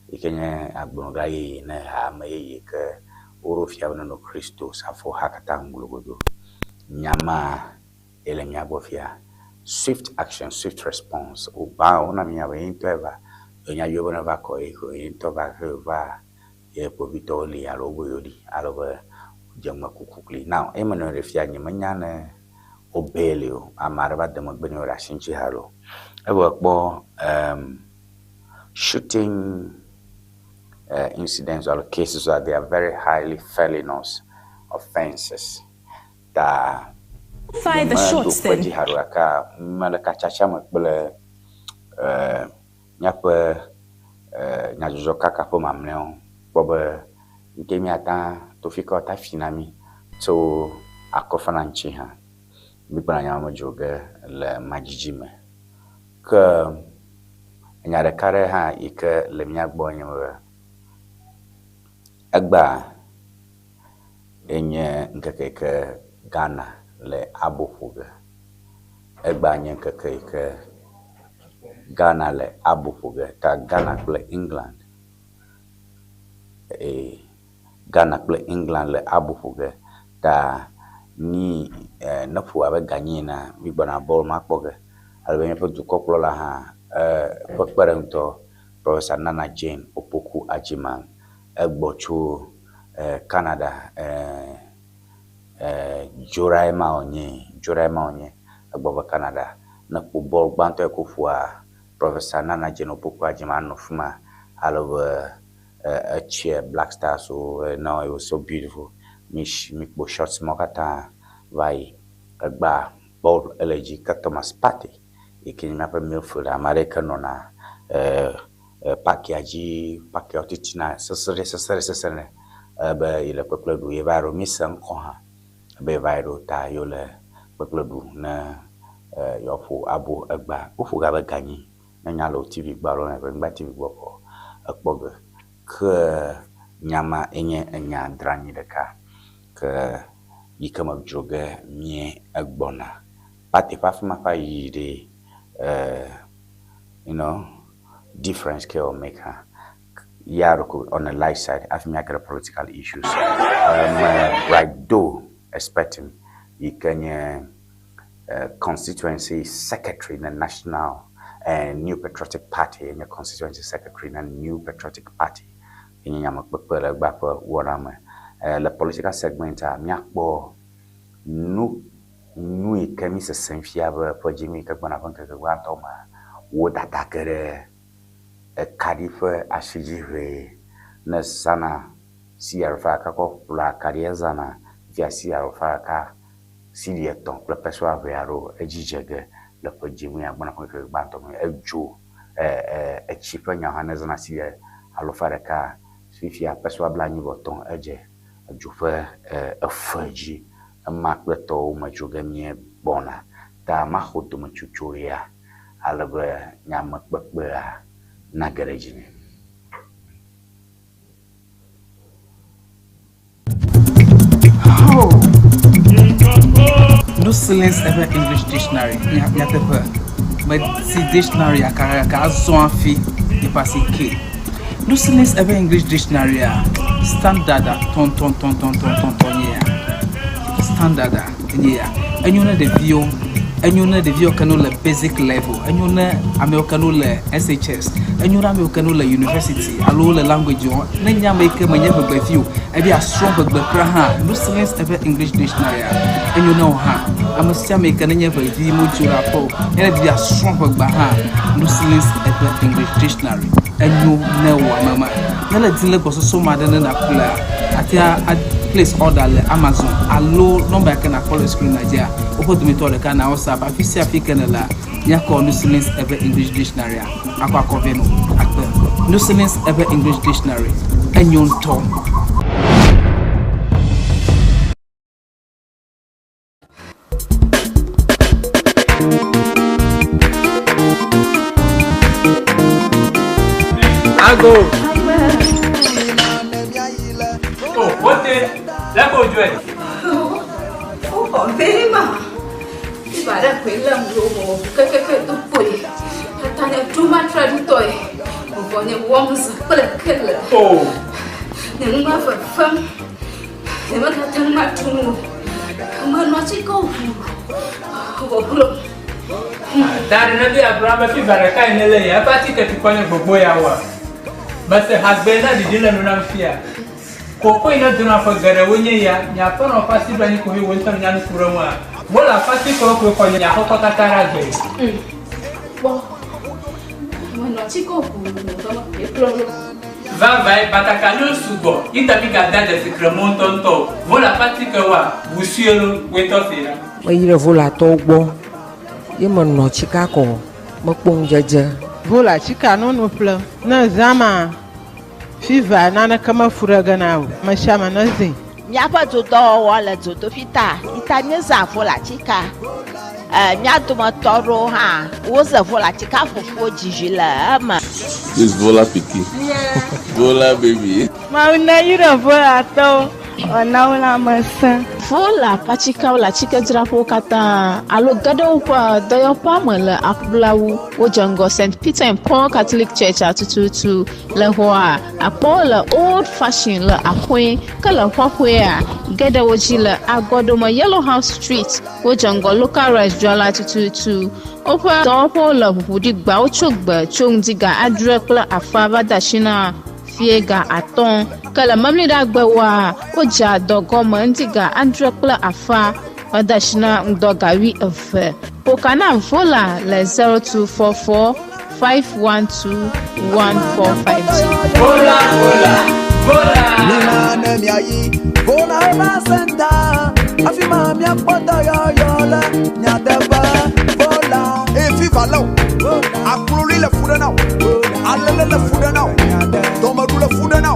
yi ke nye agblɔga yeye ne hame yeye ke woɖo fia be nenɔ Kristo Safo ha katã ŋglogodo. Nya ma ye le mía gbɔ fia. Swift action, swift response. Wogbã wona mínya be ye ŋutɔe va. Enya yɔ be neva kɔ ye ko ye ŋutɔ va he va ye kpovitɔwo li alo wobe yewo li ale be wodze ŋme kuku kpli. Now eye menɔ ɖe fia nye menya ne wo bail o. Ame aɖe va de megbe ne wo ɖe asi ŋuti haɖe o. Evɔ kpɔ shooting incidents or cases are they are very highly felonious offenses. Ta Fire the nye meɖo shots kpe then. dzi haɖe o gake mele katsatsa me kple míaƒe nyadzɔdzɔkaka ƒe mamlɛawo kpɔ be nke míata to fi ka wòata fi na mí tso akɔfana ŋuti hã. Mígbɔna nya me dzro ge le madzidzi me. Ke enya ɖeka ɖe hã yi ke le mía gbɔ nye be egbea enye ŋkeke yi ke Ghana le abo ƒo ge. Egbea nye ŋkeke yi ke Ghana le abo ƒo ge ta Ghana kple England. Eye Ghana kple England le abo ƒo ge ta ni ne ƒo abe ganyi ene mi gbɔna bɔl ma kpɔ ge. Ale be míaƒe dukɔkplɔla hã ƒe kpeɖeŋutɔ Professor Nana Jane Opoku Agyemang egbɔ tso Canada Dzoɖae ma wònye, Dzoɖae ma wònye egbɔ va Canada. Ne kpo bɔl gbãtɔ yi ke woƒoa Professor Nana Jane Opoku Agyemang anɔ fi ma ale be etsia Black Stars wo. No, it was so beautiful. Mi mi kpo shots mawo katã va yi. Egbea bɔl ele dzi ke Thomas Partey yi ke nye míaƒe midfielder ame aɖe yi ke nɔna parkia dzi parkiawo titina sesẽ ɖe sesẽ ɖe sesẽ ɖe ebe yi le kpekple ɖu ye va ɖo mi se ŋkɔ hã ebe ye va ɖo ta yewo le kpekple ɖu ne yewoaƒo abo egbea. Woƒo ga be ganyi ne nya le wo TV gbɔ alo ne ŋgba TV gbɔ kɔ ekpɔ ge. Ke nya ma enye enya dranyi ɖeka ke yi ke me dzro ge mie egbɔna. Partey ƒe afi ma ƒe ayi ɖe difference ke wò make hã. Ya ɖeko on the light side hafi míage ɖe political issues. Bright Doe expecting yi ke nye constituency secretary na National New Patriotic Party enye constituency secretary na New Patriotic Party enye nyamekpekpe le egbea ƒe wɔna me. Le political segment a míakpɔ nu nu yi ke mi sesem fia be ƒe dzinu yi ke gbɔna ƒe ŋkeke gbãtɔ mea wo dada ge ɖe ekaɖi ƒe asidzi ʋee ne zãna CR ƒe aka kɔ ƒlɔ akaɖia zãna fia CR ƒe aka cedi etɔ̃ kple pesewa ʋee aɖewo edzi dze ge le ƒe dzinu ya gbɔna ƒe ŋkeke gbãtɔ me. Edzo E, e, etsi ƒe nya hã ne zãna cedi alafa ɖeka fifia pesewa blanyi vɔ tɔ̃ edze edzo ƒe e, efe dzi. Ema kple tɔwo me tso ge mie gbɔna. Ta maxɔ dometsotso ya ale be nyamekpekpea nage ɖe dzi nɛ. Nusilen's Ewe English Dictionary nyateƒe meti dictionary aka gake azɔ hafi yeƒe asi ke. Nusilen's Ewe English Dictionary a standard a tɔntɔntɔntɔntɔntɔntɔ nye ya. Standard a enye ya. Enyo ne ɖeviwo, enyo ne ɖeviwo ke ne wole basic level, enyo ne amewo ke ne wole SHS, enyo ne amewo ke ne wole university alo wole language wɔm. Ne nye ame yi ke menye ʋegbevi o, ebe yeasrɔ̃ ʋegbe kura hã, Nusilen's Ewe English Dictionary enyo ne wò hã. Ame sia ame yi ke nenye ʋevi modzo ɖe aƒe o, ye ne di be yeasrɔ̃ ʋegbea hã, Nusilen's Ewe English Dictionary enyo ne wò ame ma. Ne le di le gbɔsɔsɔ me aɖe ne nàƒlea, àte ŋu a place order le Amazon alo nɔmba yi ke nàkpɔ le screen dzia, woƒe dometɔ ɖeka na WhatsApp. Afi sia afi ke nèlea, míakɔ Nusilen's Ewe English Dictionary akɔ akɔ vɛ nɔ akpe. Nusilen's Ewe English Dictionary enyo ŋutɔ. Ago. Oh, wote. Leko dzɔe. Wokɔ bema. Fiva ɖe koe lém ɖo mɔ kekeke do kpoe. Tata nye ɖo matra ɖutɔe. Vɔ nye wɔm zã kple kele. Oh. Nye nu ma fefem. Nye megate ŋu aɖu nu o. Menɔ atikewo ʋu vɔ glo. Ta ɖe ne be agblɔ be fiva ɖeka yi ne le ya eƒe atike tukɔ nye gbogbo ya wa. Mese hagbe na ɖiɖi le nu nam fia. Koko yi ne dona ƒe geɖewo nye ya, nye aƒenɔ ƒe asi ɖo anyi ko he wò ŋutɔ nya nu ku ɖe ŋua. Wole aƒe atikewo koe xɔ nye aƒekɔ katã ɖe agbe. Kpɔ. Menɔ atikewo ʋu vɔ glo. Vavãe, batakaliwo sugbɔ yi ta migada dzesi kremɔ ŋutɔŋutɔ o. Vɔ le aƒe atikewoa, ʋu sue lo, woe tɔ see ɖa. Meyi ɖe Volatɔwo gbɔ ye menɔ tsika kɔ mekpɔ ŋudzedze. Vola tsika nono ƒlem. Ne zã ma, fiva naneke mefu ɖe ge na o. Ame sia ame nezĩ. Míaƒe dodɔwɔwɔ le dzodoƒi ta yi ta míezã vola tsika. E, mía dometɔ aɖewo hã woze vola tsika ƒoƒu dzi vi le eme. This Vola pikin. Vola baby. Mawu na yra Volatɔwo wòana wo lãmesẽ. Vola ƒe atikewo le atikedzraƒewo katã alo ge ɖe woƒe dɔyɔƒea me le aƒlawu. Wodze ŋgɔ St. Peter and Paul Catholic Church tututu le xɔa akpɔwo le Old Fashion le axɔe ke le xɔxɔea ge ɖe wo dzi le agɔɖome Yellow House Street. Wodze ŋgɔ Local Rice dzrala tututu. Woƒe dɔwɔƒewo le ʋuʋu ɖi gbawo tso gbe tso ŋdi ga adre kple afa va de asi na fie ga atɔ̃. Ke le memleɖagbewoa, wodzea dɔ gɔme ŋdi ga adre kple afa va de asi na ŋdɔ ga wuieve. Ƒoka na Vola le 0244 512 1452. Vola, vola, vola. Mina ne miayi Vola Herbal Center afi ma miakpɔ dɔyɔyɔ le nyateƒe Vola. Eye fiva lé o, akloli le fu ɖe na o, alele le fu ɖe na o, dɔmeɖu le fu ɖe na o,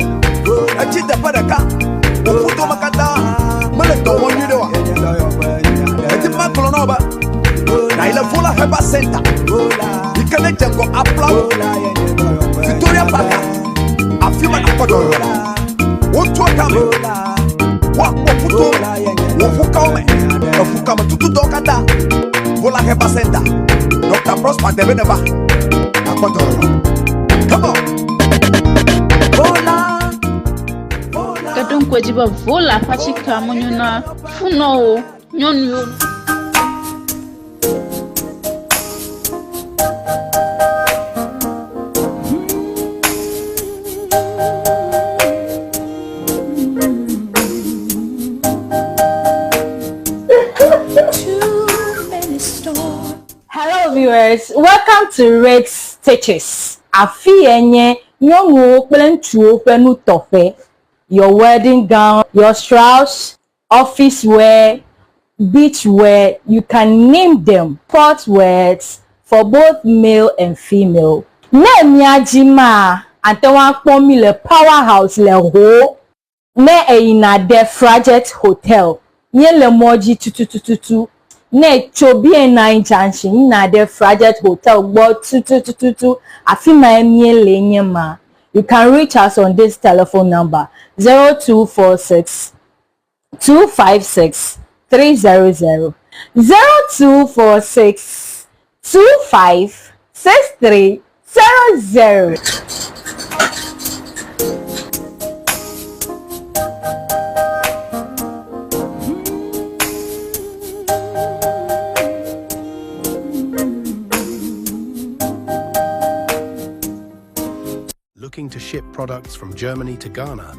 etsi teƒe ɖeka, wò ƒudome katã mele dɔ wɔm nyuie ɖe oa? Edi be magblɔ na wò be nàyi le Vola Herbal Center yi ke ne dze ŋgɔ Aplawo, Victoria Park, afi ma nàkpɔ dɔyɔyɔ le. Wotua kame, woakpɔ ƒuto me, wò ƒukawo me, eƒukame tutudɔwo katã. Vola Herbal Center, Dr. Prosper Debe neva, nàkpɔ dɔyɔyɔ. Come on. Vola. Ke ɖo ŋku edzi be Vola ƒe atikea menyo na funɔwo, nyɔnuwo. Hello viewers, welcome to Red Stitches. Afi ye nye nyɔnuwo kple ŋutsuwo ƒe nutɔƒe. Your wedding gown, your shrouds, office wear, beach wear, you can name them. Sport wears for both male and female. Ne mía dzi maa, ate ŋu akpɔ mí le Power House le Ho. Ne èyina ɖe Frajet Hotel, míele mɔ dzi tutututu. Ne ètso BNI Junction yina ɖe Frajet Hotel gbɔ tutututu, afi mae míele nye ma. You can reach us on this telephone number, 0246 256 300, 0246 25 63 00. Looking to ship products from Germany to Ghana?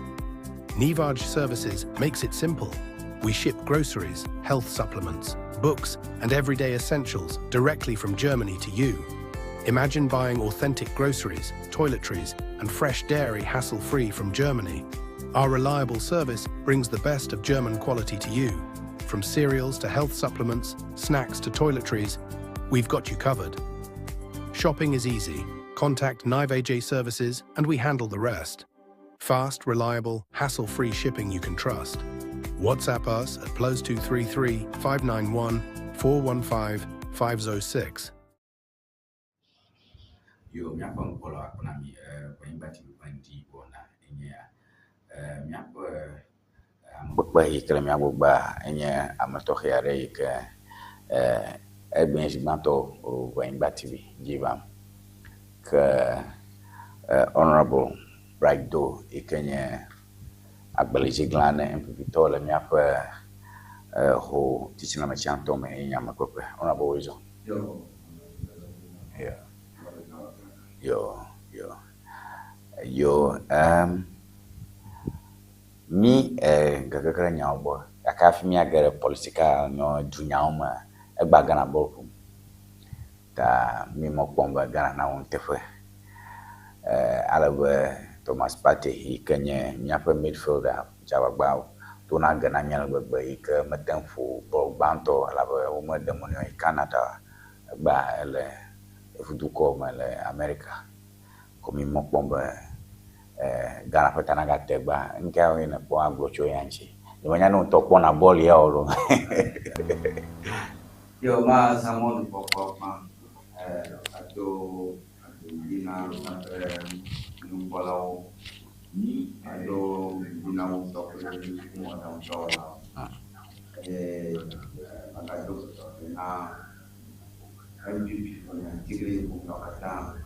Nivaj Services makes it simple. We ship groceries, health supplements, books, and everyday essentials directly from Germany to you. Imagine buying authentic groceries, toiletries, and fresh dairy hassle free from Germany. Our reliable service brings the best of German quality to you. From cereals to health supplements, snacks to toiletries, we've got you covered. Shopping is easy. Contact Nive AJ Services and we handle the rest. Fast, reliable, hassle-free shipping you can trust. WhatsApp us at +233 591 415 506. Yo, míaƒe ŋkɔ le akɔ na mi Kpenyigba TV ƒe ŋdi wɔna enye ya. Míaƒe amekpekpe yi ke le mía gbɔgbea enye ame tɔxɛ aɖe yi ke egbe nye zi gbãtɔ wò Kpenyigba TV dzi vam. Ke Honorable Bright Doe yi ke nye agbelidziglã ne NPP tɔwo le míaƒe ho tsitsinɔametsiatɔ me ye nye amekpekpe. Honorable Woezɔ. Yo. Yo, yo. Yo, mí gege ɖe nyawo gbɔ gake hafi míage ɖe political nyɔ dunyawo me egbea Ghana bɔl ƒom. Ta mí mɔ kpɔm be Ghana nawɔ nuteƒe. Ale be Thomas Partey yi ke nye míaƒe midfielder dze agbagba to na ge na mí ale gbegbe yi ke mete ŋu ƒo bɔl gbãtɔ elabe womeɖe mɔ nɛ yi Canada egbea ele yevudukɔ me le America. Ko mí mɔ kpɔm be Ghana ƒe ta nagate egbea. Nu kae nèkpɔ agblɔ tso eya ŋuti? Nyemenya ne wò ŋutɔ kpɔna bɔl ya o loo. Yo, mazã mɔnukpɔkpɔ gbã ado aɖuvi na míaƒe nukpɔlawo, ado ŋku na wo ŋutɔ kple nuwɔnaŋudɔwɔlawo eye magado gbe tɔxɛ na NPP ƒe atiglinyi ƒomeawo katã.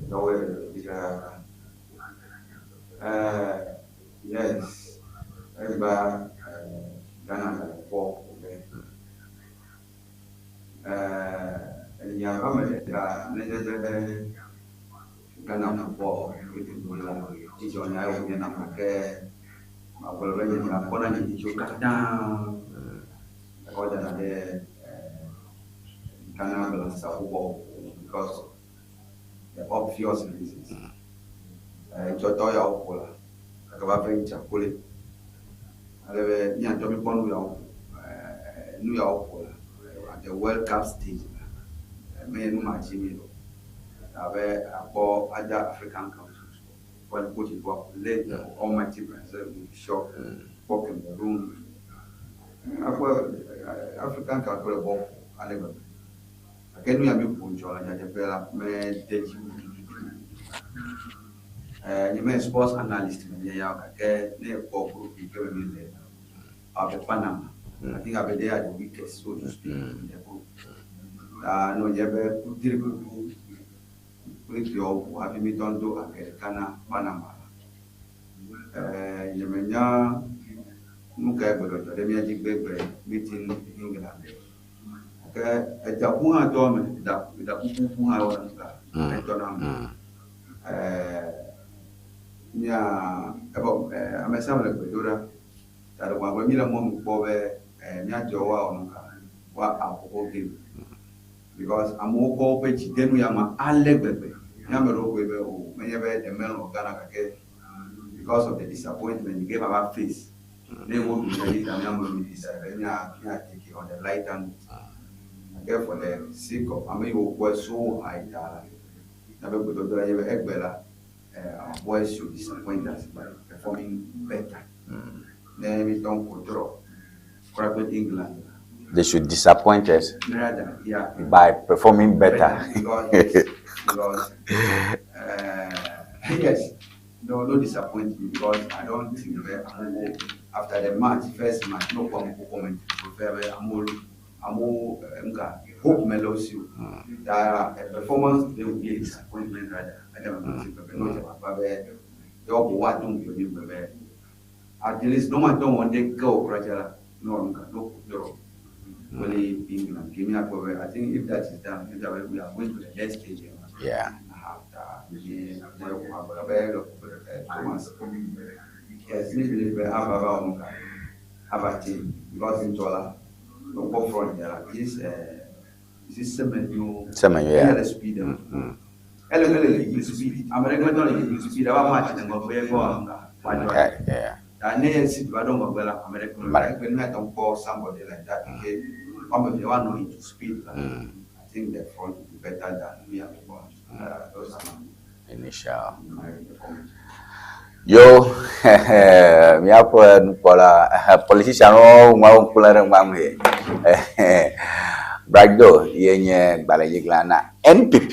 Dɔwɔe le dɔ dzi ɖaa. Yes, egbea Ghana le kpɔ be enya ƒe ame ɖeka nenye be Ghana football ƒe la, dzidzɔnya ye wònye nam gake magblɔ be nye mekpɔna nye dzidziwo katã mekɔ dana ɖe Ghana Black Stars football because of the obvious reasons. Ŋtsɔtɔ ya woƒo la, gake va ve ŋtsakole. Ale be mía ŋutɔ míkpɔ nu ya woƒo, nu ya woƒo la at the World Cup stage la, menye nu ma dzi mí o. Abe akpɔ other African countries, kpɔ Cote d'Ivoire led the almighty Brazil with shock, kpɔ Cameroon, akpɔ African country le bɔl ƒo ale gbegbe. Gake nu ya míƒo ŋtsɔ le nyateƒe la, mede dzi wu tututu. Nye menye sports analyst menye ya o gake ne ekpɔ group yi ke me míle abe Panama, I think abe they are the weakest so to speak in the group. Ta ne wònye be kudriɖuɖu kple tɔwo ƒo hafi míetɔ do age ɖeka na Panama la, nyemenya nu kae gbɔdzɔdzɔ ɖe mía dzi gbegbe meeting England. Gake edaƒu hã tɔ eme, edaƒuƒuƒu hã wɔna nu ka etɔna eme. Mía evɔ ame sia ame le gbe do ɖa. Ta ɖeko abe míle mɔnu kpɔ be míadzɔ woawɔ nu ka woa aƒoƒo game because amewo kɔ woƒe dzi de nu ya me ale gbegbe. Mía ame ɖewo gblɔe be o menye be ɖe melɔ̃ Ghana gake because of the disappointment yi ke mava face ne woɖu mía dzi ta mía ame ɖewo decide be mía mía take it on the lighter note. Gake for the sake of ame yiwo kpɔe so high ta la. Míaƒe gbedodoɖa nye be egbe la, our boys should disappoint us by performing better. Ne míetɔ ŋku draw kura kple England la. They should disappoint us Rather, yeah. by performing better. Because, because yes, no, no disappoint me because I don't think that I'm after the match, first match, no one will comment. Prefer I'm all, I'm all, hope mellows you. That a performance today will be a disappointment rather. I don't know if no At least no man don't want to go gradually. No, no, no, no. Only England. Give me a I think if that is done, if that we are going to the next stage. Yeah. Yes, me believe we have our have a team because in Chola, no go front there. This this Semenyo. Semenyo, yeah. Ele speed. Ele ele speed. America don't speed. Our match and go go. Yeah. And then see I don't go well America. When I don't call somebody like that, okay, I'm the one into speed. I think the front will be better than we are going. Those are my initial. Yo, míaƒe nukpɔla politician wo ŋua ŋku lé ɖe ŋua ŋu ye. Bragdo ye nye gbalẽdzigla na NPP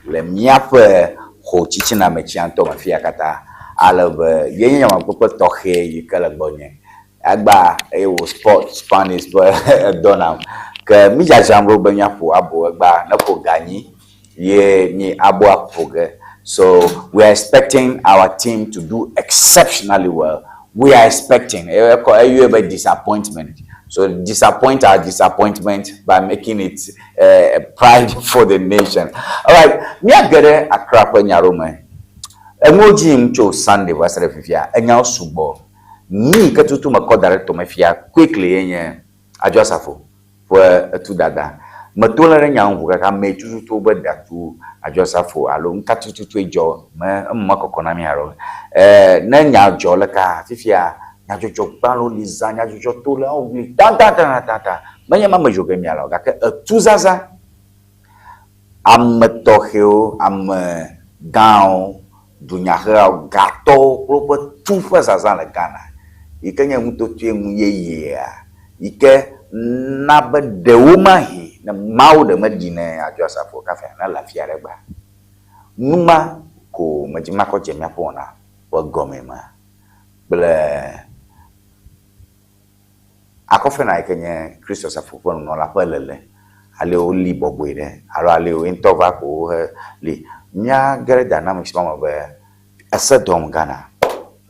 le míaƒe xɔ tsitsina me tsiãtɔ me fia katã. Ale be ye nye nyamakpekpe tɔxɛ yi ke le gbɔnye. Agba eye wò sport Spanish ƒe edɔ nam. Ke mi dzadzram ɖo be míaƒo abo egba ne ƒo ganyi ye mi aboa ƒo ge. So we are expecting our team to do exceptionally well. We are expecting a bit disappointment. So disappoint our disappointment by making it a pride for the nation. All right, míage ɖe Accra ƒe nyaɖewo me. Enuwo dzi yim tso Sunday va se ɖe fifia, enyawo sugbɔ. Nu yi ke tutu mekɔ da ɖe tome fia quickly ye nye Adwoa Safo ƒe etudada. Meto lé ɖe nya ŋu gake ame tututu be ɖatu Adwoa Safo alo nuka tututue dzɔ me eme mekɔkɔ na mi haɖe o. Ne nya dzɔ leka fifia nyadzɔdzɔ gbalẽwo li zã nyadzɔdzɔ to le wo li tatatatatata. Menye ma me dzo ge mia le o gake etuzaza ame tɔxɛwo, ame gãwo, dunyaheawo, gatɔwo kple woƒe tu ƒe zazã le Ghana yi ke nye nutotoe nu yeyea yi ke na be ɖewo mahi ne Mawu ɖe meɖi ne Adwoa Safo kafi ne le afi aɖe gba. Numa ko medzi makɔ dze míaƒe wɔna ƒe gɔme ma kple Akɔfena yi ke nye Kristo Safo ƒe nunɔla ƒe lele ale woli bɔbɔe ɖe alo ale wo ŋutɔ va ko wohe li. Míage ɖe dynamics ma me be ese dɔm Ghana.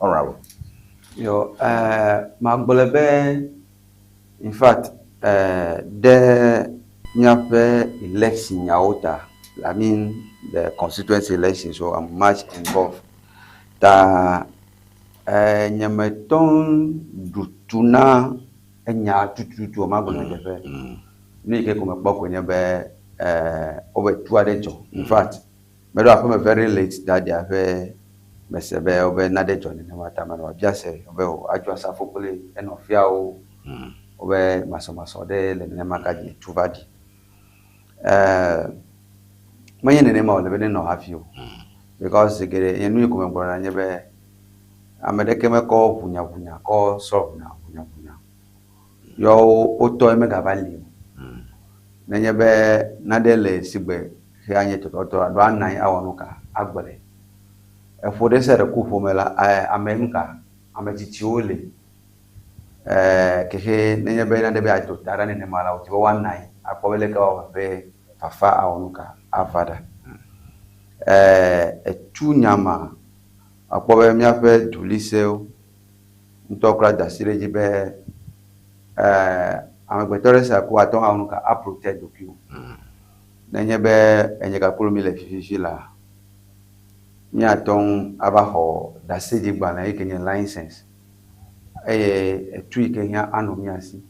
Honorable. Yo, magblɔe be in fact ɖe míaƒe election nyawo ta, I mean the constituency election, so I'm much involved. Ta nye metɔ ɖu tu na enya tututu o magblɔ nyateƒe. Nu yi ke ko mekpɔ koe nye be wobe tu aɖe dzɔ. In fact, meɖo aƒeme very late that day aƒe mese be wobe nane dzɔ nenema ta menɔ abia se be o Adwoa Safo kple enɔviawo wobe masɔmasɔ ɖe le nenema ka dzi tu va ɖi. Menye nenema wòle be nenɔ hafi o. Because zi geɖe nye nu yi ko megblɔna nye be ame ɖeke mekɔ ʋunyaʋunya kɔ solve na ʋunyaʋunya. Yɔ wotɔe megava li o. Nenye be nane le sigbe xea nye tɔtɔtɔ alo ana anyi awɔ nu ka agblɔe. Eƒo ɖe sia ɖe ku ƒome la, ame nu ka ame tsitsiwo li. Kexe nenye be nane be ado ta ɖa nenema la, wòdze be woana anyi akpɔ be leke woawɔ be fafa awɔ nu ka ava ɖa. Etu nya ma akpɔ be míaƒe dulisewo ŋutɔ kura da asi ɖe edzi be amegbetɔ ɖe sia ko ate ŋu awɔ nu ka a protect ɖokuiwò. Nenye be enye gakpolo mi le fififi la, míate ŋu ava xɔ ɖaseɖigbalẽ yi ke nye license eye etu yi ke hiã anɔ mía si.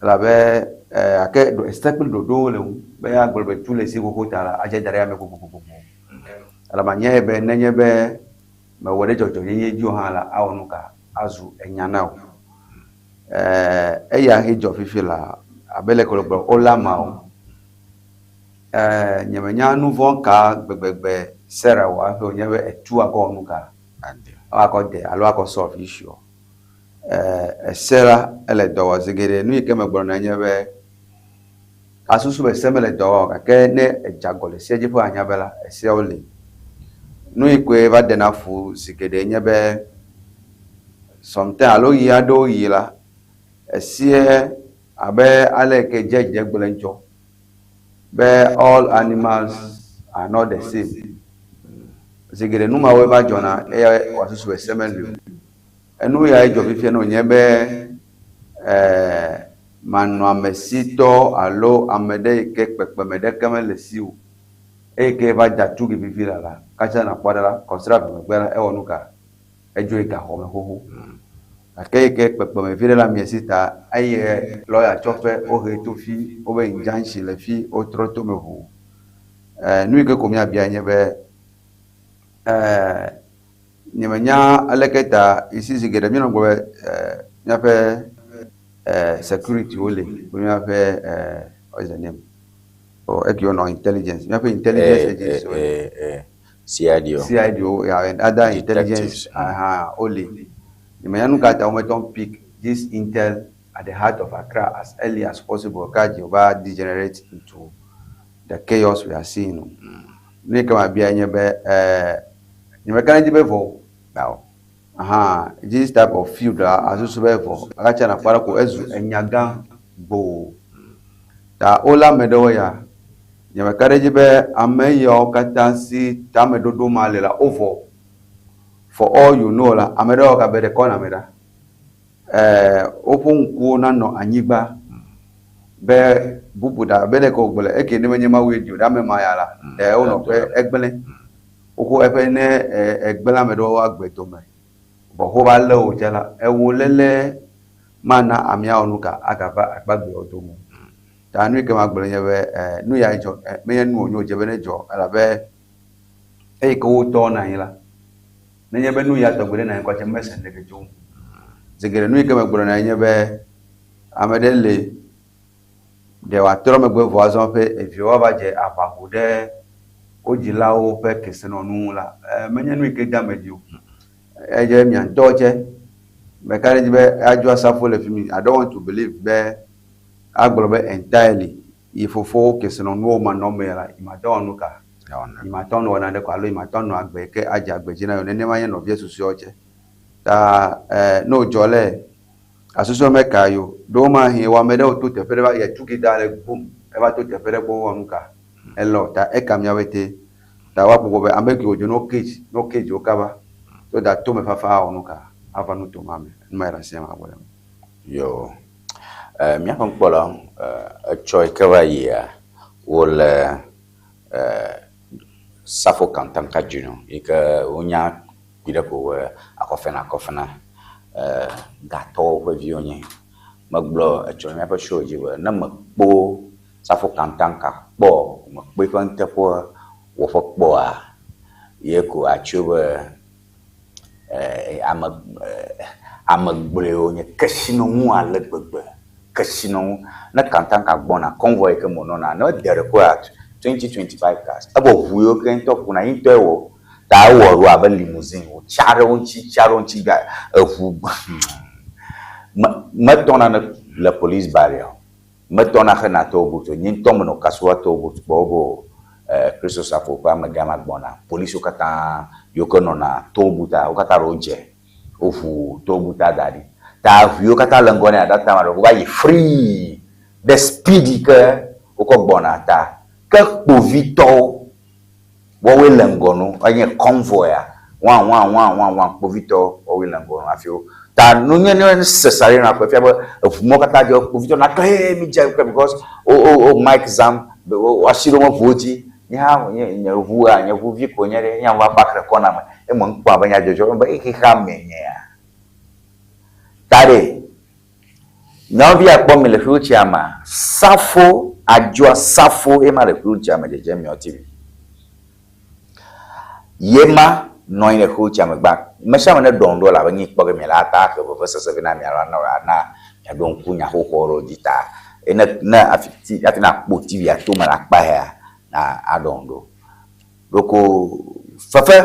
Elabe gake ese kple ɖoɖowo le ŋu be agblɔ be tu le esi xoxo ta la, adze da ɖe ame gbogbogbogbo. Elabe anyae be nenye be mewɔ ɖe dzɔdzɔnyenye dzi o hã la, awɔ nu ka azu enya na wò. Eya he dzɔ fifi la abe leke wòle gblɔ wolé ameawo. Ɛɛ, nyemenya nu vɔ̃ ka gbegbegbe Sarah wɔ hafi wònye be etu akɔ wɔ nu ka? Akɔ de alo akɔ solve issue. Ɛɛ, ese la, ele dɔ wɔ zi geɖe. Nu yi ke megblɔna nye be, asusu be se mele dɔ wɔm o gake ne edze agɔ le sea dzi ƒe anya be la, eseawo li. Nu yi koe va ɖena fu zi geɖe nye be, sometimes alo ɣi aɖewo ɣi la, eseɛ abe ale yi ke judge ɖe gblɔe ŋtsɔ be all animals are not the same. Zi geɖe nu mawoe va dzɔna eye wòasusu be se meli o. Enu yae dzɔ fifia ne wònye be manɔamesitɔ alo ame ɖe yi ke kpekpeme ɖeke mele si o eyi ke va da tugi fifi la la, katsa nakpɔ ɖa la, kɔsiɖa eve megbe la, ewɔ nu ka? Edzo yi gaxɔ me xoxo. Gake eyi ke kpekpeme vi ɖe le amea si ta, eye lɔya tsɔ ƒe wohe to fi, wobe injunction le fi, wotrɔ to me ʋuu. Nu yi ke ko míabia nye be, Nyemenya aleke ta you see zi geɖe míenɔ gblɔ be míaƒe security wo li kple míaƒe what is the name? Oh, eke wonɔ intelligence, míaƒe intelligence agency wo li. CID wo. CID wo, yeah, and other intelligence aha wo li. Nyemenya nu ka ta womete ŋu pick this intel at the heart of Accra as early as possible ka dzi wova degenerate into the chaos we are seeing o. Nu yi ke mabia nye be, eh, nyemeka ɖe edzi be vɔ o. Ao. Aha, this type of field la, asusu be vɔ. Akatsa nakpɔ ɖe ko ezu enya gã gboo. Ta wolé ame ɖewo ya, nyemeka ɖe edzi be ame yawo katã si tameɖoɖo ma le la, wovɔ. For all you know la, ame ɖewo gabe ɖe kɔna me ɖa. Eh, woƒe ŋkuwo nanɔ anyigba be bubu ɖa be leke wògblɔe eke ne menye Mawue ɖi o ɖe ame ma ya la, ɖe wo nɔƒe egblẽ. Xoxo eƒe ne egblẽ ame ɖewo agbe dome vɔ xoxo va lé wò tse la, ewò léle mana amea wɔ nu ka agava agbagbeawo dome o. Ta nu yi ke magblɔ nye be nu ya dzɔ menye nu wònye wòdze be nedzɔ elabe eyi ke wotɔ nɔ anyi la, Nenye be nu ya tɔgbi ɖe nɔ anyi kɔtse mese ŋɖeke tso ŋu. Zi geɖe nu yi ke megblɔna nye be ame ɖe li ɖe wòatrɔ megbe vɔ azɔ ƒe eviwo ava dze aʋa ho ɖe wo dzilawo ƒe kesinɔnu ŋu la, menye nu yi ke de ame dzi o. Edze mia ŋutɔ tse meka ɖe edzi be adzo asafo le fi mi. I don't want to believe be agblɔ be entirely yi fofowo kesinɔnuwo manɔmee la, yi mate ŋu awɔ nu ka? Yi mate ŋu awɔ nane ko alo yi mate ŋu anɔ agbe yi ke adze agbe dzi na ye o. Nenema nye nɔvia susɔeawo tse. Ta e ne wòdzɔ le asusɔ meka yi o. Ɖewomahi wɔ ame ɖe wòto teƒe ɖe va yi tugi da ɖe bum eva to teƒe ɖe gbɔ wowɔ nu ka? Elɔ ta eka mía ƒete. Ta woakpɔ gbɔ be ame kewo dzo no cage no cage wo kaba so that tomefafa awɔ nu ka? Ava nuto ma me. Nu ma yi ɖe asia ma gbɔ ɖe eme. Yo. E, míaƒe nukpɔla, e, etsɔ yi ke va yia, wole e, Safo Kantanka Junior yi ke wonya kpui ɖe ko be akɔfena akɔfena e, gatɔwo ƒe vi wonye. Megblɔ etsɔ le míaƒe show dzi be ne mekpɔ Safo Kantanka kpɔ, mekpɔ eƒe nuteƒe wɔƒe kpɔa, ye ko atso be ame ame gblɔe wonye, kesinɔnu ale gbegbe, kesinɔnu. Ne kantanka gbɔna, convoy yi ke me wònɔna, ne ede ɖe koa, 20, 25 cars. Evɔ ʋu yiwo ke ŋutɔ kuna, ye ŋutɔe wɔ. Ta ewɔ ɖo abe limousine, wòtsa ɖe wo ŋuti, tsa ɖe wo ŋuti ga eʋu me metɔna ne le police barrier o. Metɔna xena toll booth o. Nye ŋutɔ menɔ Kasuwa toll booth kpɔ wobe o Kristo srafo ƒe amegã ma gbɔna. Polisiwo katã yiwo ke nɔna toll booth-a, wo katã ɖe wodze woʋu toll booth-a da ɖi. Ta ʋu yiwo katã le ŋgɔ nɛ at that time ɖe wova yi free ɖe speed yi ke wokɔ gbɔna ta. Ke kpovitɔwo woawoe le ŋgɔ no, enye convoy-a, wan wan wan wan wan kpovitɔ woawoe le ŋgɔ no hafi wo. Ta nu nye ne se siren akpɔe fia be eʋu mɔ katã dze kpovitɔ na ke hee mi dze ke because wo wo wo mic zam wo asi ɖo ʋuwo dzi. Nye hã nye nye ʋua nye ʋuvi ko nye ɖe nye va park ɖe kɔna me eme ŋkpɔ abe nyadzɔdzɔ be xexea me nyea. Ta ɖe nyɔnuvi akpɔ mi le wheelchair mea safo adzoa safo ema le wheelchair me dzedzem miɔ TV. Ye ma nɔ anyi ɖe wheelchair me gbã. Me sia ame ne ɖɔ ŋu ɖo elabe nyi kpɔ ge miele ata ahe vevesese vɛ na mi alo ana ana miaɖo ŋku nya xoxoawo ɖewo dzi ta. Ye ne ne hafi ti hafi nakpɔ TV-a to me le akpa ya. aɖɔ ŋu ɖo. Ɖoko fefe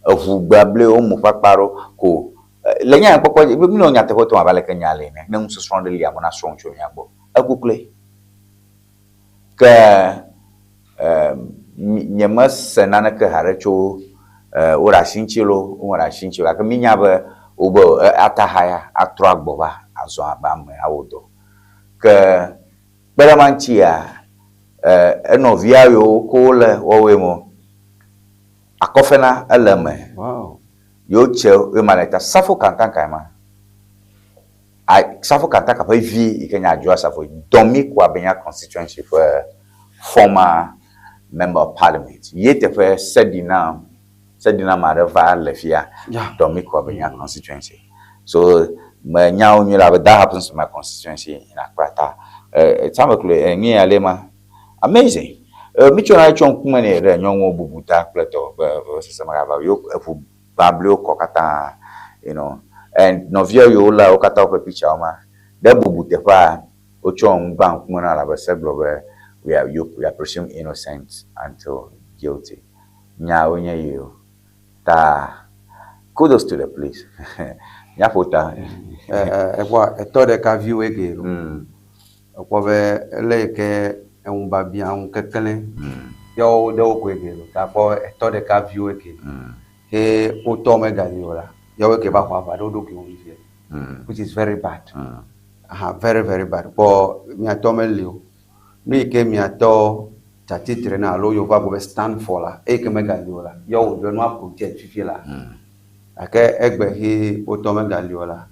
eʋu gbable womu ƒe akpa ɖo ko le nya kpɔkpɔ dzi mi nɔ nyateƒe tom abe aleke nya le ene. Ne nusɔsrɔ̃ ɖe li amewo nasrɔ̃ nu tso mía gbɔ. Ekuklɔe. Ke nyemese naneke haɖe tso wo ɖe asi ŋuti loo, wome ɖe asi ŋuti o gake mínya be wobe ata haya atrɔ agbɔ va azɔ abe ame awɔ dɔ. Ke kpe ɖe ema ŋutia, enɔvia yiwo ko wole wɔwoe me Akɔfena ele eme. Yewo tse ye ma le ta Safo Kantanka ma. A Safo Kantanka ƒe vi yi ke nye Adjoa Safo Dɔmi Kwabenya constituency ƒe former member of parliament. Ye teƒe Sedina Sedina ma ɖe va le fia Dɔmi Kwabenya constituency. So me nya wo nyuie la that happens to my constituency in Accra ta. Eh, tsame kloe, eh, nye ya le ma. Amazing! Mi tsɔ nane tsɔ ŋkume nɛ ɖe nyɔnuwo bubu ta kple tɔ be vevesese megava o. Yewo eŋu bablewo kɔ katã, you know. And nɔvia yiwo lé wo katã woƒe picture wo ma. Ɖe bubu teƒea, wotsɔ ŋu gbã ŋkume na elabe se gblɔ be we are, you, we are presumed innocent until guilty. Nyawoe nye yewo. Ta kudos to the police. Míaƒo ta. Ekpɔa, etɔ ɖeka viwoe ke ɖo. Ekpɔ be ele yi ke eŋubiabiã, ŋukeklẽ ye wo ɖewo koe ke lo. Ta kpɔ etɔ ɖeka viwoe ke. Ke wotɔ megali o la, yawoe ke va xɔ aʋa ɖe wo ɖokui ŋu fifia. Which is very bad. Aha, very very bad. Kpɔ miatɔ meli o. Nu yi ke miatɔ tsi atsitre na alo yewo va gblɔ be stand for la, eyi ke megali o la, ya wo be nua protect fifia la. Gake egbe he wotɔ megali o la,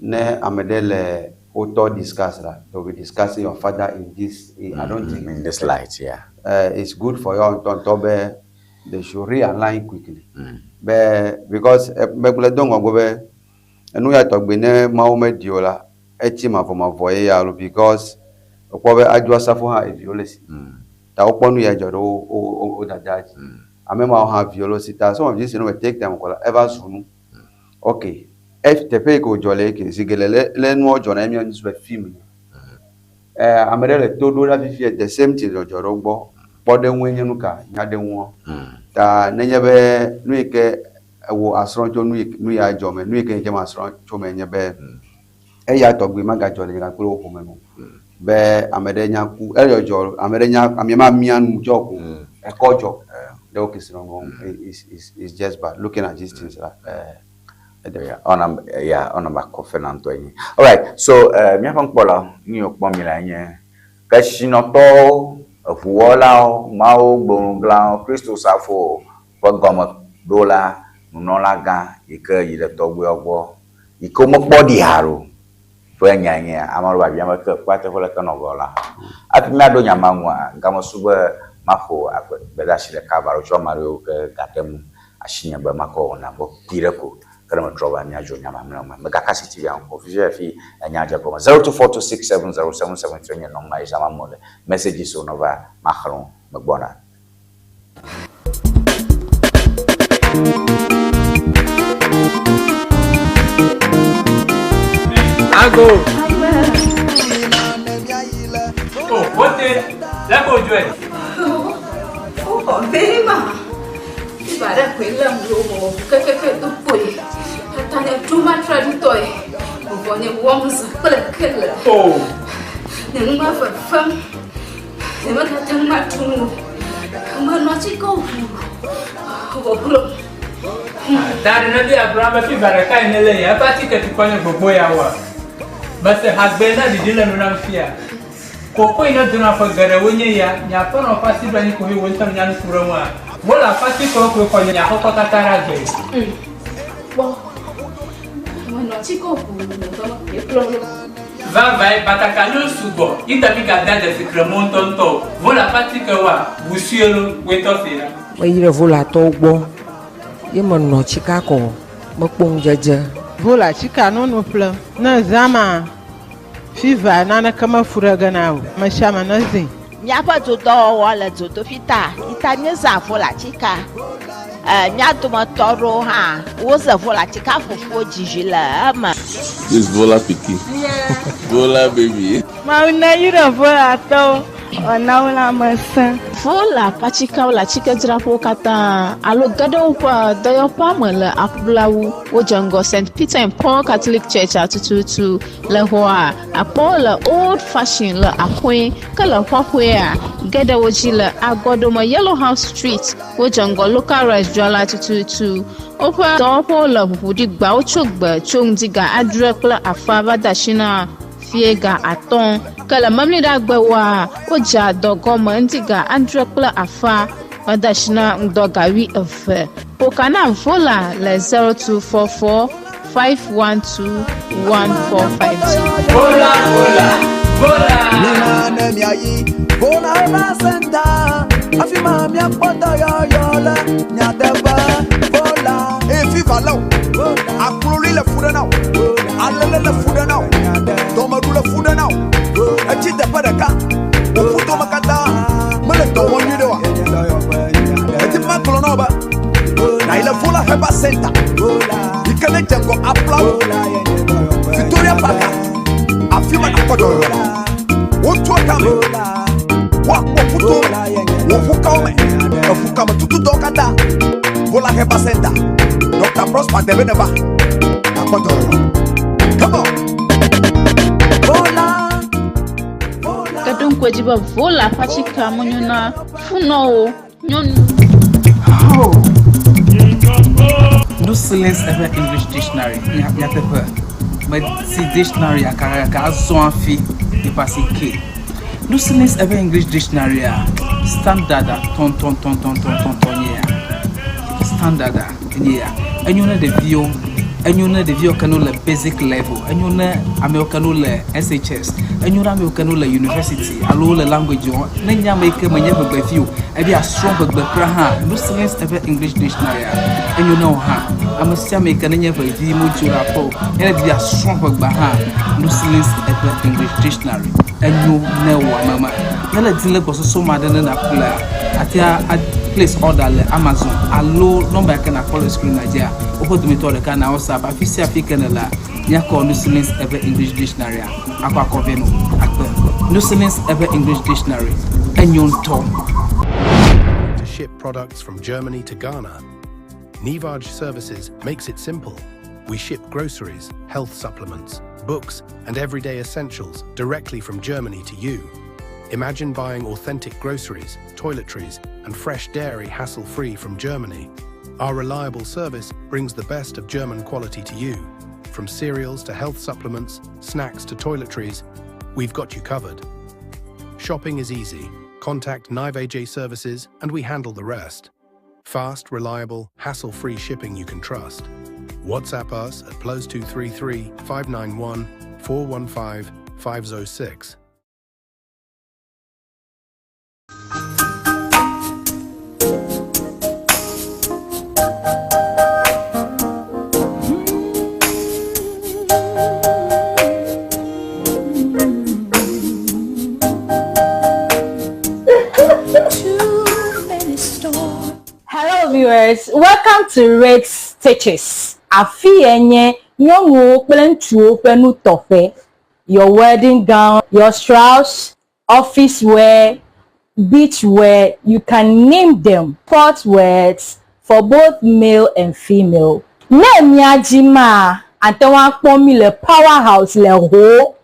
Ne ame ɖe le wo tɔ discuss la, they will be discussing your father in this, I don't think. In this light, yeah. It's good for yewo ŋutɔ ŋutɔ be they should realign quickly. Be because megblɔe do ŋgɔ be enu ya tɔgbi ne Mawu meɖi o la, etsi mavɔmavɔ ye ya lo because ekpɔ be Adjo Asafo hã eviwo le esi. Ta wokpɔ nu ya dzɔ ɖe wo wo wo dada dzi. Ame mawo hã viwo le wo si ta some of these things ne me take time ko la, eva zu nu. Ok, ef teƒe yi ke wòdzɔ le eke zi geɖe le le nua dzɔna ye míawo be film ye. Eh, ame ɖe le to ɖo ɖa fifia the same thing dzɔdzɔ ɖe wo gbɔ. Kpɔɖeŋue nye nu ka nya ɖe ŋua. Ta nenye be nu yi ke ewɔ asrɔ̃ tso nu yi nu ya dzɔ me, nu yi ke nye masrɔ̃ tso me nye be eya tɔgbi magadzɔ le nye kple wò ƒome me o. Be ame ɖe nya ku, edzɔdzɔ ame ɖe nya ame ma mia nu dzɔ ko ekɔ dzɔ ɖe wo kesinɔnuwo is is is just bad looking at these things la. Eh, Yeah, ɔna yeah, ɔna ba kɔfe na ŋutɔ enye. Alright, so uh, míaƒe ŋkpɔlawo, nu yiwo kpɔm mi le nye kesinɔtɔwo, eʋuwɔlawo, Mawu gbonuglawo, Kristo safo ƒe gɔmeɖola, nunɔlagã yi ke yi ɖe tɔgbuiawo gbɔ, yi ke womekpɔ ɖi haɖe o ƒe nyae nye ame aɖewo biabia be ke kpɔa teƒe leke nɔ gɔ la. Hafi míaɖo nya ma ŋua, game su be maƒo gbedeasi ɖeka va ɖo tso ame aɖewo ke gate ŋu asinye be makɔ wɔna gbɔ kpui ɖe ko ke ne metrɔ va míadzro nya mamlɛawo me. Megaka asi TV-a ŋu o. Fifia hafi enya dze egɔme. 0242670773 nye nɔmba yi zãm amewo le. Messages wo neva maxlẽ wo. Megbɔna. Ago. Oh, wote. Leko dzɔe. Woxɔ be ma. Fiva ɖe koe lém ɖo mɔ kekeke do kpoe. Tata nye troma traditɔe. Vɔvɔ nye wɔm zã kple kele. Oh. Nye nu ma fefem. Nye megate ŋu atu nu o. Menɔ atike ʋu vɔvɔ. Ta ɖe ne bia gblɔ be fiva ɖeka yi ne le ya eƒe atike tukɔ nye gbogbo ya wa. Mese hagbe na ɖiɖi le nu nam fia. Koko yi ne dona ƒe geɖewo nye ya, nye aƒenɔ ƒe asi ɖo anyi koe wò ŋutɔ nya nu ku ɖe ŋua. Wole aƒe atikewo koe xɔ nye aƒekɔ katã ɖe agbe. Kpɔ, menɔ atike ʋu dɔ ekplɔ ɖo. Vavae, batakaliwo sugbɔ, yi ta mi gada dzesi kremɔ ŋutɔŋutɔ o. Vole aƒe atikewoa, ʋu sue lo, woe tɔ se ɖa. Meyi ɖe Volatɔwo gbɔ ye menɔ tsika kɔ mekpɔ ŋudzedze. Vola tsika nono ƒlem ne zã ma. Fiva naneke mefu ɖe ge na o. Amesiame nezĩ. Míaƒe dodɔwɔwɔ le dzodoƒi ta yi ta míezã volatika. E, mía dometɔ aɖewo hã woze volatika fufuwo dzi vi le eme. This Vola pikin. Vola baby. Mawu neyra Volatɔwo wòana wo lãmesẽ. Vola ƒe atikewo le atikedzraƒewo katã alo ge ɖe woƒe dɔyɔƒea me le aƒlawu. Wodze ŋgɔ St. Peter and Paul Catholic Church tututu. Le xɔa, akpɔ wo le Old Fashion le Axoe ke le Xɔxɔea, ge ɖe wo dzi le Agɔɖome Yellow House Street. Wodze ŋgɔ Local Rice dzrala tututu. Woƒe dɔwɔƒewo le ʋuʋu ɖi gbawo tso gbe tso ŋdi ga adre kple afã va de asi na fiẽ ga atɔ̃. Ke le Memleɖagbewoa, wodzea dɔ gɔme ŋdi ga adre kple afã va de asi na ŋdɔ ga wuieve. Ƒo ka na Vola le 0244 512 1452. Vola, vola, vola. Mina ne miayi Vola Herbal Center, afi ma miakpɔ dɔyɔyɔ le nyateƒe. Vola. Eye fifa lé wò, akloli le fu ɖe na wò, alele le fu ɖe na wò, dɔmeɖu le fu ɖe na wò, etsi teƒe ɖeka, wò ƒudome katã mele dɔ wɔm nyuiɖe oa? Edi be magblɔ na wò be nàyi le Vola Herbal Center yi ke nedze ŋgɔ aƒlawo, Victoria Park, afi ma nàkpɔ dɔyɔyɔ le. Wotua tame, woakpɔ ƒuto me, wò ʋukawo me, eʋukame tutudɔwo katã. Vola Herbal Center, Dr. Prosper Debe neva, nàkpɔ dɔyɔyɔ. Come on. Ke ɖo ŋku edzi be Vola ƒe atikea menyo na funɔwo, nyɔnu. Oh. No silence ever English dictionary. Nyateƒe. Meti dictionary gake azɔ hafi yeƒe asi ke. No silence ever English dictionary a standard tɔntɔntɔntɔntɔntɔntɔ nye ya. Standard nye ya. Enyo ne ɖeviwo, enyo ne ɖeviwo ke no le basic level, enyo ne amewo ke no le SHS, enyo ne amewo ke no le university alo wole language wɔm. Ne nye ame yi ke menye ʋegbevi o, ebi asrɔ̃ ʋegbe kura hã, no silence ever English dictionary a enyo ne wò hã. Ame sia ame yi ke nenye ʋevi medzo ɖe aƒe o, ne ele be yeasrɔ̃ ʋegbea hã, no silence ever English dictionary enyo ne wò ame ma. Ne ele dim le gbɔsɔsɔ me aɖe ne nàƒlea, àte a place order le Amazon alo nɔmba yi ke nàkpɔ le screen dzia, woƒe dometɔ ɖeka na WhatsApp. Afi sia afi ke nèlea, míakɔ No Silence Ever English Dictionary akɔ akɔ vɛ nɔ akpe. No Silence Ever English Dictionary enyo ŋutɔ. To ship products from Germany to Ghana, Nivaj Services makes it simple. We ship groceries, health supplements, books, and everyday essentials directly from Germany to you. Imagine buying authentic groceries, toiletries, and fresh dairy hassle free from Germany. Our reliable service brings the best of German quality to you. From cereals to health supplements, snacks to toiletries, we've got you covered. Shopping is easy. Contact Nive AJ Services and we handle the rest. Fast, reliable, hassle free shipping you can trust. WhatsApp us at +233 591 415 506. Hello viewers, welcome to Red Stitches. Afi ye nye nyɔnuwo kple ŋutsuwo ƒe nutɔƒe. Your wedding gown, your shrouds, office wear, beach wear, you can name them. Sport wears for both male and female. Ne mía dzi maa, ate ŋu akpɔ mí le Power House le Ho.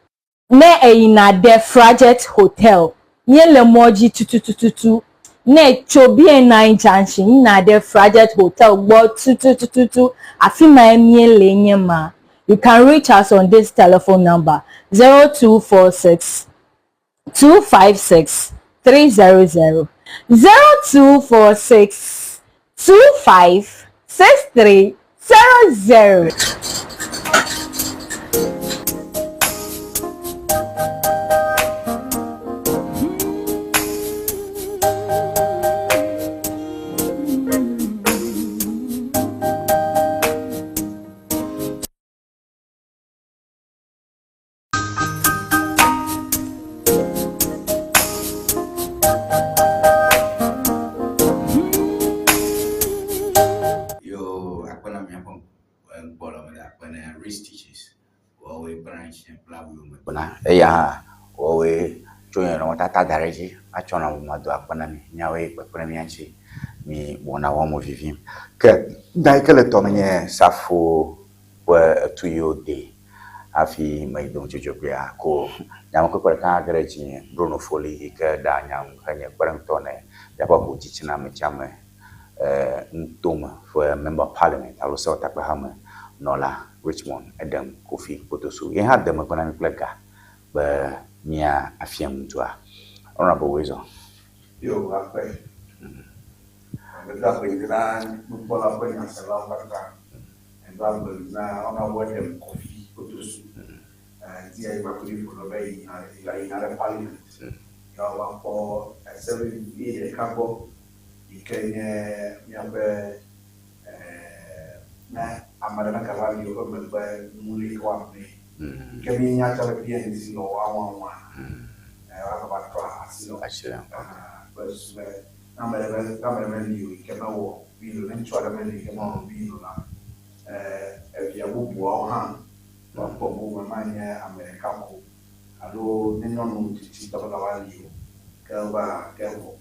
Ne èyina ɖe Frajet Hotel, míele mɔ dzi tutututu. Ne ètso BNI Junction yina ɖe Frajet Hotel gbɔ tutututu, afi mae míele nye ma. You can reach us on this telephone number 0246 256 300 0246 25 6300. Yo akpe na miaƒe ŋkpɔ le me akpe na Rich Teachers woawoe branch nye kple awu yome. Na eya hã woawoe Tso nye nɔnɔmetata da ɖe edzi atsɔ nɔ mado akpe na mi. Miawoe kpekpe ɖe mía ŋuti mi wɔna wɔm mo vivim. Ke nya yi ke le tɔme nye Safo ƒe etu yi wodee hafi meyi dome dzodzogbuia ko nyamekpekpe ɖeka hã ge ɖe dzinye, Bruno Foli yi ke ɖea nya ŋu henye kpeɖeŋutɔ ne míaƒe ʋutsitsina amesiame nutome ƒe Member of Parliament alo Sewɔtakpehame nɔla Richmond Edem Kofi Kpotosu. Ye hã de megbe na mí kple ga be mía afia ŋutsua. Honourable Woezɔ. Yo, akpe. Medo akpe yi na nukpɔla ƒe nyaselawo katã. Medo akpe yi na Honourable Edem Kofi Kpotosu. Ŋdi ayi kpakple yi ƒo be yina yina ɖe parliament. Ya wova kpɔ ese vevi ɖeka gbɔ yi ke nye míaƒe ne ame ɖe megava li woƒe megbe nu li ke woamee. Yi ke míenya tsã be PNC nɔ woawoawoa, woagava trɔ asi le kple susu be ne ame ɖe ne ame ɖe meli o yi ke mewɔ will o, ne ŋutsu aɖe meli yi ke mewɔ will o la, evia bubuawo hã woakpɔ gome manye ame ɖeka ko alo ne nyɔnu tsitsitɔ megava li o ke wova ke vɔ.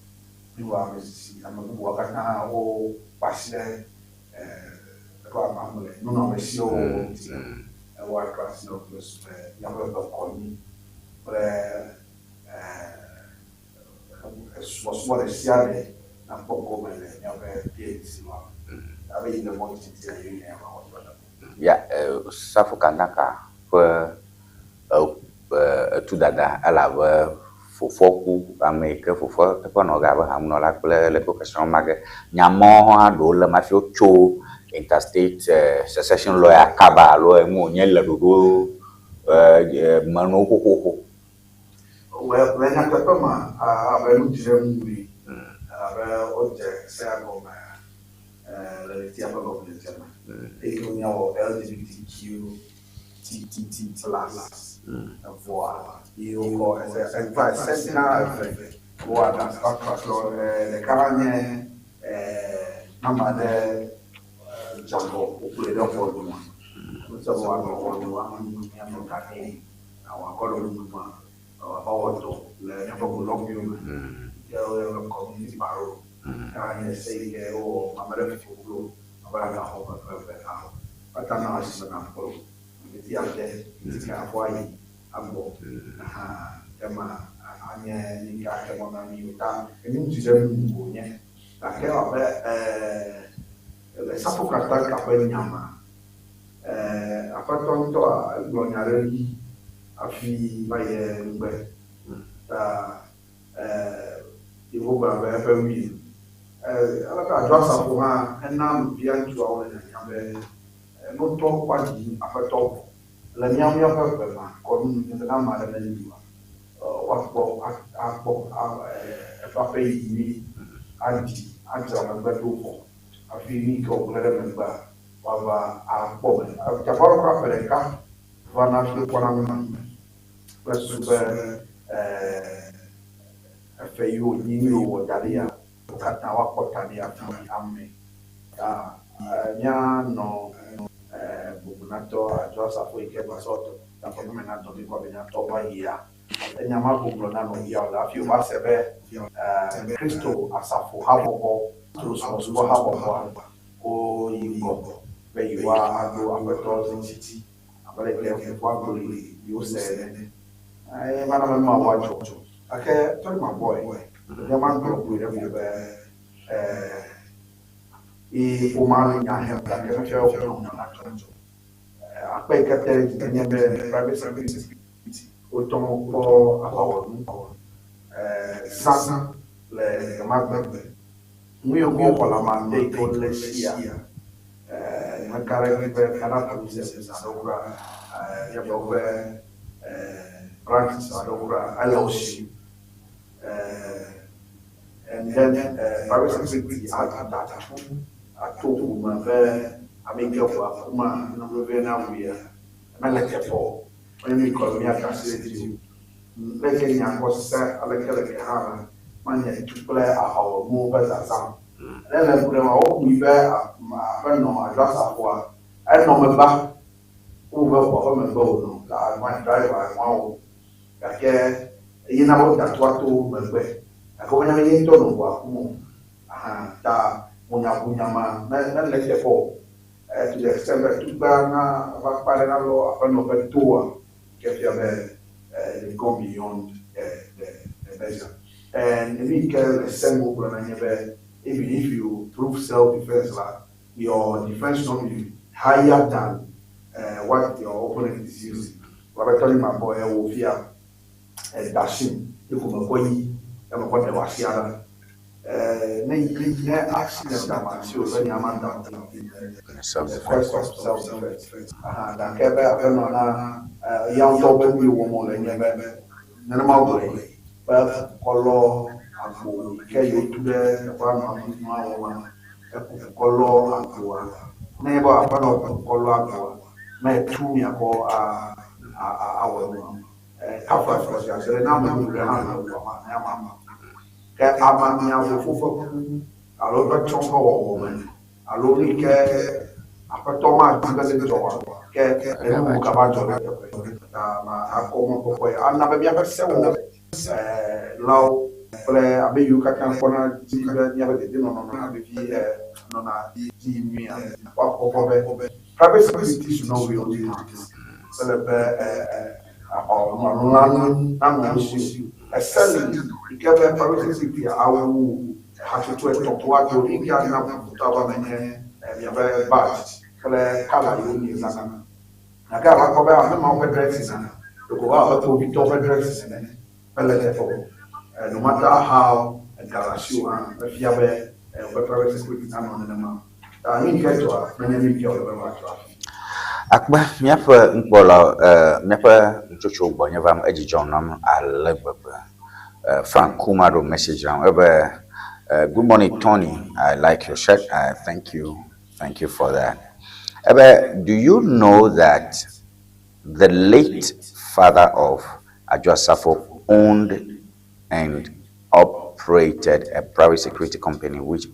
Míwɔ ame tsitsi, ame bubuawo katã hã wokpe asi ɖe eƒe ame nunɔamesiwo wɔwɔ ŋuti la, woatrɔ asi le wo kple susu be míaƒe ʋekɔnyi kple subɔsubɔ ɖe sia ɖe nakpɔ gome le míaƒe PNC ma me. Abe yi le mɔ didi a ye nye ma wɔtɔ le. Ya Safo Kantanka ƒe etudada elabe fofoa ku, ame yi ke fofoa teƒe nɔ ge abe hamenɔla kple le eƒe kesinɔnu ma ge. Nya mawo hã ɖewo le eme hafi wotso interstate secession lawyer kaba alo enu wònye le ɖoɖo me na wo xoxoxo. Le nyateƒe me abe nu dzi ɖe ŋuwòe elabe wodze sea gɔme le ɣletia ƒe gɔmedzedze me eye ke míawɔ LGBTQ TTT plus evɔa ye wokɔ ese eva ese gã eve wo aɖaŋ ɖeka la nye ame aɖe dze agɔ wokplɔe ɖe ʋɔnua wosɔ be woanɔ ʋɔnu ame míanɔ ga nɛ wòakɔ ɖe nu ma wòava wɔ dɔ le míaƒe golɔgoewo me ye woyɔna be community parole ya nye se yi ke wowɔ ame ɖe fi woklo abe agaxɔ ƒe ƒe eve alo kpata na asi be nakpɔ ɣleti ade, ɣleti ka afɔ ayi agbɔ hã ema anye nu yi ke axe mɔ na mí o ta enu dzi ɖe nu wònye. Gake abe le Safo Kantanka ƒe nya mea, aƒetɔ ŋutɔa egblɔ nya ɖe ɖi hafi va yi ɖe nugbe ta Yevu gblɔ be eƒe will. Ale be Adjo Asafo hã ena nɔvia ŋutsuawo le nyanya be nutɔ woaɖi aƒetɔ vɔ. Le míawo míaƒe ʋe ma kɔnu nu nye be ne ame aɖe meli oa, woakpɔ akpɔ eƒe aƒe yi nyui aɖi adzra megbe ɖo vɔ hafi nu yi ke wògblẽ ɖe megbea woava akpɔ me. Dzaƒaɖo kura ƒe ɖeka vana hafi wokpɔna nu ma kple susu be efe yi wònyi nu yi wòwɔ da ɖia, wo katã woakpɔ ta nɛ hafi ame. Ta míanɔ bubunatɔ Adjo Asafo yi ke va sɔ takpɔkpɔ me na dɔbi kɔ be nyatɔ va yia, enya ma ko gblɔ na nɔviawo le hafi wova se be Kristo Asafo habɔbɔ, Kristo subɔsubɔ habɔbɔa woyi ŋgɔ be yewoaɖo Aƒetɔ zi dzi. Abe ale ke fofoa gblɔe yi wose ene. Eye mana be nua woadzɔ. Gake sorry my boy, ɖevia ma gblɔ kpui ɖe ƒo be ye woma nya hem gake mefia be wònɔ nya nadzɔ. Akpe yi ke te ɖe edzi enye be private security wotɔ kpɔ aʋawɔnu zã le gama gbe. Nu yiwo ke woxɔ le ame ade yi ke wolé sia, meka ɖe edzi be Ghana Police Service aɖewo kura, míaƒe woƒe branches aɖewo kura ele wo si. And then private security ada tu ato ʋu me be ame yi ke ʋua kuma nubevee na ʋuia mele teƒe o. Menye nu yi ke míaka asi ɖe edzi o. Leke nya kpɔ se aleke leke hã la, manye tu kple aʋawɔnuwo ƒe zazã o. Ne le ŋku ɖem, wobui be aƒenɔ alo asafoa enɔ megbea, wobu be ʋua ƒe megbe wònɔ, la driver nua wɔm. Gake Eye na be woda toa to megbe. Gake womenya be ye ŋutɔ nɔ ʋua kum o. Ahan ta ʋunyaʋunya ma me mele eteƒe o. To the extent be tukpea na va kpa ɖe nalɔ aƒenɔ ƒe toa ke fia be they've gone beyond the the the measure. And nu yi ke le se nu wogblɔna nye be even if you prove self defense la, your defense should not be higher than what your opponent is using. Gblɔ be Tony Mabɔ ewò fia eda asim ye ko mekɔ yi ye mekɔ ɖe wò asia ɖa. Ne yi ne asi le da ma asi o be nya ma da o. Self The quest of self defense. Aha gake be aƒenɔ na ya ŋutɔ be nu yi wɔm wòle nye be nenema wogblɔe be kɔlɔ agbo yi ke yewotu ɖe teƒea nɔ hafi nua wɔm eku kɔlɔ agboa. Ne nye be aƒenɔ ku kɔlɔ agboa, ne etu miakɔ a a a awɔ nua. Kafu afɔsiase ne ame bubu ɖe hã le ʋua me ne ama ma. Ke ama mia fofo ƒe ku alo eƒe tsɔ ƒe wɔwɔ me alo nu yi ke aƒetɔ madi be ne dzɔ oa, ke enu bubu gava dzɔ ɖe eteƒe. Ta ma akɔ mɔkpɔkpɔe ana be míaƒe sewɔlawo kple ame yiwo katã kpɔna dzi be míaƒe dedienɔnɔ nɔna vevie nɔna dzi yim nyuia, woakpɔ gbɔ be private security should not wield arms. Mele be aʋawɔnu alo lãnu nanɔ wo si o. Ese li yi ke be private security awu hatsotso etɔ̃ woado nu yi ke ana vuvutɔ ava me nye miaƒe badge kple kala yiwo miezãna. Gake ava kpɔ be ame mawo ƒe dressing a, ɖeko wova abe kpovitɔwo ƒe dressing ene mele eteƒe o. No matter how ega le asiwò hã, mefia be woƒe private security nanɔ nenema o. Ta nu yi ke dzɔa, menye nu yi ke wòle be wòadzɔ hafi. Akpe míaƒe nukpɔla míaƒe nutsotso gbɔ nye vam edzi dzɔm nam ale gbegbe. Frank Kuma ɖo message nam ebe good morning Tony, I like your shirt. Thank you. Thank you for that. Ebe, do you know that the late father of Adwoa Safo owned and operated a private security company which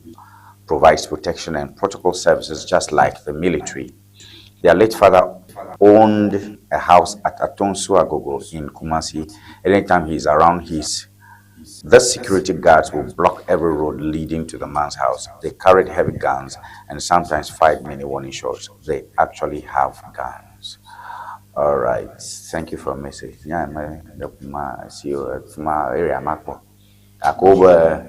provides protection and protocol services just like the military? Their late father owned a house at Atonsu Agogo in Kumasi. Anytime he's around, his the security guards will block every road leading to the man's house. They carried heavy guns and sometimes fired many warning shots. They actually have guns. All right. Thank you for message. Yeah, my my see you my area makpo. Akoba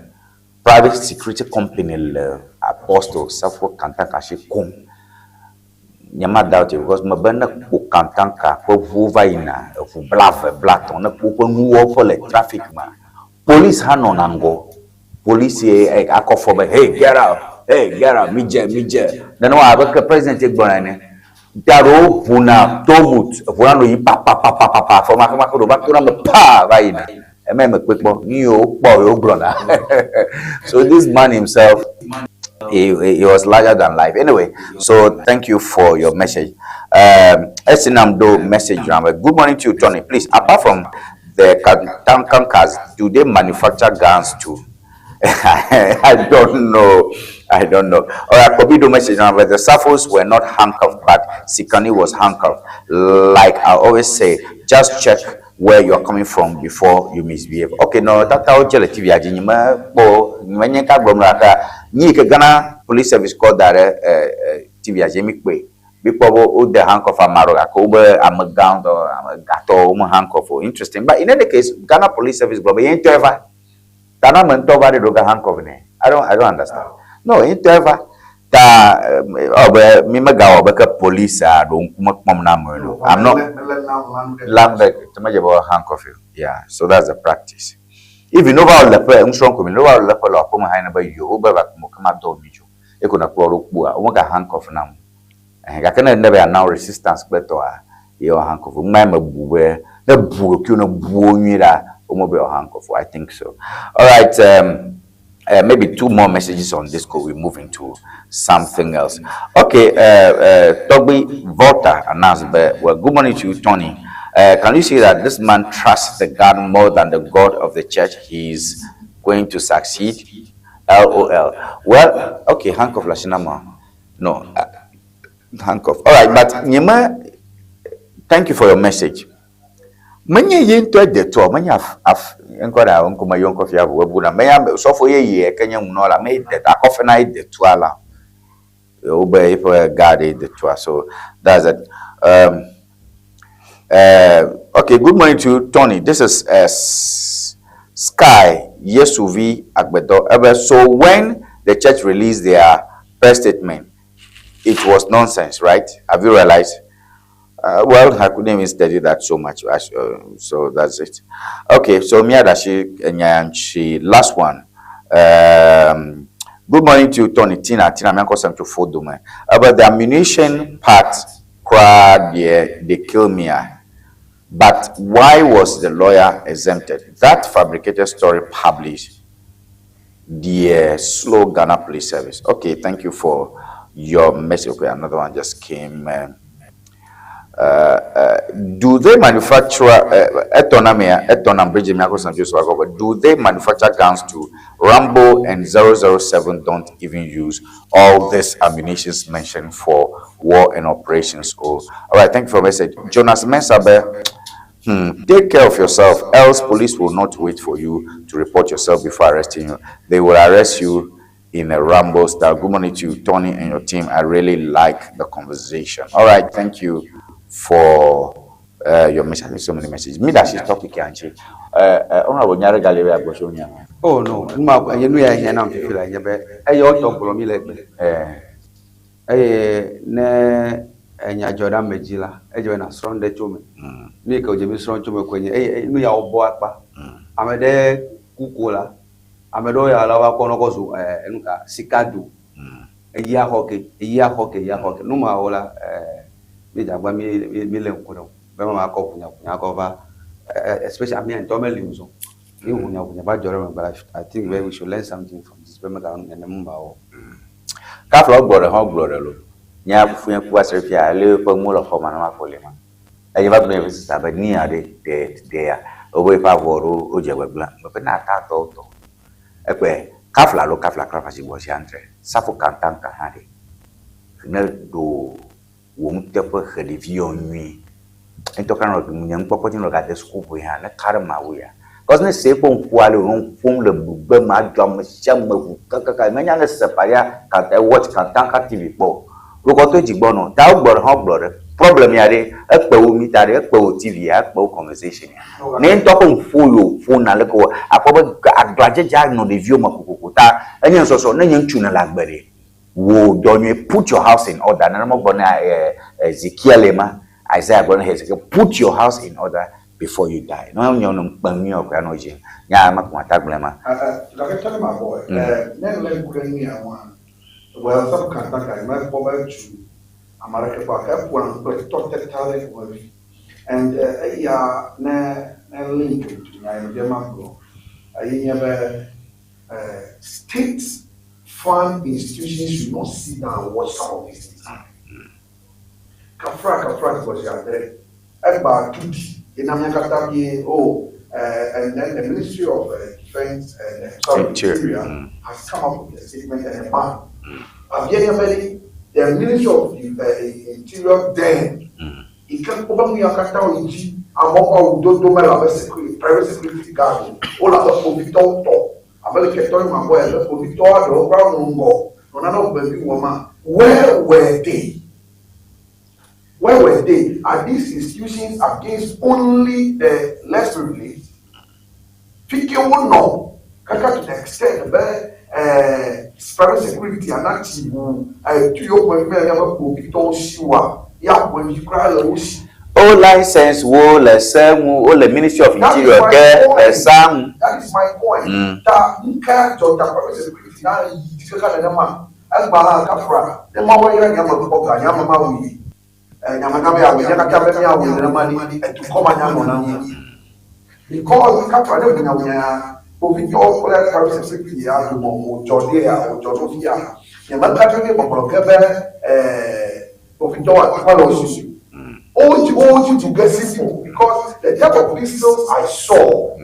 private security company le Apostle Safo Kantanka shi kum. Nye ma doubt because me be ne kpo Kantanka ƒe ʋuwo va yina eʋu blave blatɔ̃ ne kpo ƒe nuwɔƒe le traffic ma police hã nɔna ŋgɔ. Police ye akɔ fɔ be hey get out, hey get out, midze midze. Nenema abe ke president ye gblɔna ene. Ta ɖewo ʋuna toll booth eʋu la nɔ yiyim papapapapa fɔmaxemaxe ɖewo va tona eme paa va yina. Ema ye mekpɔe kpɔ. Nu yiwo wokpɔ ye wogblɔna. So this man himself he was larger than life. Anyway, so thank you for your message. Esinam do message round. Good morning to you, Tony. Please, apart from the Kantankas, do they manufacture guns too? I don't know. I don't know. All right, Kobe do message now, but the Safos were not handcuffed, but Sikani was handcuffed. Like I always say, just check where you're coming from before you misbehave. Okay, no, tata o jele TV aji nyime po nyime nye ka gblɔm la ka nyi ke Ghana Police Service kɔ da ɖe TV aji mi kpe. Mi kpɔ be wode handcuff ame aɖewo gake wobe amegã ŋutɔ ame gatɔwo me handcuff o. Interesting. But in any case, Ghana Police Service gblɔ be ye ŋutɔe va. Ta na ame ŋutɔ va ɖe ɖo ga handcuff nɛ. I don't understand. No, ye ŋutɔe va. Ta ewɔ be mi megawɔ be ke police a ɖo ŋkume kpɔm na amewo ene o. I'm not lam ɖe medze be handcuff you. Yeah, so that's the practice. Even ne wova le ƒe nusrɔ̃ ko mi ne wova le ƒe le aƒeme hã ne be yo wobe va kpɔm ke ma dɔ mi tso. Eko ne kplɔ ɖo kpoa womega handcuff nam. Ɛhɛn gake ne ne be yeana resistance kple tɔa ye wɔ handcuff. Ŋmae mebu be ne bu ɖokuiwo ne bu wo nyuie ɖa womebe yeawɔ handcuff o. I think so. All right. Maybe two more messages on this call. We move into something else. Okay, Togbi Volta announced, but well, good morning to you, Tony. Can you see that this man trusts the God more than the God of the church? He's going to succeed. LOL. Well, okay, handcuff Lashinama. No, handcuff. All right, but Nyema, thank you for your message. Menye ye ŋutɔe de tua o, menye af, af, ŋkɔ ɖe ŋkɔ meyɔ ŋkɔ fia ʋu ebu na. Menye ame, sɔfo yeye ke nye ŋunɔla, me de akɔfe na ye de tua la. Wobe eƒe guard ye de tua. So that's it. Okay, good morning to you, Tony. This is Sky Yesuvi Agbedo. Ebe, so when the church released their press statement, it was nonsense, right? Have you realized? Well, I couldn't even study that so much. So that's it. Okay, so Miadashi Nyanchi, last one. Good morning to you, Tony Tina. Tina, me some to Fodome. About the ammunition part, crowd, yeah, they kill me. But why was the lawyer exempted? That fabricated story published the slow Ghana Police Service. Okay, thank you for your message. Okay, another one just came. Do they manufacture do they manufacture guns to Rambo and 007 don't even use all these ammunitions mentioned for war and operations? Oh, all right, thank you for the message. Jonas Mensabe, take care of yourself, else police will not wait for you to report yourself before arresting you. They will arrest you in a Rambo style. Good morning to you, Tony, and your team. I really like the conversation. All right, thank you for your message. So many messages. Me that she's topic, Anchi. Honorable Nyare Gallery Agbosho. Oh no, ma nye nu ya hiã nam fifi la nye be eye wotɔ gblɔ mi le gbe. Eye ne enya dzɔ ɖe ame dzi la, edze be nasrɔ̃ nu ɖe tso me. Nu yi ke wòdze mi srɔ̃ tso me koe nye eye nu ya wobɔ akpa. Ame ɖe ku ko la, ame ɖewo ya la woava kɔ nɔ kɔ zu enu ka sika do. Eyi axɔ ke, eyi axɔ ke, eyi axɔ ke. Nu mawo la mi dze agbagba mi mi lé ŋku ɖe wo be ma kɔ ʋunyaʋunya kɔ va especially amea ŋutɔ meli o zɔ. Ni ʋunyaʋunya va dzɔ ɖe megbe la, I think be we should learn something from this be meganɔ nenem ma o. Kafla wogblɔ ɖe hã wogblɔ ɖe lo. Nye fufu nye ku va se ɖe fia ele eƒe ŋu le xɔ me na ma ƒo li ma. Eye va gblɔ nye sista be nia ɖe ɖe ɖe ya wobe eƒe avɔ ɖo wodze gbegblẽ. Meƒe na tatɔwo tɔ. Ekpe kafla lo kafla kafla si gbɔ si antre. Safo kantanka hã ɖe. Ne ɖo wò ŋuteƒe he ɖevi yɔ nyuie. Ŋutɔ kura nɔ nye nukpɔkpɔ dzi nɔ gade suku ʋe hã ne ka ɖe mawu ya. Because ne se eƒe ŋku ale wònɔ ƒom le bugbe ma adzɔ ame sia ame ŋu kakaka. Menya ne se paria kanta watch kantanka TV kpɔ o. Wokɔ to dzi gbɔ nɔ. Ta wogblɔ ɖe hã wogblɔ ɖe. Problem ya ɖe ekpe wo mi ta ɖe ekpe wo TV ya ekpe wo conversation ya. Ne ŋutɔ ƒe ŋuƒo yi wòƒona leke wɔ akpɔ be aglãdzedze anɔ ɖeviwo me kokoko ta enye nusɔsrɔ̃ ne nye ŋutsu nele agbe ɖe wò dɔ nyuie put your house in order nenema gblɔ na Ezekiel ma Isaiah gblɔ na Hezekiel put your house in order before you die. Ne nye no ŋkpe nyuie o koe anɔ dzi. Nya ma ko mata gblɔe ma. Gake tsɔ ne mabɔ ne lé ŋku ɖe nu ya ŋua, well sɔƒ kantanka mekpɔ be tu ame aɖeke kpɔ gake eƒoa nu kple tɔteta ɖe ƒomevi and eya ne ne link to nya yi me magblɔ eye nye be state fund institutions should not sit down and watch some of these things. Kafra kafra gbɔdzi adre egba tudi yena mía katã mie oh and then the Ministry of Defence and sorry Interior has come up with a statement and a ban. Abia nye be the Ministry of Interior then yi ke kpɔ be nu ya katã yi dzi amewo ƒe awudodo mele abe security private security guard o wole abe kpovitɔwo tɔ abe leke tɔ yi ma gbɔ ya be kpovitɔ aɖewo kura nɔ ŋgɔ nɔ nane gbevi wɔm ma where were they? Where were they? Are these institutions against only the less privileged? Fike wo nɔ kaka to the extent be private security ana tsi ʋu tu yewo ƒomevi mele míaƒe kpovitɔwo si oa ya ƒomevi kura le wo si. O license wo le se ŋu wo le Ministry of That is Interior my ke le point. sa ŋu. That is my point. Ta nuka dzɔ ta private security na yi dzi kaka nenema egba hã kafra ne mawu yra nyame kpɔ ga nyame ma wu yi nyame na be awu nye katã be míawu nenema ɖi edukɔ ma nya nɔ na ŋu. Because kafra ne ʋunyaʋunya kpovitɔwo kple private security ya dome wòdzɔ ɖe ya wòdzɔ ɖo fia nyemeka ɖe ne gbɔgblɔ ke be kpovitɔwo akpa le wo si o. Wodzi du ge simple because the type of pistols I saw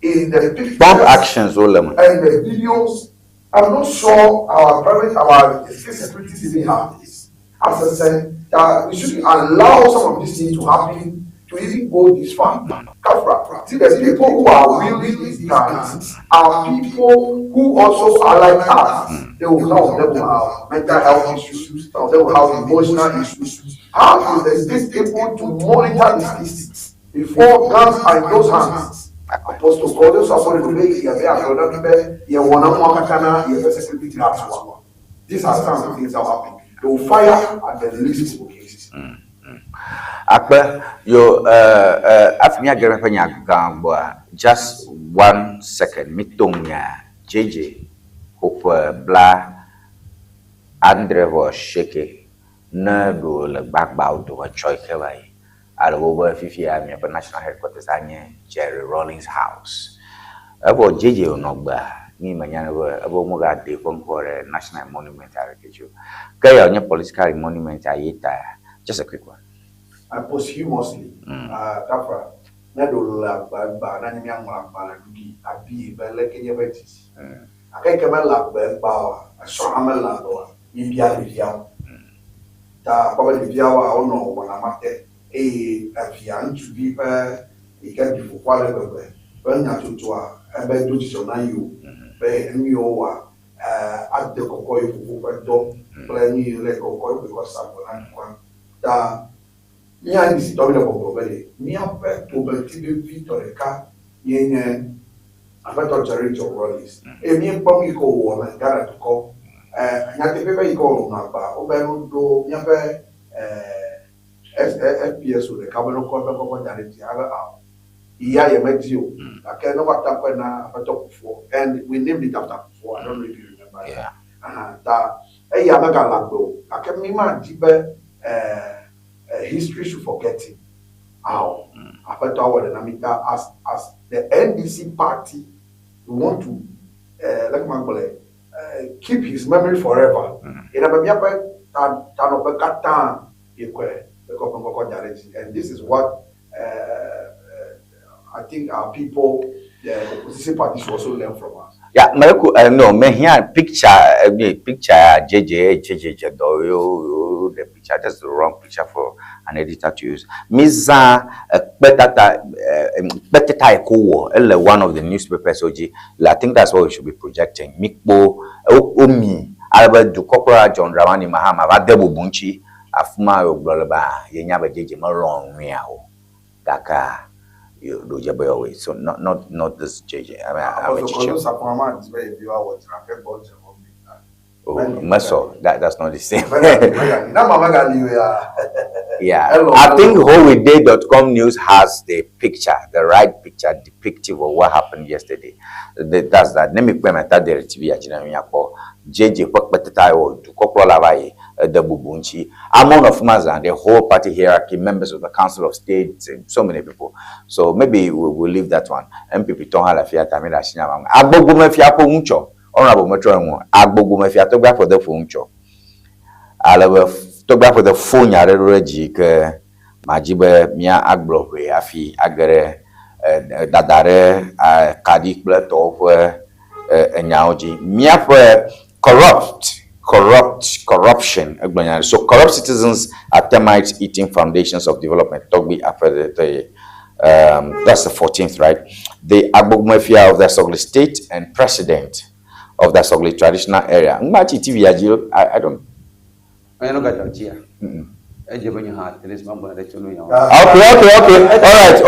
in the pictures Pump actions wo le me. and the videos, I'm not sure our private, our state securities even have this. As I said, that we shouldn't allow some of these things to happen. to even go this far. Kafra, see, the people who are wielding these guns are people who also are like us. They will, some of them will have mental health issues, some of them will have emotional issues. How is the state able to monitor these things before guns are in those hands? Apostle Claudius Asori be yɛbɛ akɔda bi bɛ yɛ wɔn amu akata na yɛbɛ security asoa. These are some of the things that will happen. They will fire at the least cases. Akpe yo afi míage ɖe ƒe nya gã gbɔa, just one second, mi to nya JJ woƒe 78 ne ɖo le gbagbawo dome tsɔ yi ke va yi ale wo be fifia miaƒe national headquarters anye Jerry Rawlings House. Evɔ JJ wònɔ gbea mi menya ne be ebe womegade eƒe ŋkɔ ɖe national monument aɖeke dzi o. Ke ya wònye political monument a ye ta, just a quick one. And posthumously, Kafra, ne ɖo le agba na nye míaŋlɔ agbalẽ ɖuɖi abi be leke nye be dzisi. Gake yi ke mele agbe gba oa, esrɔ̃ hã mele agbe oa, míbia ɖeviawo. Ta akpɔ be ɖeviawoa wonɔ wɔna ma te eye evia ŋutsuvi ƒe yi ke ɖi fofoa le gbegbe ƒe nyatsotsoa ebe do dzidzɔ na yi o be nu yiwo wɔa ade kɔkɔ yi fofo ƒe dɔ kple nu yi le kɔkɔ yi kɔ sa vɔ na dukɔa. Ta mía NDC tɔ mi le gbɔgblɔ be ɖe míaƒe togbeti vevitɔ ɖeka ye nye Aƒetɔ Jerry John Rawlings eye míekpɔ nu yi ke wòwɔ le Ghana dukɔ. Nyateƒe be yi ke wònɔ agba wobe nu ɖo míaƒe FPSO ɖeka be ne wokɔ eƒe kɔkɔ da ɖe dzi abe awo ya ye medzi o gake ne woata kɔe na Aƒetɔ Kufuor and we named it after Kufuor. I don't know if you remember that. Ta eya megale agbe o gake mi ma di be history should forget him. Awo Aƒetɔ awɔ ɖe na mi ta as the NDC party, we want to like ma gblɔe, keep his memory forever. Yina be míaƒe tanɔƒe katã yekɔe ekɔ ƒe ŋkɔkɔ da ɖe dzi and this is what I think our people, the opposition parties, should also learn from us. Yeah, meku no, mehia picture, picture JJ JJ do yo the picture, that's the wrong picture for an editor to use. Miza kpetata kpeteta eko ele one of the newspapers oji. I think that's what we should be projecting. Mikpo omi alebe dukɔkplɔla John Dramani Mahama va de bubu ŋuti afima wògblɔ le ba yenya be JJ melɔ̃ nuya o gake yo do je be away. So not this JJ. I mean, I'm a teacher. Oh, Meso, that's not the same. Yeah, I think howithday.com news has the picture, the right picture depictive of what happened yesterday. That's that. Let me put my TV JJ the bubunchi among of Mazan, the whole party hierarchy, members of the Council of State, so many people. So maybe we will leave that one. MPP Tonhala Fiata Mida Sinamang. Agbogbo Mefia po uncho. Honorable Metro Agbogbo Mefia Togba for the funcho. Alabe Togba for the phone reji ke majibe mia agblo we afi agere dadare kadi kple tɔwo ƒe enyawo dzi. Míaƒe corruption. So corrupt citizens are termites eating foundations of development. Togbi after the that's the 14th, right? The Agbogmefia of the Asogli State and President of the Asogli Traditional Area. Ngmachi TV I don't. I don't got that. Okay. All right,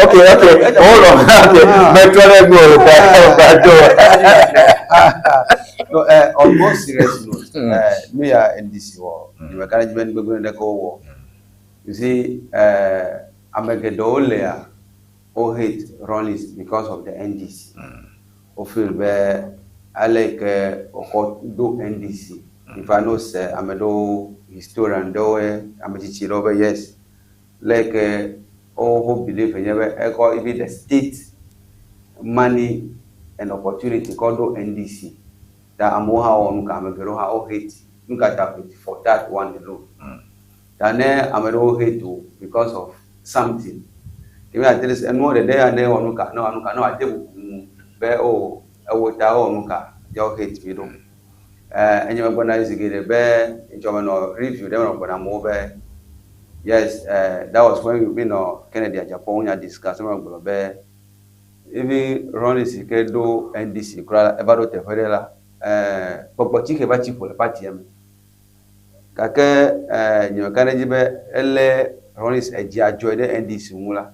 okay. Hold on. Okay. No, on more serious note, me are NDC war. The management going to go war. You see, I'm a gedolea or hate Rawlings because of the NDC. Or feel where I like or do NDC. If I know, say, I'm a do historian, though, I'm a teacher over, yes. Like, all who believe in never even the state money and opportunity called NDC. That I'm how I'm hate. Look at that for that one alone. Then I'm a hate too because of something. Even at this, and more the day I know, no, no, no, no, I did. Oh, I would your hate me. And you're going to get a bear, review them on Yes, that was when mi nɔ Kennedy Agyapong nya discuss eme gblɔ be even Rawlings yi ke ɖo NDC kura la, eva ɖo teƒe ɖe la, gbɔgbɔtsixe va tsi ƒo le partia me. Gake nye meka ɖe edzi be ele Rawlings edzi adzɔe ɖe NDC ŋu la,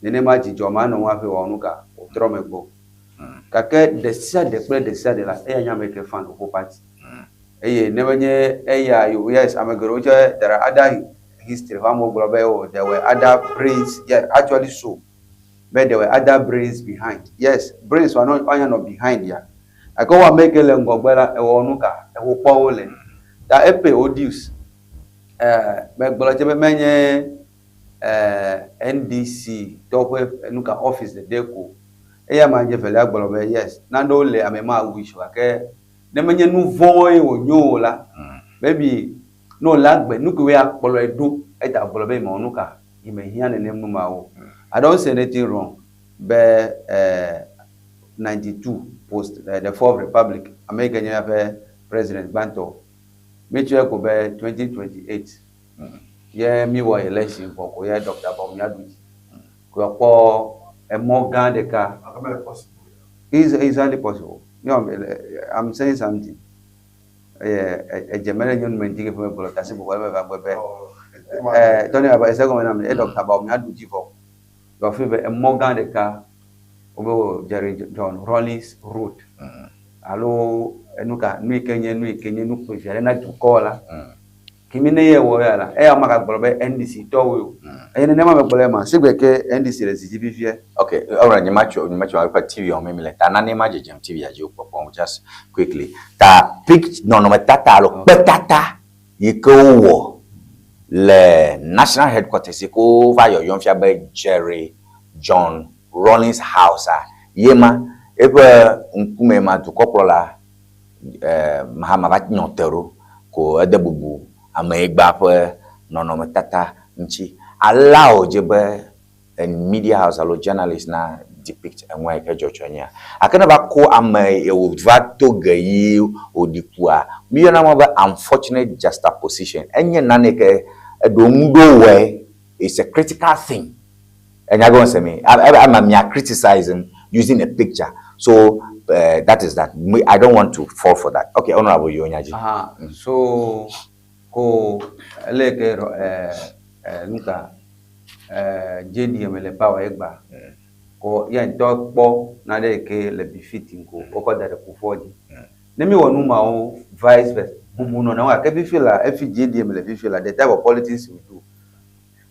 nenema dzidzɔ manɔ eŋu hafi wòawɔ nuka? Wòtrɔ megbe o. Gake ɖe sia ɖe kple ɖe sia ɖe la, eya nye ame yi ke fan woƒe party. Eye ne menye eya yi o, yes, ame geɖewo tse, there are other history ƒe amewo gblɔ be oh, there were other brains, yeah, actually so, be there were other brains behind. Yes, brains woanya nɔ behind ya. Gake wo ame yi ke le ŋgɔgbe la, ewɔ nu ka? Eho kpɔ wo le. Ta epe wo dues. Eh, megblɔ tse be menye eh, NDC tɔwo ƒe nu ka office ɖeɖe ko. Eya ma nye velia gblɔ be yes, nanewo le ame ma wish o gake ne menye nu vɔ̃ ye wònyo o la, maybe ne wòle agbe, nu kewoe akplɔe ɖo eta gblɔ be mewɔ nu ka, yi mehiã nenem nu mawo. I don't say anything wrong be eh, 92 post eh, the fourth republic, ame yi ke nye míaƒe president gbãtɔ, míetsɔe ko be 2028 ye míwɔ election vɔ ko ye Doctor Bawumia ɖu dzi. Ko wòakpɔ emɔ gã ɖeka. It's, it's highly possible. You know, I'm saying something. Eye edze mele nyɔnu me ŋuti ke ƒe megblɔ tasi bɔbɔ le meva gbe be eh tɔni aba ese gɔme na mi e Doctor Bawumia ɖu dzi vɔ. Gɔfi be emɔ gã ɖeka wobe wo Jerry John Rawlings Road alo enu ka nu yi ke nye nu yi ke nye nu kpevi aɖe na dukɔ la. Kimi ne ye wɔ ya la, eya magagblɔ be NDC tɔwoe o. Eye nenema megblɔ ema, sigbe ke NDC le zi dzi fifia. Ok, alright, nye matso, nye matso eƒe TV wɔm mi le ta nane ma dzedzem TV ya dzi wokpɔkpɔm just quickly. Ta pic nɔnɔmetata alo kpetata yi ke wowɔ le national headquarters yi ke wova yɔyɔm fia be Jerry John Rawlings House a, ye ma eƒe ŋkume ma dukɔkplɔla eh, Mahama va nɔ te ɖo ko ede bubu ameyigba ƒe nɔnɔmetata ŋuti. Alea wòdze be media house alo journalist na depict enua yi ke dzɔdzɔ nyea. Gake ne va ko ame ye wòva to ge yi wòɖi kua, míyɔna ema be unfortunate juxtaposition. Enye nane yi ke eɖo ŋu ɖo wɔe, it's a critical thing. Enya gɔme se mi? Ama mia criticizing using a picture. So that is that. Me, I don't want to fall for that. Okay, honorable yi wonya dzi. Aha, so ko ele ke eh, eh, nuka eh, JDM le power egba. Ko ya ŋutɔ kpɔ nane yi ke le befitting ko wokɔ da ɖe kufuɔ dzi. Ne mi wɔ nu mawo vice versa, bubu nɔna wo gake fifi la, efi JDM le fifi la, the type of politics we do,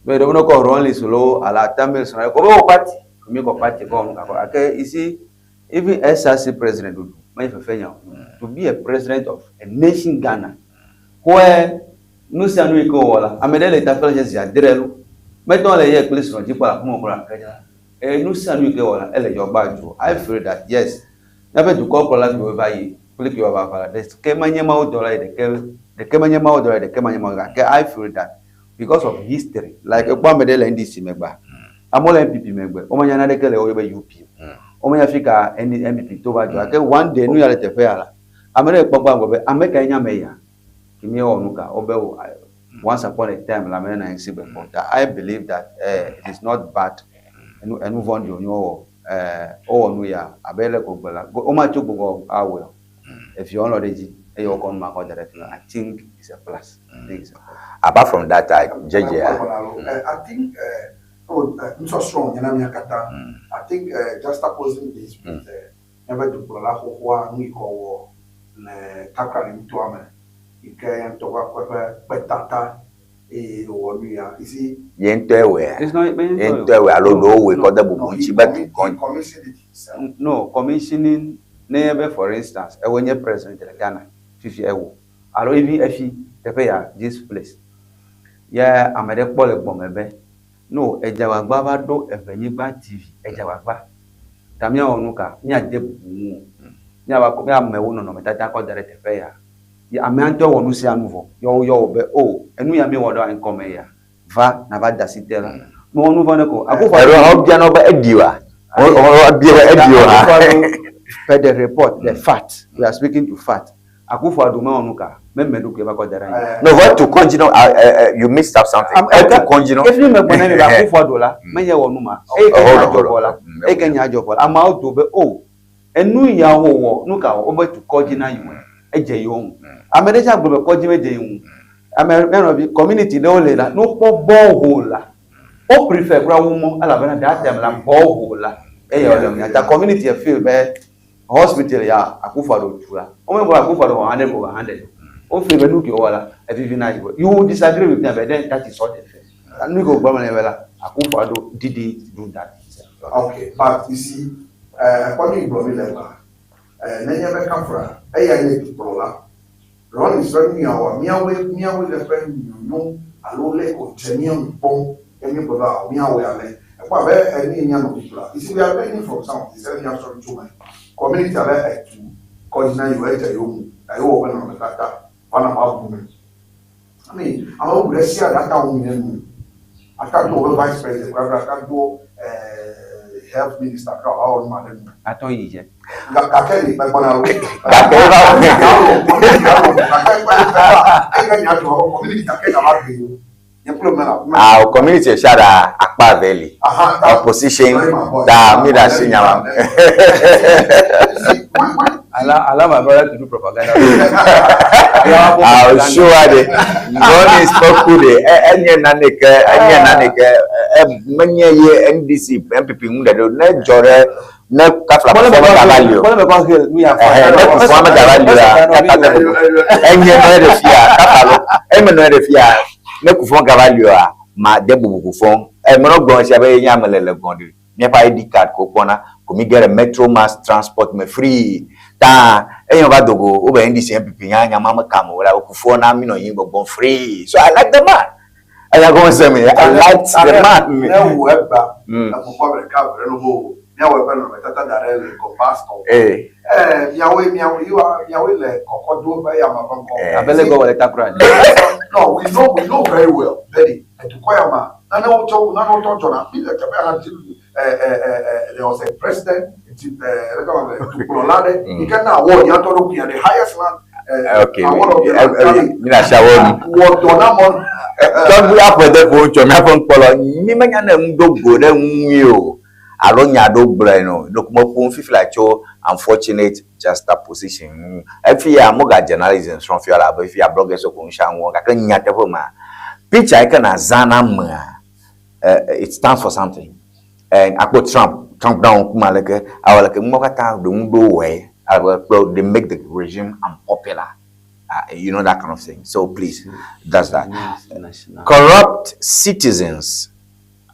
Be ɖewo ne kɔ Rawlings loo alo Atta Mills na ko be wo party, mi kɔ party kɔ nu kakɔ. Gake you see, even SRC president ɖuɖu menye fefe nya o. To be a president of a nation Ghana, where nu sia nu yi ke wowɔ la, ame ɖe le ta kple zi adre lo, metɔ le ye kple srɔ̃ dzi kpɔ le aƒeme kura gake la, eye nu sia nu yi ke wɔ la, ele dzɔgba dzo. I feel that yes, míaƒe dukɔkplɔla kewo va yi kple kewo va va la, ɖeke menye mawudɔla ye ɖeke, ɖeke menye mawudɔla ye ɖeke menye mawudɔla gake I feel that because of history like ekpɔ ame ɖe le NDC megbea amewo le NPP megbe womenya naneke le woyɔ be UP o womenya fi ka NPP to va dzɔ gake one day nu ya le teƒe ya la ame ɖe kpɔ gbã gblɔ be ame kae nye ame ya ke míewɔ nu ka wobe o once upon a time la ame ɖe nɔ anyi si gbe kpɔ ta I believe that eh, it is not bad enu enu vɔ̃ɖi wònye wowɔ eh, wowɔ nu ya abe le ko gbe la womatso gbugbɔ awɔe o eviawo lɔ ɖe edzi eye wokɔ nu ma kɔ da ɖe fi ma I think it's a plus. I think it's a plus. Apart from that, dzedze I think oh, nusɔsrɔ̃ wònye na mía katã. I think juxtaposing this with míaƒe dukplɔla xoxoa nu yi ke wòwɔ le Takoradi nutoa me yi ke ya ŋutɔ va kpɔ eƒe kpetata eye wòwɔ nu ya. You see, Ye ŋutɔe wɔea? It's not, Ye ŋutɔe wɔe alo ɖewo wɔe kɔ de bubu no, he, ŋuti be commi- dukɔ he commissioned it himself. No, commissioning ne ye be for instance, ewɔ nye president le Ghana fifia ewɔ alo even efi teƒe ya this place ye ame ɖe kpɔ le gbɔme be no edzagbagba va ɖo Eʋenyigba TV edzagbagba ta míawɔ nu ka míade bubu ŋu o míava kɔ míamewo nɔnɔmetata kɔ da ɖe teƒe ya ye amea ŋutɔ wɔ nu sia nu vɔ ye woyɔ wò be o enu ya míewɔ ɖe ŋkɔme ya va nava da asi te la mewɔ nu vɔ̃ ɖe ko Akufo Alo Addo wobia na wo be eɖi oa? Wobia be eɖi oa? Akufo Addo per the report the fact we are speaking to fact. Akufo Addo mewɔ nu ka? Meme ɖokui va kɔ da ɖe anyi. No, vɔ etu kɔndzi no, you mixed up something. Etu kɔndzi no. Efi megblɔ na mi be Akufo Addo la, menye wɔ nu ma. Eyi ke nya dzɔ vɔ la, eyi ke nya dzɔ vɔ la, ameawo do be o, enu ya wowɔ, nu ka wɔ? Wobe tu kɔdzi na yewo. Edze yewo ŋu. Ame ɖe sia gblɔ be kɔdzi medze ye ŋu. Ame, mía nɔvi, community ɖewo li la, ne wokpɔ borehole la, wo prefer kura wu mɔ elabena that time la borehole la eya wole ŋu. Ta community feel be hospital ya Akufo Addo tu la, womegblɔ be Akufo Addo wɔ 100 over 100 o. Wo feel be nu ke wowɔ la, evivi na yewo. You will disagree with me but then that is all the fair. Nu ke wògblɔ me be la, Akufo Addo didn't do that himself. Okay, but you see, ekpɔ nu yi gblɔ mi le ma, nenye be kafra, eya nye dukplɔla. Rawlings ƒe nuyawoa, míawoe, míawoe le eƒe nyonyo alo leke wòdze mía ŋu kpɔm ye míegblɔ be ao, míawɔe ale. Ekpɔ abe enu yi mía nɔvi gblɔa, you see, we are learning from some of this, ele míasrɔ̃ nu tso eme. Community abe etu kɔdzi na yewo, edze yewo ŋu, gake wowɔ woƒe nɔnɔmetata va na woabu me. I mean, ame bubu ɖe sia ɖe ate ŋu nye nu. Ate ŋu do woƒe vice president kura kura, ate ŋu do eh, health minister kura wòawɔ nu ma ɖe nu. Ate ŋu yi dze. Gake li megbɔna o. Gake eva wɔ. Gake eva nya dzɔ community gake nya va gbe o. Nye kple me la. Ah, community sia ɖe akpa eve li. Opposition ta mi ɖe asi nya ma. Allow, allow my brother to do propaganda. Ah, sure de. Ronnie spoke de. Enye nane ke, enye nane ke, menye ye NDC, NPP ŋu ɖeɖe o. Ne dzɔ ɖe ne kafla kufɔ megava li o. Ɛhɛ, ne kufɔ megava li oa, kaka ne enye nɔ ɖe fia, kafa lo, eme nɔ ɖe fia, ne kufɔ gava li oa, ma de bubu kufɔ. E menɔ gblɔ sia be nye ame le le gɔn ɖe. Míaƒe ID card ko kpɔna ko mi ge ɖe metro mass transport me free. Ta eye wova do go wobe NDC NPP nya nya ma me kam o la kufuɔ na mi nɔ anyi gbɔgbɔm free. So I like the man. Enya gɔme se me. I like the man. Ne wò egba ekpɔkpɔ ame ɖeka eve ɖe nobo o. Míawɔ eƒe nɔnɔmetata da ɖe le kɔ pastor. Ee. Ee, miawoe miawoe miawoe le kɔkɔ do eƒe eyama ƒe ŋkɔ. Abe le gɔwɔ le takura. No, we know very well. Betty, edukɔ ya ma nanewo tsɔ nanewo tɔ dzɔna mi le teƒe ya dzi ɛ ɛ ɛ there was a president ti ɛ ɛlɛka ma bɛ dukplɔla ɖe yi ke na award ya tɔ ɖokui ya the highest land okay award of the land mi na si award wɔ dɔ na mɔ tɔgbi aƒe de ƒo tsɔ miaƒe ŋkpɔlɔ mi menya ne ŋu do go ɖe ŋui o alo nya ɖo gblɔe no ɖeko meƒo nu fifia tso unfortunate juxtaposition ŋu efi ya moga journalism srɔ̃ fia la abe fia bloggers ko ŋu sia ŋu gake nyateƒe ma picture yi ke nazã na amea it stands for something and akpɔ Trump Trump na ŋkume aleke awɔ aleke numawo katã ɖe ŋu ɖo wɔe ale be they make the regime unpopular. You know that kind of thing. So please, that's that. Corrupt citizens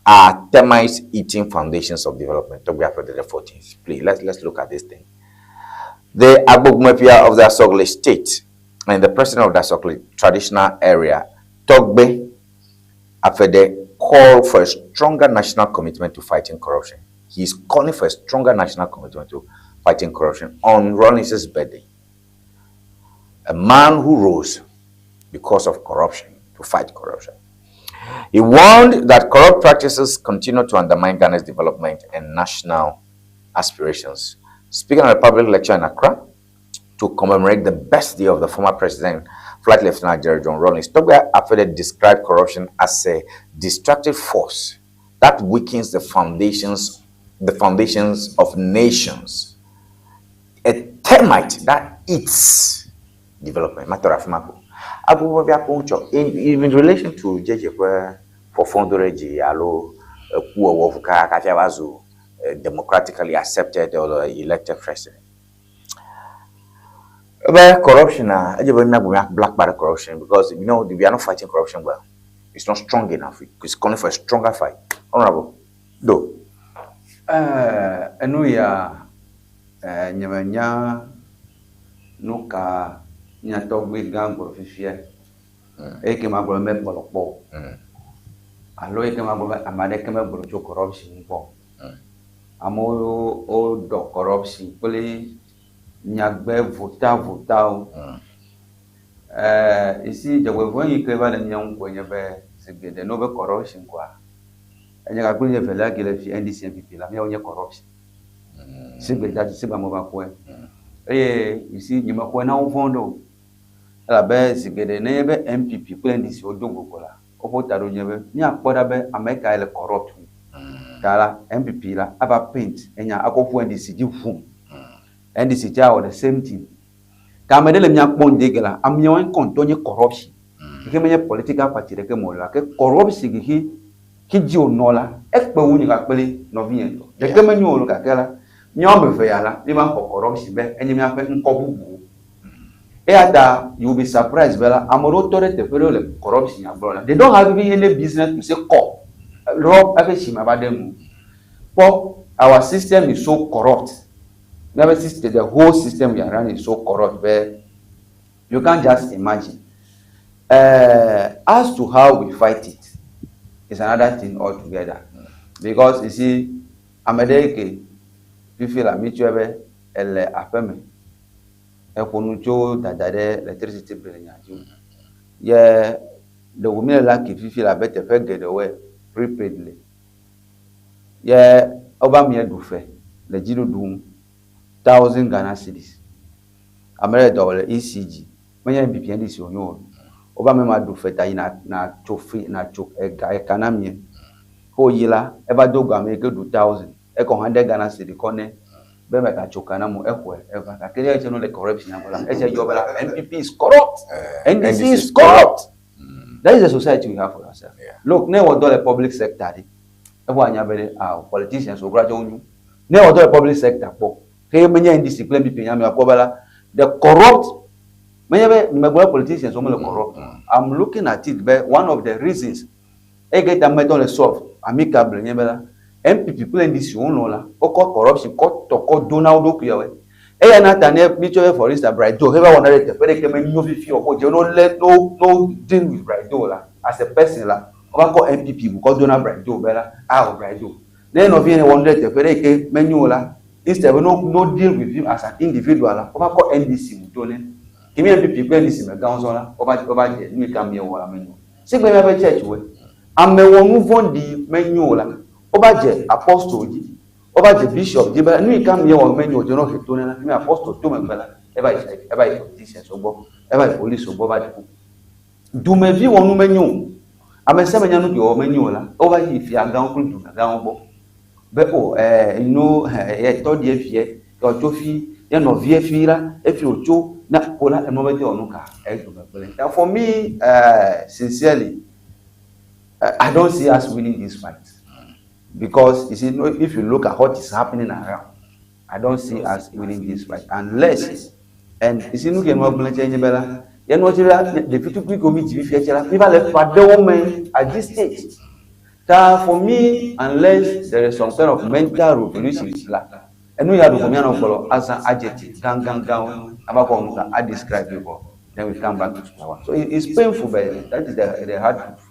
are termites eating foundations of development. Togbe Afede the 14th. Please, let's look at this thing. The Agbogmefia of the Asogli State and the president of the Asogli traditional area, Togbe Afede, called for a stronger national commitment to fighting corruption. He is calling for a stronger national commitment to fighting corruption on Rawlings' birthday. A man who rose because of corruption, to fight corruption. He warned that corrupt practices continue to undermine Ghana's development and national aspirations. Speaking at a public lecture in Accra to commemorate the birthday of the former president, Flight Lieutenant Jerry John Rawlings, Togbe Afede described corruption as a destructive force that weakens the foundations of nations. A termite that eats development. Matter of fact, in relation to JJ for fondore alo ku wo ka ka zu democratically accepted or elected president. But corruption, black by corruption because you know we are not fighting corruption well. It's not strong enough. It's calling for a stronger fight. Honorable, do. Enu ya nyemenya nu ka nyatɔgbe gã gblɔ fifia eye ke ma gblɔ be mekplɔ kpɔ o alo eye ke ma gblɔ be ame aɖeke megblɔ tso corruption ŋu kpɔ. Amewo woɖɔ corruption kple nyagbe votavotawo. Esi dzɔgbevɔ̃e yi ke va le mía ŋu koe nye be zi geɖe ne wobe corruption koa, enye gakple nye evelia ke le fi NDC NPP la míawo nye corruption. Sigbe dza sigbe amewo va kpɔe. Eye you see, nye mexɔe na wo vɔ̃ ɖe o. Elabe zi geɖe nenye be NPP kple NDC wodo go ko la, woƒe taɖo nye be míakpɔ ɖa be ame kae le corrupt wu. Ta la, NPP la ava paint enya akɔ ƒu NDC dzi ʋum. NDC tse awɔ the same thing. Ke ame ɖe le mía kpɔm ŋdi ge la, ameawo ŋkɔ ŋutɔ nye corruption. Xexe menye political party ɖeke me o la, ke corruption xexe ke dzi wònɔ la, ekpe wu nye kpakple nɔvinye tɔ. Ɖeke menyo o gake la, míawo ame eve ya la, míeva xɔ corruption be enye míaƒe ŋkɔ bubu. Eya ta you will be surprised be la, ame ɖewo tɔ ɖe teƒe ɖewo le corruption nya gblɔm la, they don't have even any business to say kɔ, rɔ eƒe tsi ma va ɖe nu. Kpɔ, our system is so corrupt. Míaƒe system, the whole system we are running is so corrupt be you can't just imagine. As to how we fight it is another thing altogether. Because you see, ame ɖe ke fifi la mítsɔe be ele aƒeme eƒo nu tso dada ɖe electricity bill nya dzi. Ye ɖewo míle lucky fifi la abe teƒe geɖewoe prepaid le. Ye wova mía ɖu fe le dziɖuɖu ŋu thousand Ghana cedis. Ame ɖe le dɔ wɔ le ECG. Menye NPP NDC wònye o. Wova ame ma ɖu fe ta yi na na tso fi na tso ega eka na mie. Ke wòyi la, eva do go ame yi ke ɖu thousand. Ekɔ hundred Ghana cedi kɔ nɛ be mega tso ka na mo exɔe eva. Gake ne etse no le corruption ya gbɔ la, etse yɔ be la NPP is corrupt. NDC is corrupt. That is the society we have for ourselves. Look, ne wɔ dɔ le public sector ɖe, eƒe anya be ɖe, ah, politicians wo kura tse wonyo. Ne wɔ dɔ le public sector kpɔ, ke menye NDC kple NPP nya me akpɔ be la, the corrupt, menye be megblɔ politicians wo mele corrupt. I'm looking at it be one of the reasons eye ke ta medɔ le solve amicably nye be la, NPP kple NDC wolɔ̃ la, wokɔ corruption kɔ tɔ kɔ do na wo ɖokuiawoe. Eya na ta ne mítsɔ for instance Brido heva wɔna ɖe teƒe ɖe ke menyo fifi o, ko dze no le no no deal with Brido la as a person la, wova kɔ NPP bu kɔ do na Brido be la, ah Brido. Ne nɔvi ne wɔnu ɖe teƒe ɖe ke menyo la, instead be no no deal with him as an individual la, wova kɔ NDC bu do nɛ. Ke mi NPP kple NDC megãwo zɔ la, wova wova dze nu yi ke amea wɔ la menyo. Sigbe míaƒe church woe, ame wɔ nu vɔ̃ɖi menyo o la, wova dze apostle dzi, wova dze bishop dzi be nu yi ke amea wɔ menyo o dze ne wohe to nɛ la, mi apostle to megbe la, eva yi eva yi politicians wo gbɔ, eva yi police wo gbɔ va ɖe kuku. Dumevi wɔ nu menyo o, ame sia ame nya nu ke wɔ menyo o la, wova yi fiagãwo kple dumegãwo gbɔ be o eh, you know, eh, tɔ ɖi evie, yɔ tso fi, ye nɔvie fi la, efi wòtso, ne ko la, enua be te wɔ nu ka, edome gblẽ. Ta for me, sincerely, I don't see us winning this fight. Because, you see, if you look at what is happening around, I don't see us winning this fight unless, and you see, nu ke nua gblẽ tse nye be la, ye nua tse la, ɖevi tukui ko mi dzi fifia tse la, mi va le ƒe aɖewo me at this stage. Ta for me, unless there is some kind of mental revolution la, enu ya ɖo ko mianɔ gblɔ azã adjective gãgãgãwo ava kɔ nu ka a describe it for, then we come back to square one. So it's painful, but that is the hard truth.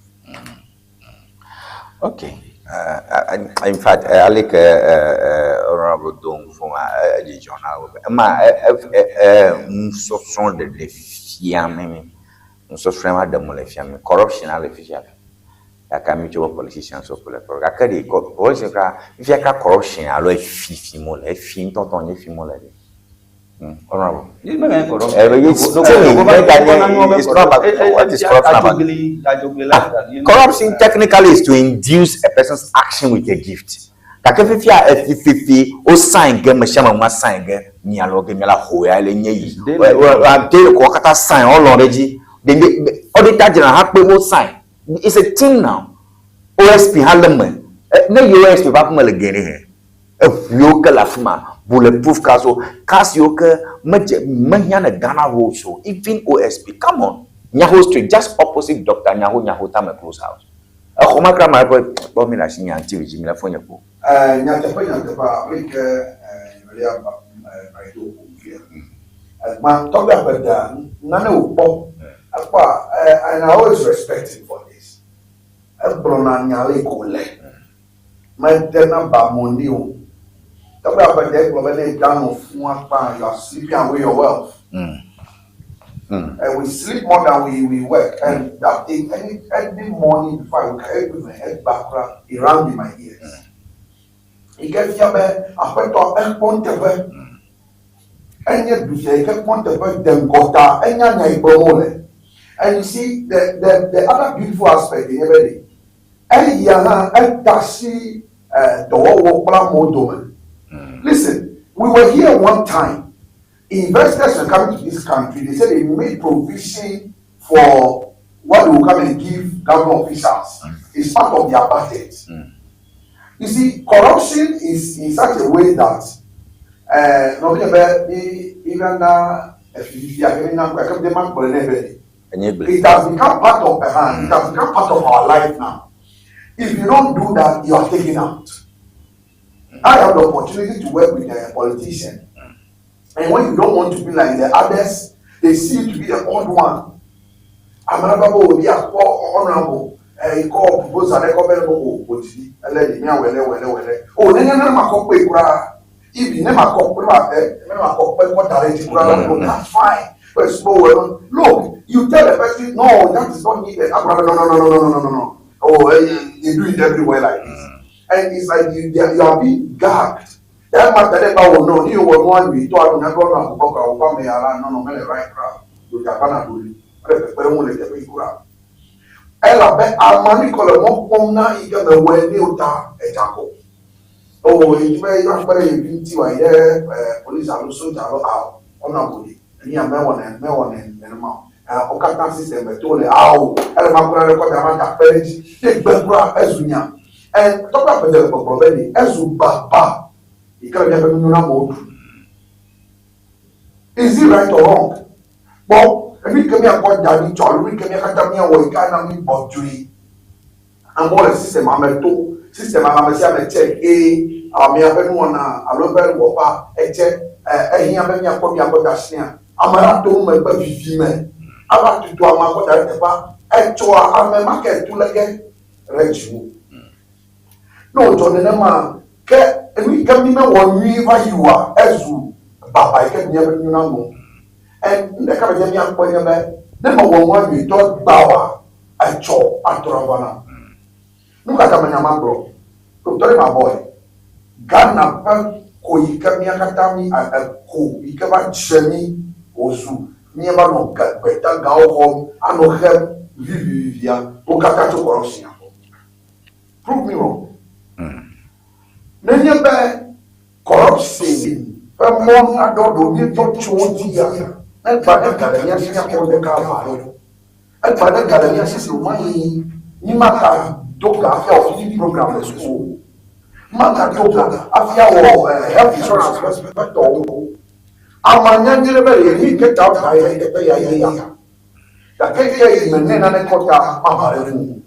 Okay. In fact, aleke honorable Dong fún dzidzɔ na wo. Ema nusɔsrɔ̃ ɖeɖe fia mi. Nusɔsrɔ̃ ma ɖem le fia mi. Corruption ale fifia. Gake mi tso be politicians wo le corrupt. Gake ɖe corruption ka fifia ka corruption alo efi fi mo le efi ŋutɔŋutɔ nye fi mo le ɖe. Honorable. It's not corruption. It's not about what is corruption about. Corruption technically is to induce a person's action with a gift. Gake fifia efi fifi o sign ge me sia me ma sign ge mialɔ ge miala ho ya le nye yi. Ade ko katã sign ɔlɔ ɖe dzi. Auditor general hã kpe wo sign. It's a team now. OSP hã le me. Ne yi OSP va aƒeme le ge ɖe he. Eʋu yiwo ke le afi ma, bulletproof cars wo, cars yiwo ke medze mehiã ne Ghana roads o, even OSP, come on, Nyaho street just opposite Doctor Nyaho Nyaho Tame Close house. Exɔ ma kura ma eƒe kpɔ mi le asi nya TV dzi mi le fone kpo. Nyateƒe nyateƒe abe yi ke nyemelia Brido ƒo fia. Egbã tɔgbe abe da nane wòkpɔ. Ekpɔa and I always respect him for this. Egblɔna nya ale yi ko wòle. Medena ba mo nɛ o. Tɔgbe abe ɖe gblɔ be ne èda nɔ fũ akpa, you are sleeping away your wealth. And we sleep more than we work. And that thing, any morning before I wake up, every my head back, it rang in my ears. Yi ke fia be aƒetɔ ekpɔ nuteƒe. Enye du sia yi ke kpɔ teƒe de ŋgɔ ta enya nya yi gblɔm wole. And you see the the the other beautiful aspect nye be ɖe eya hã etasi dɔwɔwɔ kple amewo dome. Listen, we were here one time. Investors were coming to this country. They said they made provision for what they will come and give government officials. It's part of their budget. You see, corruption is in such a way that nɔvi be mi mi na efifi ake mi na ake mi ma gblɔ nɛ be it has become part of uh, it has become part of our life now. If you don't do that, you are taken out. I have the opportunity to work with a politician. And when you don't want to be like the others, they see you to be the odd one. Amarababo will be a honorable. Ikɔ proposal ɖe kɔ be o o dzi ele yi mia wɛlɛ wɛlɛ wɛlɛ o ne ne ne ma kɔ kpe kura ibi ne ma kɔ kpe ma ɛ ne ma kɔ kpe kɔ da ɖe dzi kura la no that's fine but so well look you tell the person no that is not needed Abraham no no no no no no no no oh they do it everywhere like this and it's like you they are, you are being gagged that matter dey ba wo no ni wo no anyi to anu na go na ko ka wo me ala no no me le right crowd do japan do li ale pe pe mu le te pe kura elabe amani kɔ le mɔ kpɔm na yi ke me wɔe ne wo ta edza ko o yi be akpɛ ɖe yevi ŋuti wa yi ɖe ɛ polisi alo soja alo awo ɔna ko di eni ya mewɔnɛ mewɔnɛ nenema o ɛ wo katã system me to le awo ele ma kura ɖe kɔta ma da kpe ɖe dzi ye gbe kura ezu nya ɛ tɔgbe agbede le gbɔgblɔ be ni ezu baba yi ke le miaƒe nunyona amewo ɖu is it right or wrong kpɔ enu ke miakpɔ da ɖi tsɔ alo nu ke mia katã miawɔ yi ke ana mi bɔdzoe amewo le system ame to system ame sia ame check ee amea ƒe nuwɔna alo eƒe wɔƒea edze ɛ ehiã be miakpɔ miakpɔ da sia ame la to megbe vivi me ava tutu amea kɔ da ɖe teƒea etsɔa ame ma ke tu leke ɖe dziwò ne wòdzɔ nenema ke enu yi ke mi mewɔ nyui va yi oa ezu baba yi ke miaƒe nunyona mo ɛ nu ɖeka me dze miakpɔ nye be ne mewɔ nua nyuitɔ gba oa etsɔ atrɔ ava nam nu ka ta me nya ma gblɔ doctor ma boy Ghana ƒe ko yi ke mía katã mi eko yi ke va dze mi wòzu míeva nɔ gbeta gawo xɔm anɔ xem vivivivia wo katã tso corruption gbɔ prove me wrong nenye be corruption ƒe mɔnu aɖewo ɖewo míetɔ tso wo dzi ya ne gba ɖe ga le mía si míakpɔ ɖeka ava ɖo egba ɖe ga le mía si si wòma yi mi ma ka do ga hafi awɔ feeding program le suku o ma ka do ga hafi awɔ health insurance ƒe tɔwo ama nyanyui ɖe be ɖe yi ke ta da ye teƒe ya ye ya gake ke yi me ne nane kɔ ta mava ɖe ŋu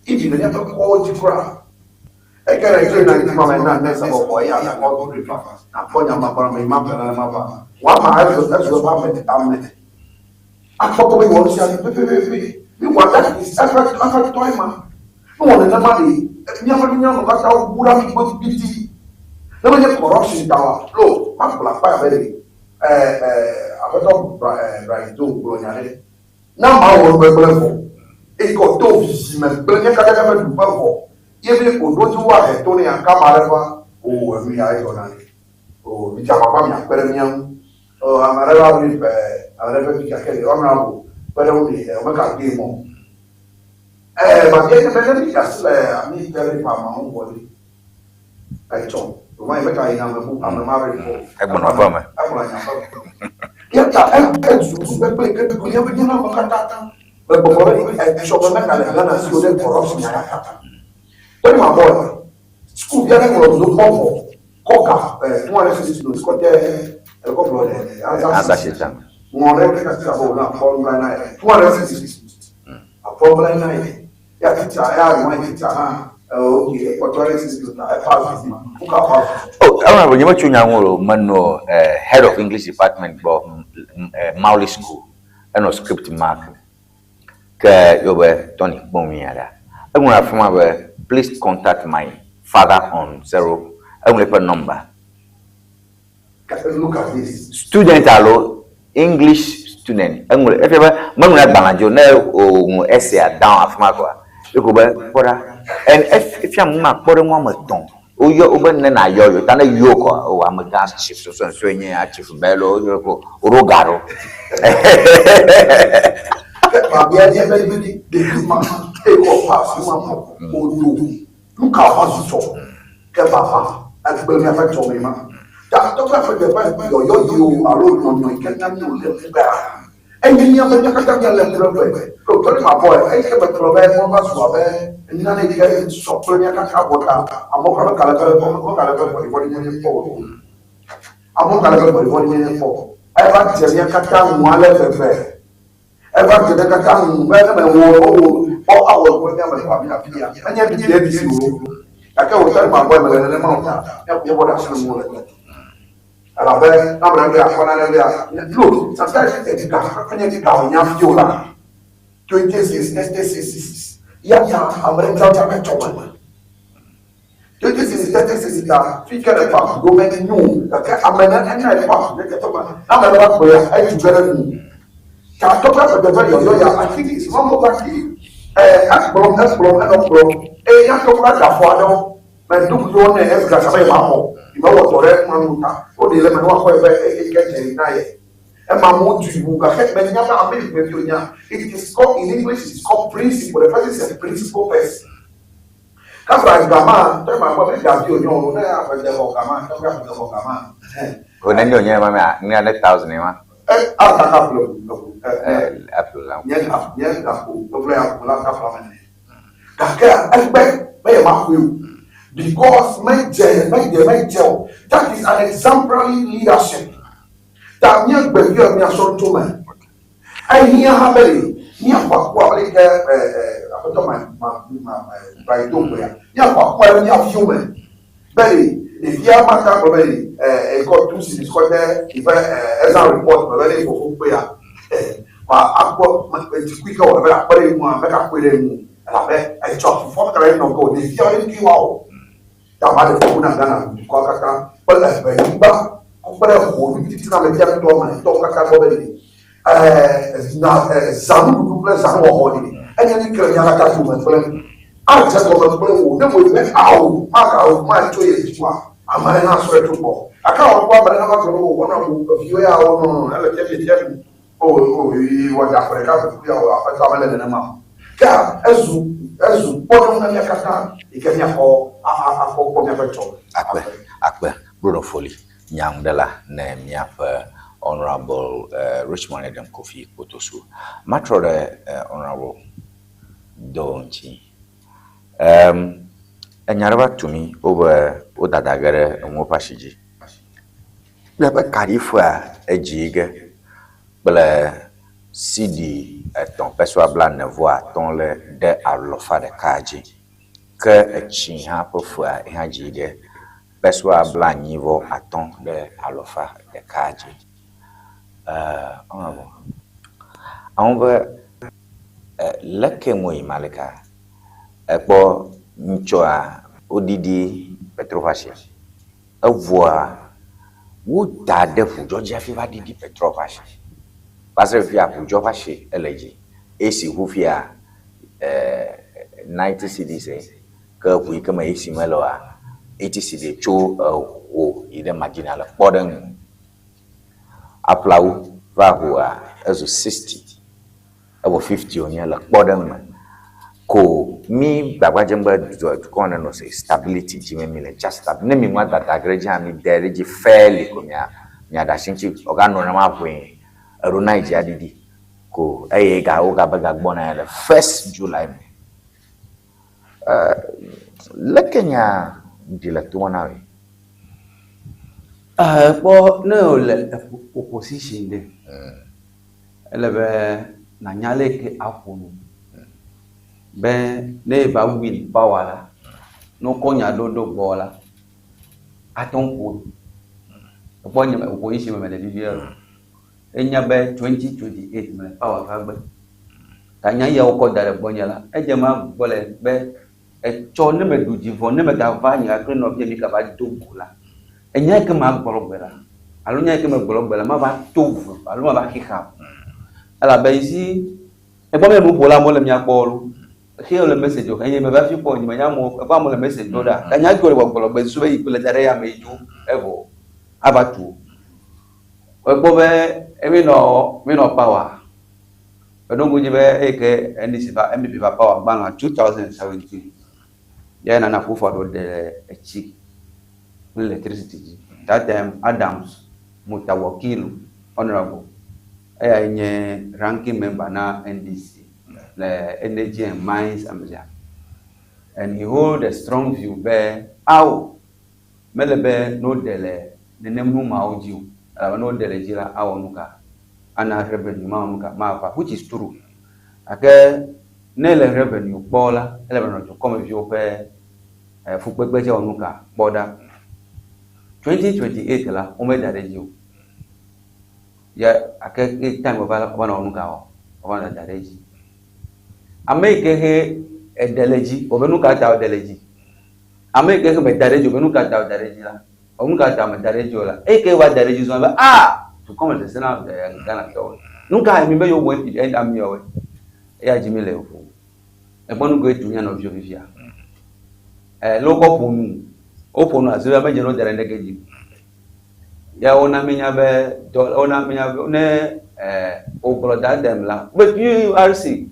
ibi le míaƒe kɔwo dzi kura eke le tso na ŋuti ma me na ne sabɔbɔ ya akɔ do breakfast akpɔ nyama kpɔ me ma ƒe nane ma va wama ezu ezu eƒe ame ame akpɔkpɔ be wɔn sia pɛpɛpɛpɛ mi wɔ that is eƒe eƒe tɔe ma ne wɔ nenema ɖe míaƒe nunyanu katã bu ɖa mi gbɔ biti ne menye corruption ta wa lo magblɔ akpa ya be ɖe ɛɛ ɛɛ aƒetɔ Brian Do gblɔ nya ɖe na ma wɔ gbegblẽ vɔ eye kɔ to vivi me gblẽ nye katã míaƒe ɖuƒe vɔ ye be wòɖo dzi wa he to ne ya kama ɖe va o enu ya edzɔ na ne o mi dze agbagba miakpe ɖe mía ŋu o ame aɖe va ʋli ƒe ame aɖe ƒe fi gake ɖe woamla o kpe ɖe ŋu ɖe womeka gbe mɔ ɛɛ babia nye be ne mi asi le ami te ɖe ƒe amewo ŋu vɔ ɖi etsɔ o ma yi meka yina ame bu ame ma ɖe fɔ Egbɔnɔ aƒe me. egbɔnɔ nya ƒe me ya ta ezu gbegble ke míaƒe míaƒe katã le gbɔgbɔ be etsɔ be meka le Ghana si wo ɖe corruption ya katã tɔni ma bɔ sukuvi aɖe ŋlɔ dodokpɔ vɔ kɔ ga ɛ 260 notes kɔ de ɛkɔ gblɔ ɖe Answer sheet am. ŋlɔ ɖe keka ti abo na afɔ nla na yɛ 260 notes afɔ nla na yɛ ya teacher ya ŋlɔ teacher hã ɛ ok ekpɔ 260 notes na ɛfa fi ma fuka fa fi. Oh, honorable, nye metso nya ŋu o. Menɔ head of English department gbɔ Mauli school. Enɔ script mark. Ke yɔ be Tony kpɔ nu ya ɖa. Eŋlɔ afi ma be please contact my father on zero. Eŋlɔ eƒe number. Look at this. Student alo English student. Eŋlɔ efia be meŋlɔ agbalẽ dzi o ne o ŋlɔ essay down afi ma koa. Eko be kpɔ ɖa. And efia nu ma kpɔ ɖe ŋu ame etɔ̃. Woyɔ wobe ne nayɔ yewo ta ne yɔ kɔ o amegã chief so nye ya chief Bello woyɔ ko woɖo ga ɖo. Ke babia nye be ɖevi ma eye kɔ pass ma odo nu ka wòva zu tsɔ ke baba egblẽ míaƒe tsɔmee ma. Ta tɔgbe ƒe ɖe ƒe yɔyɔ yi o alo nyɔnyɔ yi ke na mí wòle ŋkugbea. Enye míaƒe mía katã míalé ŋku ɖe eŋu. Ke wòtrɔ ɖe mavɔe. Eyi ke megblɔ be meva zu abe nane yi ke sɔ kple mía katã vɔ ta amewo kura megale ƒe megale ƒe vɔ̃ɖivɔ̃ɖinyenye kpɔ o. Amewo gale ƒe vɔ̃ɖivɔ̃ɖinyenye kpɔ o. Eva dze mía katã ŋu ale gbegbe. Eva dze mía katã ŋu be ne mewɔ wowɔ kpɔ awɔ nu kple mía me kɔa mía afi ya. Menye BTNDC o. Gake wòtrɔ ɖe mavɔe mele nenema o ta míaƒo míaƒe ɖe asi le ŋuwò le gbɔ. Elabe ne ame ɖe be yeakpɔ nane ɖea, look, sometimes ega menye ga wònye hafi o la, 20 cedis, 30 cedis ya ta ame ɖe tsã tsã metsɔ me. 20 cedis, 30 cedis ta fi ke le fa ɖo me nyo o gake ame ne ena efa ɖe teƒe ma, ne ame ɖe va kpɔea, etu ge ɖe nu. Ta tɔgbe ƒe teƒe yɔyɔ ya, I think it's long overdue. Eh, egblɔm, egblɔm, enɔ gblɔm eye ya tɔgbe ɖe afɔ aɖewo. Medo kudo ne Esdras be yemaxɔ yemewɔ dɔ ɖe ema nu o ta, woɖee le eme ne woakpɔe be eye ke dze na ye. Ema amewo dui wu gake menya be ame yi ƒomevi wònyea, it is called in English it is called principle, the person is a principle person. Kasa gama, tɔ ma gbɔ be gavi wònye o, ne ame de xɔ gama, tɔ be ame de xɔ gama. O ne nye wònye ma mea, ne ne thousand ma. E, a kaka ƒle, e, e, la. Nye ga, nye ga ko, eƒle ya ko la ka ƒle ame ne. Gake egbe be yemaxɔe o because medze medze medze o. That is an exemplary leadership. Ta míagbe fia míasrɔ̃ tso me. Ehiã hã be míaƒo akɔ abe leke aƒetɔ ma ma ma Brian do gbea. Míaƒo akɔ ɖe mía viwo me be ɖevia mate agblɔ be ekɔ tu cedis kɔ de yiƒe exam report me be ne fofo kpea wa akpɔ dzikui ke wòle be akpe ɖe eŋua megakpɔe ɖe eŋu elabe etsɔ fofoa megale enɔ ge o ɖeviawo ɖe ŋkui wa o ta ma ɖe kuku na Ghana dukɔa katã kple eʋe nyigba kpe ɖe ho titina me fia nutoa me tɔwo katã gbɔ be ɖe ɛɛ na ɛɛ zanuɖuɖu kple zanuwɔwɔ ɖe enye nu ke le mía katã dome kple adze gɔme kple wò ne wòe be ao magawo matso ye dzi oa ame aɖe hã srɔ̃e tso gbɔ gake awɔ nuku ame aɖe hã va gblɔ be o wɔna wò eviwo ya wo nɔ ele fia fia fia nu o o yi wɔ da ƒe ɖeka ƒe ya o aƒetɔ mele nenema o ke ezu ezu kpɔɖeŋu na mía katã yi ke míakɔ akɔ kpɔ míaƒe tsɔ. Akpe akpe Bruno Foli nyaŋuɖela ne míaƒe Honourable Richmond Edem Kofi Kpotosu. Matrɔ ɖe Honourable Do ŋuti. Um, enya ɖe va tu mí wobe wodada ge ɖe enuwo ƒe asi dzi. Míaƒe kaɖifea edzi ge kple cedi etɔ̃ pesewa blaene vɔ atɔ̃ le ɖe alɔfa ɖeka dzi. Ke etsi hã ƒe fea hã dzi ge pesewa blaenyi vɔ atɔ̃ ɖe alɔfa ɖeka dzi. Eee, honorable, aŋu be leke ŋu yi malika ekpɔ ŋutsua woɖiɖi petrol ƒe asi evɔa woda ɖe ʋudzɔ dzi hafi va ɖiɖi petrol ƒe asi. Va se ɖe fifia ʋudzɔ ƒe asi ele dzi. AC ʋu fia 90 cedis ke ʋu yi ke me AC mele oa 80 cedis tso eho yi ɖe Madina le kpɔɖeŋu. Aƒlawu va ʋua ezu 60 evɔ 50 wònye le kpɔɖeŋu me. Ko mí gbagba dzem be dukɔ nenɔ stability dzi me mi le just stab ne mi ŋua dada ge ɖe edzi hã mi de ɖe edzi fairly ko mia miaɖe asi ŋuti wòaganɔ nenema ʋee eɖo na yi dzi aɖiɖi ko eye ga wogabe gagbɔna le first July me. Leke nya ɖi le tome na wòe? Kpɔ ne wòle opposition ɖe, ele be nànya ale ke aƒo nu be ne eva win power la, ne wokɔ nya ɖo ɖo gbɔ la, ate ŋu ƒo nu. Ekpɔ nye opposition me mele vivia o. Enya be 2028 mele power va gbe. Ta nya ya wokɔ da ɖe gbɔnye la, edze ma gblɔe be etsɔ ne meɖu dzi vɔ ne megava nye kple nɔvinye mi gava do go la, enya yi ke magblɔ gbe la alo nya yi ke megblɔ gbe la mava to vo alo mava xixa o. Elabe yi si ekpɔ be nuƒola amewo le mia gbɔ lo. Xe le message o, enye meva fi kpɔ, nye menya amewo, ekpɔ amewo le message ɖo ɖa. Ta nya ke wole gbɔgblɔ gbe susu be yi kple da ɖe ya me yi dzo evɔ ava tu o. Ekpɔ be emi nɔ mi nɔ power. Eɖo ŋku dzi be eyi ke NDC va NPP va power gbã 2017 ye Nana Akufo-Addo ɖe etsi kple electricity dzi. That time Adams Mutawakilu honorable eyae nye ranking member na NDC le Energy and Mines Assembly and he hold a strong view be ao mele be ne woɖe le nenem nu mawo dzi o elabe ne woɖe le edzi la awɔ nu ka ana revenue mawɔ nu ka mava which is true gake ne ele revenue kpɔ la ele be nɔ dukɔmeviwo ƒe fukpekpe dze wɔ nu ka kpɔ ɖa 2028 la womeda ɖe edzi o ya ake ke time wova la wova nɔ nu ka wɔ wova nɔ dada ɖe edzi ame yi ke he eɖe le edzi wobe nu ka ta woɖe le edzi ame yi ke he meda ɖe edzi wobe nu ka ta woda ɖe edzi la wo nu ka ta meda ɖe edzi o la eyi ke va da ɖe edzi zɔn be a dukɔ me sese na Ghana tɔwo nu ka mi be yewo wɔ NPP amiawoe eya dzi mi le ʋu ekpɔ nu koe tu mía nɔviwo fifia ɛ le wokɔ ƒo nu woƒo nu azu be medze ne woda ɖe ŋɖeke dzi ya wona mínya be dɔ wona mínya be ne ɛ wogblɔ da dem la be PURC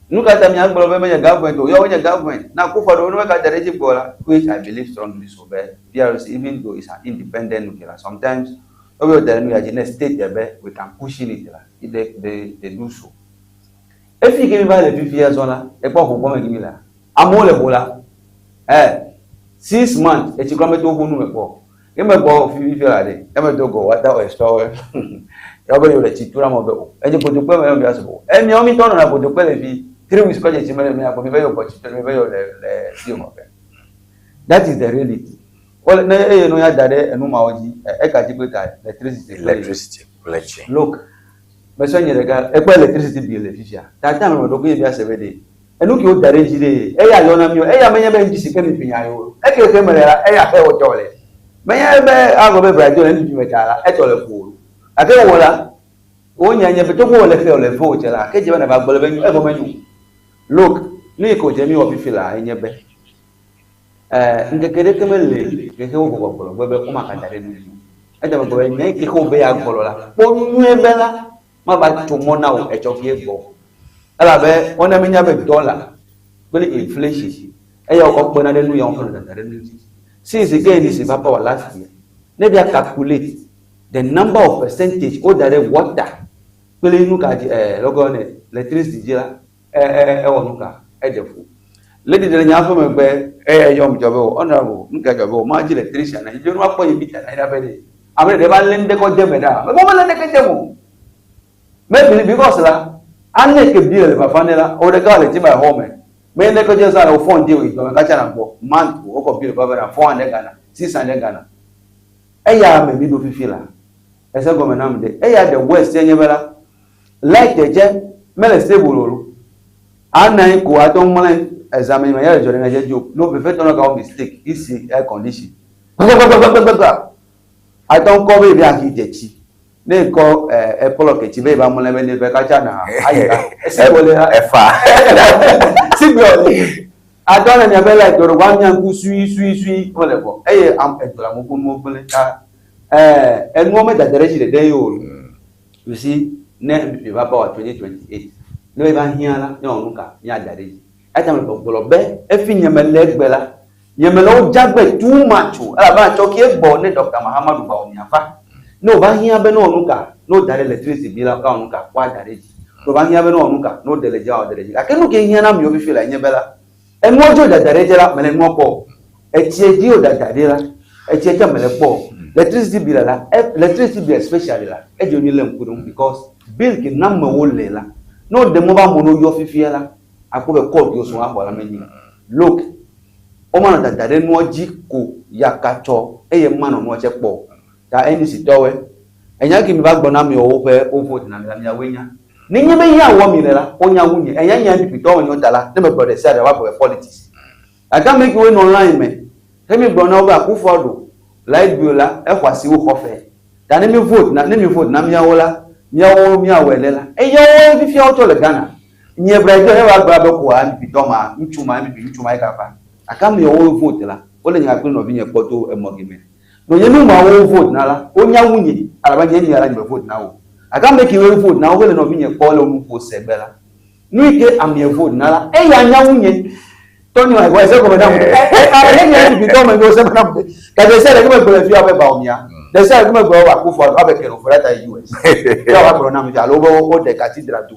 nu ka ta miagblɔ be menye government o ya wonye government na Akufo-Addo ne meka da ɖe edzi gbɔ la which I believe strongly so be PRC even though it's an independent nuclear sometimes ne wo da ɖe nu ya dzi ne state be we can cushion it la they they they do so efi ke mi va le fifia zɔ la ekpɔ ho gbɔme ke mi la amewo le ho la ɛ six months etsi kura meto ho nu me kpɔ ye me gbɔ fifia la ɖe eme do go wata extra ya be yewo le tsi tu la mo be o enye kodokpe me mi aso emiawo mi tɔ nɔna kodokpe le fi 3 weeks kɔ dze tsi me le mia gbɔ mi be yewo gbɔ tsi to mi be yewo le le fi mo be that is the reality wole ne eye no ya da ɖe enu mawo dzi eka dzi kple ka electricity electricity kple tsi look mesɔ nye ɖeka ekpɔ electricity bill le fifia tata me ɖo ko ye bia se be ɖe enu ke wo da ɖe dzi ɖe eya yɔ na mi o eya menye be NDC ke mi fi nya yo eke ke me le la eya xe wotɔ le menye be agblɔ be radio le NPP me ta la etɔ le ƒo gake wɔ la wonya nye be togbɔ wòle xe wòle ve wòdze la ke dze be nava gblɔ be nyo evɔ menyo look nu yi ke wòdze mi wɔ fifi la enye be ɛɛ ŋkeke ɖeke mele xexe wo gbɔgbɔgblɔ gbe be womagada ɖe nu dzi o eda me gblɔ be nya yi ke xe be ya gblɔ la kpɔ nyuie be la mava tso mɔ na wò etsɔ vie gbɔ elabe wona mi nya be dɔla kple inflation eya wokɔ kpena ɖe nu ya woƒe dada ɖe nu dzi since ke NDC va power last year ne bia calculate the number of percentage woda ɖe water kple nu ka dzi ɛɛ lɔgɔ ne electricity dzi la ɛ ɛ ewɔ nu ka edze fu lady ɖe le nye aƒe megbe eya yɔm dzɔ be o honorable nu ka dzɔ be o ma dzi electrician na yi nu akpɔ yi mita na yi ɖa be ɖe ame ɖe va lé ŋɖe kɔ de me ɖa mekpɔ mele ŋɖeke dem o maybe because la ale ke bi le fafa ne la o ɖeka le dzima xɔ me me ŋɖeke dze zã le o fɔn di o yi dɔme katsa na gbɔ month o wokɔ bi le fafa na 400 Ghana 600 Ghana eya me mi ɖo fifi la ese gɔme nam ɖe eya the worst nye be la light dze mele stable o ana yi ko atɔ mlɛ examen me ya le dzɔ ɖe na dze dzo no vevetɔ na ka wɔ mistake isi air condition gbagbagbagbagbagba atɔ ŋkɔ be ebi ahi dze tsi ne kɔ ɛ ɛplɔ ketsi be eba mlɛ be ne be katsa na ayi la esi wòle la ɛfa sigbe wòle atɔ le miabe light ɖo wa mia ŋku sui sui sui wole vɔ eye am edzo le amewo nuwo gblẽ ta ɛɛ enuwo me dada ɖe edzi ɖeɖe ye o you see ne NPP va power 2028 ne va hiã la ne wɔ nu ka míada ɖe edzi eya me gbɔgblɔ be efi nye me le egbe la nye me le wo dzagbe too much o elabena tsɔ ke gbɔ ne Dr. Mahamadou Bawumia va ne wòva hiã be ne wɔ nu ka ne woda ɖe electricity bi la woawɔ nu ka woada ɖe edzi ne wòva hiã be ne wɔ nu ka ne woɖe le dzi woawɔ ɖe edzi gake nu ke hiã na miwo fifi la nye be la enuwo dzo dada ɖe edzi la mele nua kpɔ o etsie dzi wo dada ɖe la etsie tse mele kpɔ o electricity bill la electricity bill especially la edzo mi lé ŋku ɖe ŋu because bill ke na amewo le la ne woɖe mɔ be amewo no yɔ fifia la akpɔ be call ke wosɔ axɔ la menyi look womanɔ dada ɖe nua dzi ko yakatsɔ eye manɔ nua tse kpɔ o ta NDC tɔwoe enya ke mi va gblɔ na amewo woƒe wo vote na mi la miawoe nya nenye be ya wɔ mi le la wonya wu nye enya nye NPP tɔwo menyo ta la ne megblɔ ɖe sia ɖe woagblɔ be politics gake ame kewoe nɔ line me he mi gblɔ na wo be Akufo-Addo light bill la exɔ asi wu xɔfe ta ne mi vote na ne mi vote na miawo la miawo miawɔe le la eyawoe fifia wotsɔ le Ghana. Nye Brazil ne va gblɔ be koa NPP tɔ ma, ŋutsu ma, NPP ŋutsu ma ye kaka. Gake ame yiwo wo vote la, wole nye kple nɔvinye kpɔ to emɔ ge me. Nɔ nye nu ma wo vote na la, wonya wu nye, elabe nye nye la nye me vote na wo. Gake ame kewo vote na wo hele nɔvinye kpɔ le wo nu ƒo se gbe la, nu yi ke amea vote na la, eya nya wu nye. Tɔnyi ma egbɔ ese gɔme nam. Ɛ ɛ nye NPP tɔ me ese gɔme nam. Gake ese ɖe ke me gblɔ fia be Bawumia. Ɖe sia ɖe ke me gblɔ be Akufo Addo abe Ken Ofori-Atta yi US. Ya wa gblɔ nam fia alo be woɖe cathedral do.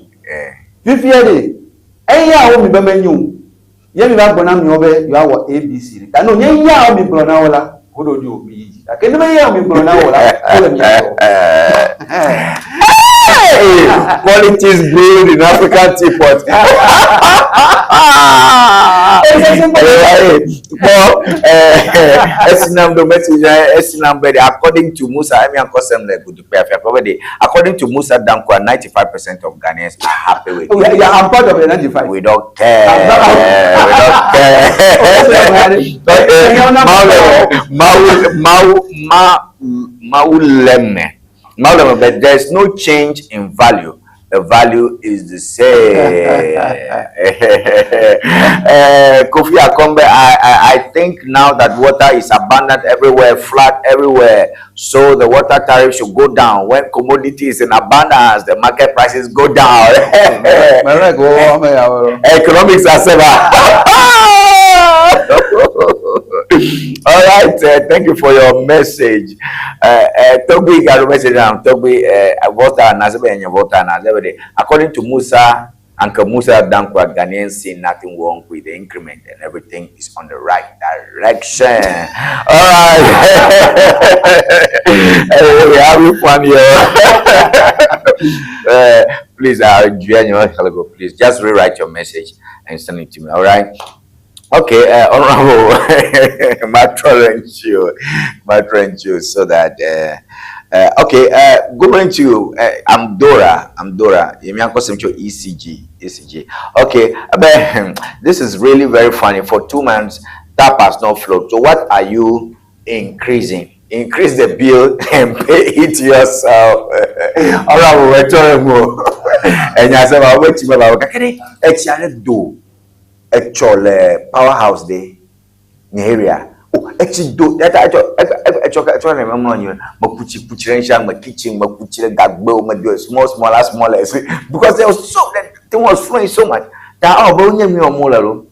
Fifia ɖe, eya wo mi be menyo o. Ye mi va gblɔ na miwo be yewoawɔ ABC ɖeka. No, nye ya wo mi gblɔ na wo la, wo ɖo ɖi o, mi yi dzi. Gake ne menye ya wo mi gblɔ na wo la, wole mia tɔ. Hey! Politics brewed in African teapot. Kpɔ esi nam ɖo message na esi nam be according to Musa emi akɔsem le godokpe afia kpɔ be according to Musa Dankwa 95% of Ghanaians are happy with. Oh, yeah, yeah, I'm part of the 95. We don't care. We don't care. Mawu Mawu Ma Mawu leme. Mawu leme but there is no change in value. The value is the same. Kofi Akombe, I think now that water is abundant everywhere, flood everywhere, so the water tariff should go down. When commodity is in abundance, the market prices go down. Economics are seven. All right, thank you for your message. Togbi got a message now. Togbi, Volta and According to Musa, Uncle Musa Dankwa, Ghanaians see nothing wrong with the increment and everything is on the right direction. All right. Hey, we having fun here. Please, please just rewrite your message and send it to me. All right. Okay, Honorable Matrenchu, so that okay, going to I'm Dora, ECG. Okay, but this is really very funny. For 2 months, tap has not flowed. So what are you increasing? Increase the bill and pay it yourself. Honorable, we're talking more. And I said, I'll wait till I do. Etsɔ le powerhouse de nye area. Oh, etsi do eta etsɔ etsɔ etsɔ ne me mlɔ anyi me kutsi kutsi ɖe ŋutia me kitchen me kutsi ɖe gagbewo me do small small small because there was so the thing was flowing so much. Ta oh be wonye mi wɔm le lo.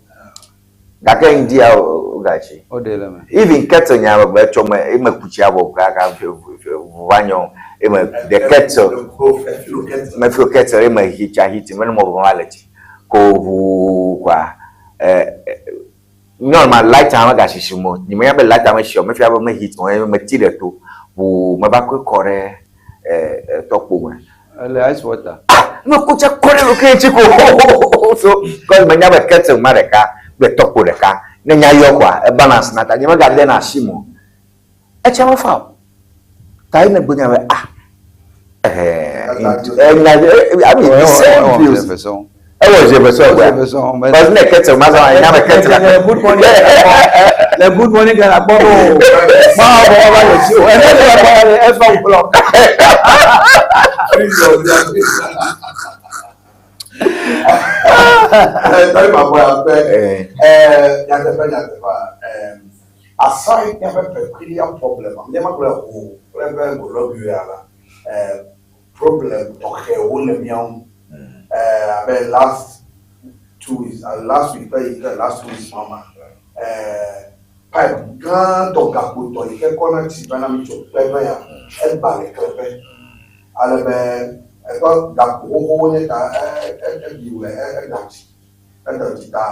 Gake ŋdia o gatsi. O de le me. Even kettle nya me gbe etsɔ me eme kutsi abɔ kaka va nyɔ eme the kettle. Me fio kettle eme hitsa hiti me ne mo va le tsi. Ko ʋuu kɔa nyɔnu ma light hã megasisi mo nye menya be light me si o mefia be me heat o me ti ɖe to ʋuu meva kɔe kɔ ɖe tɔkpo me. Ele ice water. Ah me ko tse kɔ ɖe ɖokui ŋuti ko so cause menya be kettle ma ɖeka kple tɔkpo ɖeka ne nya yɔ kɔa e balance na ta nye megade na asi mo etsia mefa o ta ye megbe nya be ah I mean, the same bills. Ewɔ zevesɔ gba. Because ne kettle ma zɔn anya me kettle. Le good morning. Le good morning Ghana kpɔ o. Ma bɔ ba le si o. Ɛnɛ le bɔ le ɛfɛ wlɔ. Tɔli ma bɔ ya pɛ. Nyateƒe nyateƒe. Aside míaƒe peculiar problem, nye ma gblɔ ho kple eƒe golɔgoe ya la, problem tɔxɛwo le mía ŋu. Abe last 2 weeks, last week kple yi ke last 2 weeks ma ma, pipe gãtɔ gakpotɔ yi ke kɔna tsi va na mi tso kpeƒe ya, egba le kleƒe. Ale be eƒe gakpo xoxowo nye ta ebi wòle eda tsi. Eda tsi ta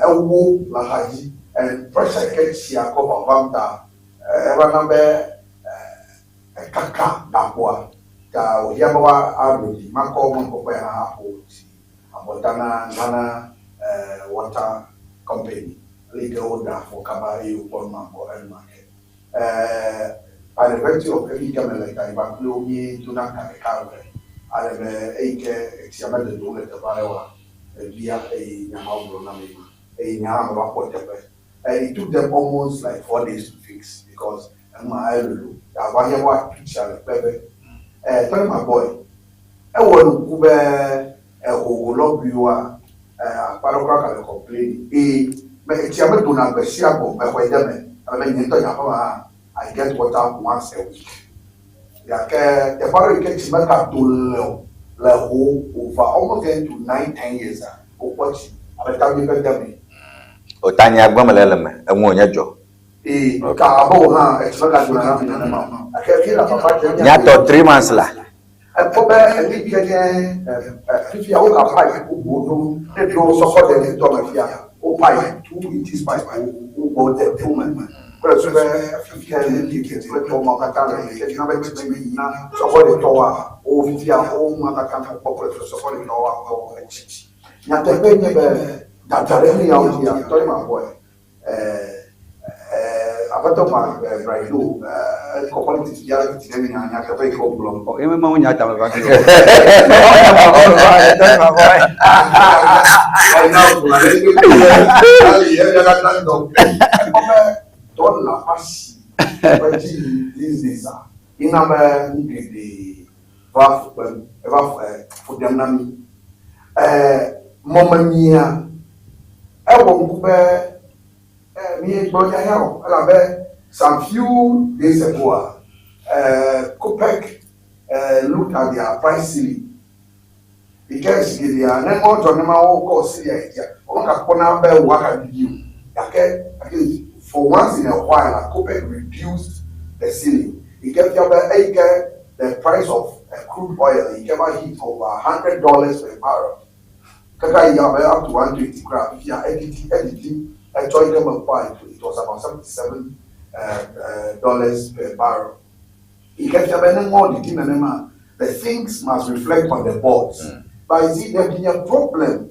ewo le axa dzi and pressure yi ke tsia kɔ vavam ta eva na be ekaka gakpoa ta wòhiã be woa ready makɔ mɔnukpɔkpɔe hã aƒo tsi abɔta na Ghana Water Company ale yi ke woɖe afɔ kaba eye wokpɔ nua gbɔ enumake. By the virtue of efi yi ke mele ta yiba kple wo míedona ka ɖeka eve ale be eyi ke etsia medodom le teƒe aɖe oa, ebia eye nya ma wogblɔ nam ye ma eye nya hã meva kpɔ eteƒe. It took them almost like 4 days to fix because enua elolo ta va hiã be woatu tsia le kpe be. Tony my boy, ewɔ nuku be. Eho lɔguiwoa, akpa ɖe kura gale complain eye me etsia me dona gbe sia gbɔ mexɔe de eme ale be nye ŋutɔ nye aƒeme hã I get water once a week. Gake teƒe aɖewo yi ke tsi mega do le o le ho over almost getting to 9, 10 years a wokpɔ tsi abe tagbe ƒe deme. O ta nya gbɔ mele le me eŋu wònye dzɔ. Ee, ta abe wò hã etsi mega dona na mi nenema o. Gake fi le papa dzem. Míatɔ 3 months la. Ekpɔ be enu yi ke nye fifia woga pipe bubuwo ɖom ne ɖo sɔsɔ ɖe ŋutɔ me fia wo pipe 2 inches pipe wo wogbɔ de to me kple su be fifia le leakage kple tɔ ma katã le yi ke na be tsi me yi na sɔsɔ ɖe tɔwoa wo fifia wo nua katã kpɔ kple su sɔsɔ ɖe tɔwoa kpɔ etsi. Nyateƒe nye be dada ɖe nu yawo dzia tɔ ma gbɔe aƒetɔ ma Braido ekɔ politics ya titi ɖe nya nyateƒe yi ke wogblɔ. Ɔ eme ma wonya tame va fi o. Ɔna gblɔ ɖe dɔla ƒe asi ƒe dzi yi these days a ina be nu geɖe va fu kpem eva fu ɖem na mi. Mɔmemia ewɔ ŋku be miegblɔ nya ya o elabe some few days ago a COPEC looked at their price ceiling because geɖea ne ŋɔ dzɔ ne ma wokɔ ceiling yi dzia womegakpɔna be wòagaɖiɖi o gake at least for once in a while la COPEC reduced the ceiling yi ke fia be eyi ke the price of crude oil yi ke va hit over $100 per barrel kaka yi abe up to 120 kura fifia eɖiɖi eɖiɖi etsɔ yi ke me kpɔa it was about $77 per barrel yi ke fia be ne ŋɔ ɖiɖi nenema the things must reflect on the boards. But you see, there been a problem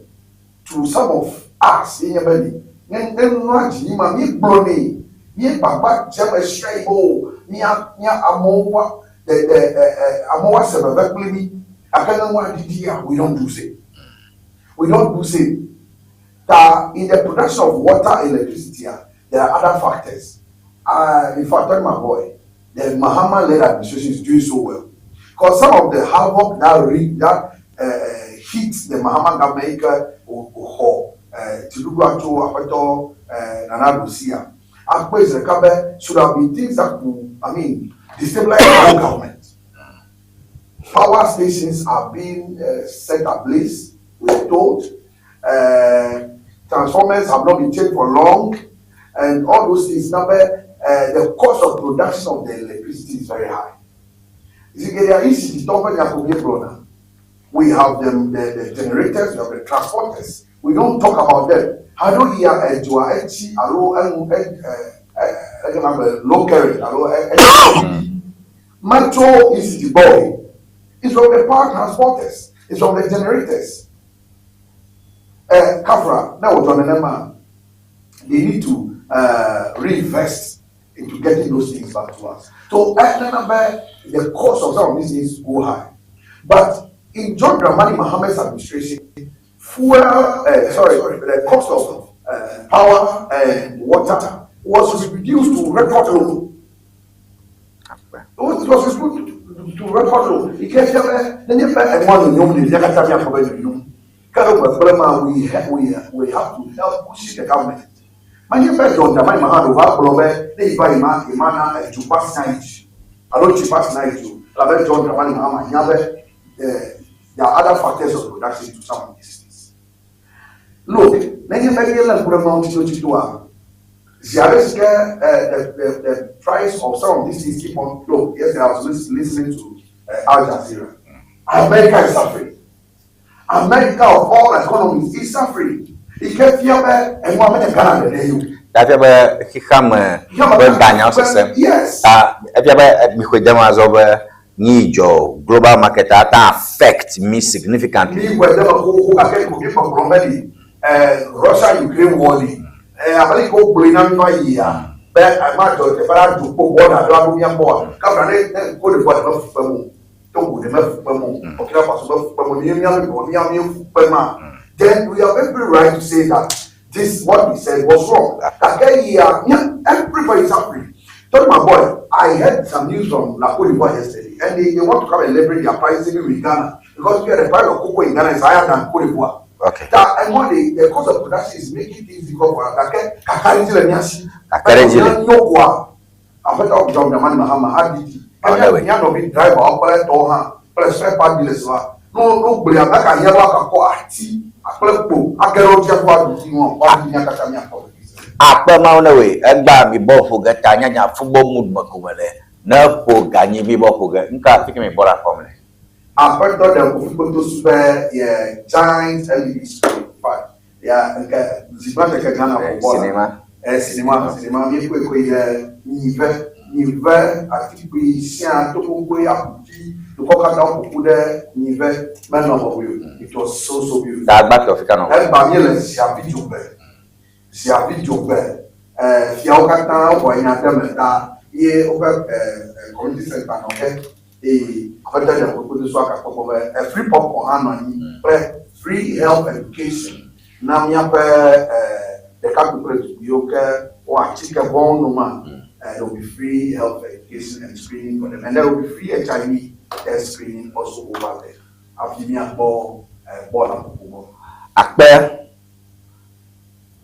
to some of us ye nye be li ne ne nua dzi ma mi gblɔ ne mi gbagba dzem esia yi be o mia mia amewo wa de de ɛ ɛ amewo wa se veve kpli mi gake ne nua ɖiɖia, we don do same, we don do same. Ta in the production of water, electricity, ah, there are other factors. In fact, tell my boy, the Mahama-led administration is doing so well because some of the havoc that re that hit the Mahama government yi ke wòxɔ dziɖuɖu atso aƒetɔ Nana Addo sia akpɔe zi ɖeka be should have been things that could, I mean, destabilize the whole government. Power stations are being set ablaze, we are told. Transformers have not been changed for long, and all those things. Now, the cost of production of the electricity is very high. You see, there is we have them, the generators, we have the transporters. We don't talk about them. How do you edzua etsi alo enu ɛ ɛ ɛ low current alo ɛ ɛ metro is the boy. It's from the power transporters. It's from the generators. Kafra, now John and they need to reinvest into getting those things back to us. So, the cost of some of these things go high. But in John Dramani Mahama's administration, fuel, sorry, the cost of power and water was reduced to record low. It was reduced to record low. We have to help push the government. Manye be John Dramani Mahama va gblɔ be ne yi va yi ma yi ma na edzo ƒe asi na yi dzi alo tsi ƒe asi na yi dzi o elabe John Dramani Mahama nya be there are other factors of production to some of these things. Look, nenye be míele ŋku ɖe mawu tsitotsitoa zi ale si ke the price of some of these things keep on. Look, yesterday I was listening to Al Jazeera. America is suffering. America of all economies is suffering. Ike fia be enua menye Ghana ɖeɖe yi o. Ta fia be xixame ƒe ganyawo sesẽm. Yes. Ta efia be mixɔe dem azɔ be nyi dzɔ global market ata affect mi significantly. Mi wɔ ɖe me xoxo gake ko mi gbɔgblɔm be li Russia Ukraine war li abe yi ke wogblɔe na mi va yia be ema dzɔ teƒe la dzo kpo border ɖo aɖo mía gbɔa kabra ne ne Cote d'Ivoire ɖe me fu kpem o, Togo ɖe me fu kpem o, Burkina Faso me fu kpem o, mi mía mi mía mi fu kpem ma, then we have every right to say that this what we said was wrong. Gake yia mía everybody is suffering. Tell my boy, I heard some news from La Cote d'Ivoire yesterday, and they, they want to come and leverage their prices even with Ghana because here the price of cocoa in Ghana is higher than Cote d'Ivoire. Okay. That and what the, the cost of production is making things difficult for us. Kake kakari zile miasi. Kakari zile. Nyokwa. Afeta John Dramani Mahama ADD. Ɔlɛ Enya nɔvi driver ɔkplɛ tɔ hã kple spare part dealers wa. No no gblẽ ame ka yɛ wa kakɔ ati akple kpo age ɖe wo dzi akɔ aɖu dzi ŋu woaɖu mía katã míakpɔ. Akpe mawo ne woe egba mi bɔ ƒo ge ta nyanya football mood me ko me le ne ƒo ganyi vi bɔ ƒo ge nuka fi ke mi bɔ la kɔm le. Aƒetɔ ɖe kofi kpoto su be yɛ Giant LED screen fa ya nke zigba keke Ghana ƒo bɔl. Cinema. Ɛ cinema cinema mi koe koe yɛ nyive nyive atikpui sia tokokoe akuti dukɔ katã ƒoƒu ɖe nyive menɔ bɔbɔe o. It was so so beautiful. Ta agbatɔ fi ka nɔ. Egba mi le ziavi dzogbe ziavi dzogbe ɛ fiawo katã wɔ nya ɖe me ta ye woƒe ɛ ɛ community center nɔ ke eye aƒetɔ ɖe kpekpe so akakpɔkpɔ be ɛ free popcorn hã nɔ anyi kple free health education na míaƒe ɛ ɖekakpui kple ɖetugbiwo ke wo atike vɔ̃wo noma ɛ there will be free health education and screening for them and there will be free HIV test screening also over there hafi míakpɔ ɛ bɔl aƒoƒo gbɔ. Akpe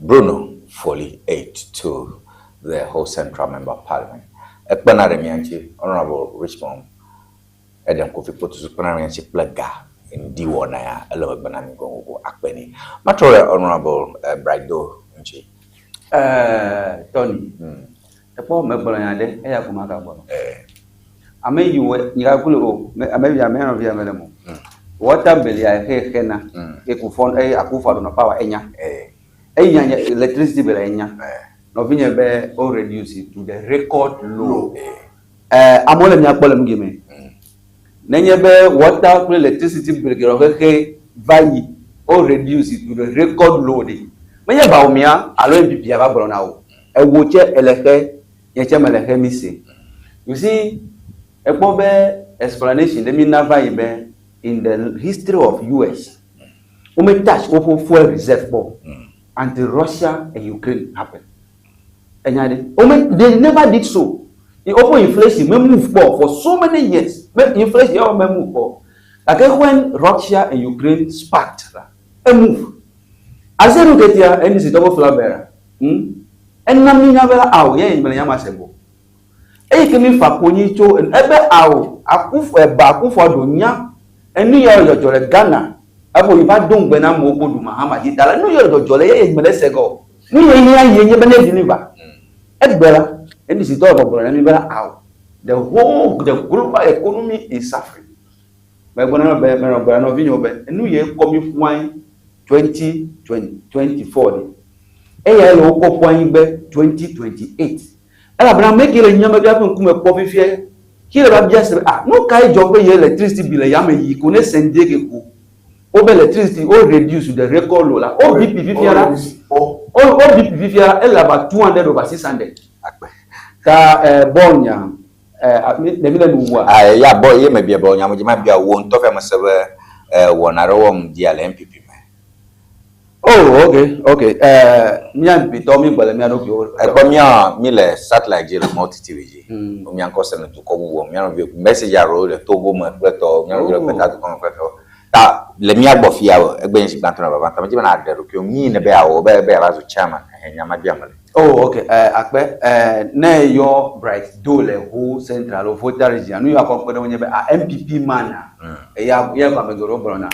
Bruno Foley aide to the Ho Central Member of Parliament. Ekpena ɖe mía ŋuti Honorable Richmond Edem Kofi Kpotusu kpena ɖe mía ŋuti kple ga ŋdi wɔna ya ele megbe na mi gogogo akpe nɛ. Matrɔ ɖe Honorable eh, Bright Doe ŋuti. Ɛɛ Tony, ekpɔ megblɔ nya ɖe eya ko maka gblɔ. Ame yi wɔ nyika kuli o me ame via ame nɔvia mele mo. Water bill ya xe xe na. Eku fɔ eye Akufo Addo nɔ power enya. Eyi nya nye electricity bill enya. Nɔvinye be o reduce it to the record low. Ɛɛ amewo le mia kpɔ le nu geme. Nenye be water kple electricity bill ke xexe va yi o reduce it to the record low ɖe. Menye Bawumia alo NPP ava gblɔ na wo. Ewo tse ele xe, nye tse mele xe mi se. You see, ekpɔ be explanation ɖe mi na va yi be in the history of US, wome touch woƒe fuel reserve kpɔ until Russia and Ukraine happen. Enya ɖe, wome they never did so. Woƒe inflation me move kpɔ for so many years. Me inflation yawo me move kpɔ. Gake when Russia and Ukraine sparked la, e move. Azeru ketia NDC tɔwo flag bearer. Ena mi nya be la awo ye mele nya ma se go. Eye ke mi fa konyi tso ebe awo Akufo eba Akufo Addo nya enu ya dzɔdzɔ le Ghana efo yi va do ŋugbe na amewo ko ɖu Mahama dzi ta la nu ya dzɔdzɔ le ye mele se go. Nu ye hiã ye nye be ne deliver. Egbe la NDC tɔwo gbɔgblɔ na mi be la awo the whole the global economy is suffering. Megblɔ na be menɔ gblɔ na nɔvinyewo be enu ye kɔ mi ƒu anyi 2024 ɖe. Eyae le wokɔ ƒu anyi be 2028. Elabena ame ke le nye amegã ƒe ŋkume kpɔ fifia ke le va bia se be ah nu kae dzɔ be ye electricity bill le yame yi ko ne sende ke ko wobe electricity wo reduce the record low la wo BP fifia la wo BP fifia la ele about 200 over 600. Ta eh, bɔl nya eh, ne mi le nu wua. Ah, ya bɔ ye mebia bɔ nya me dzi mabia wo ŋutɔ fia mese be eh, wɔna ɖe wɔm dia le NPP me. Oh, okay, okay. Eh, mía NPP tɔwo mi gblɔ le mía ɖokuiwo. Ekpɔ mía mi le satellite dzi le multi TV dzi. Mía ŋkɔ se le dukɔ bubuwo mía nɔviwo message aɖewo le Togo me kple tɔwo mía nɔviwo le gbeta dukɔ me kple tɔwo. Ta le mía gbɔ fia o egbe nye si gbãtɔ na vava ta medzi be na ɖe ɖokuiwo mi ne be yeawɔ be be yeava zu chairman ehe nya ma biam mele. Oh, okay. Eh, akpe. Eh, ne yɔ Bright Doe le Ho Central alo Volta Region, nu yi akɔ kpe ɖe ŋu nye be ah, NPP man a, eya ye ame geɖewo gblɔna.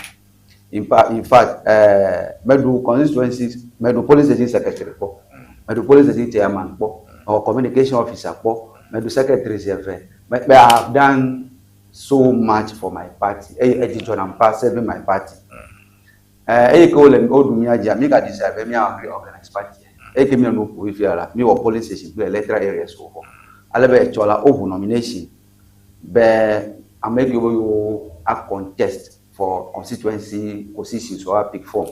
In fact, in fact, eh, meɖu constituency, meɖu police station secretary kpɔ, meɖu police station chairman kpɔ, mewɔ communication officer kpɔ, meɖu secretary zi eve. Me, me, I have done so much for my party. Eye edzi dzɔnam pa serving my party. Eh, eye ke wole woɖu mía dzia, mi ga decide be mía reorganize party. Eye ke mía nu ƒo fifia la, mi wɔ polling station kple electoral areas wo vɔ. Ale be etsɔ la, woʋu nomination be ame kewo be yewo a contest for constituency positions or pick form.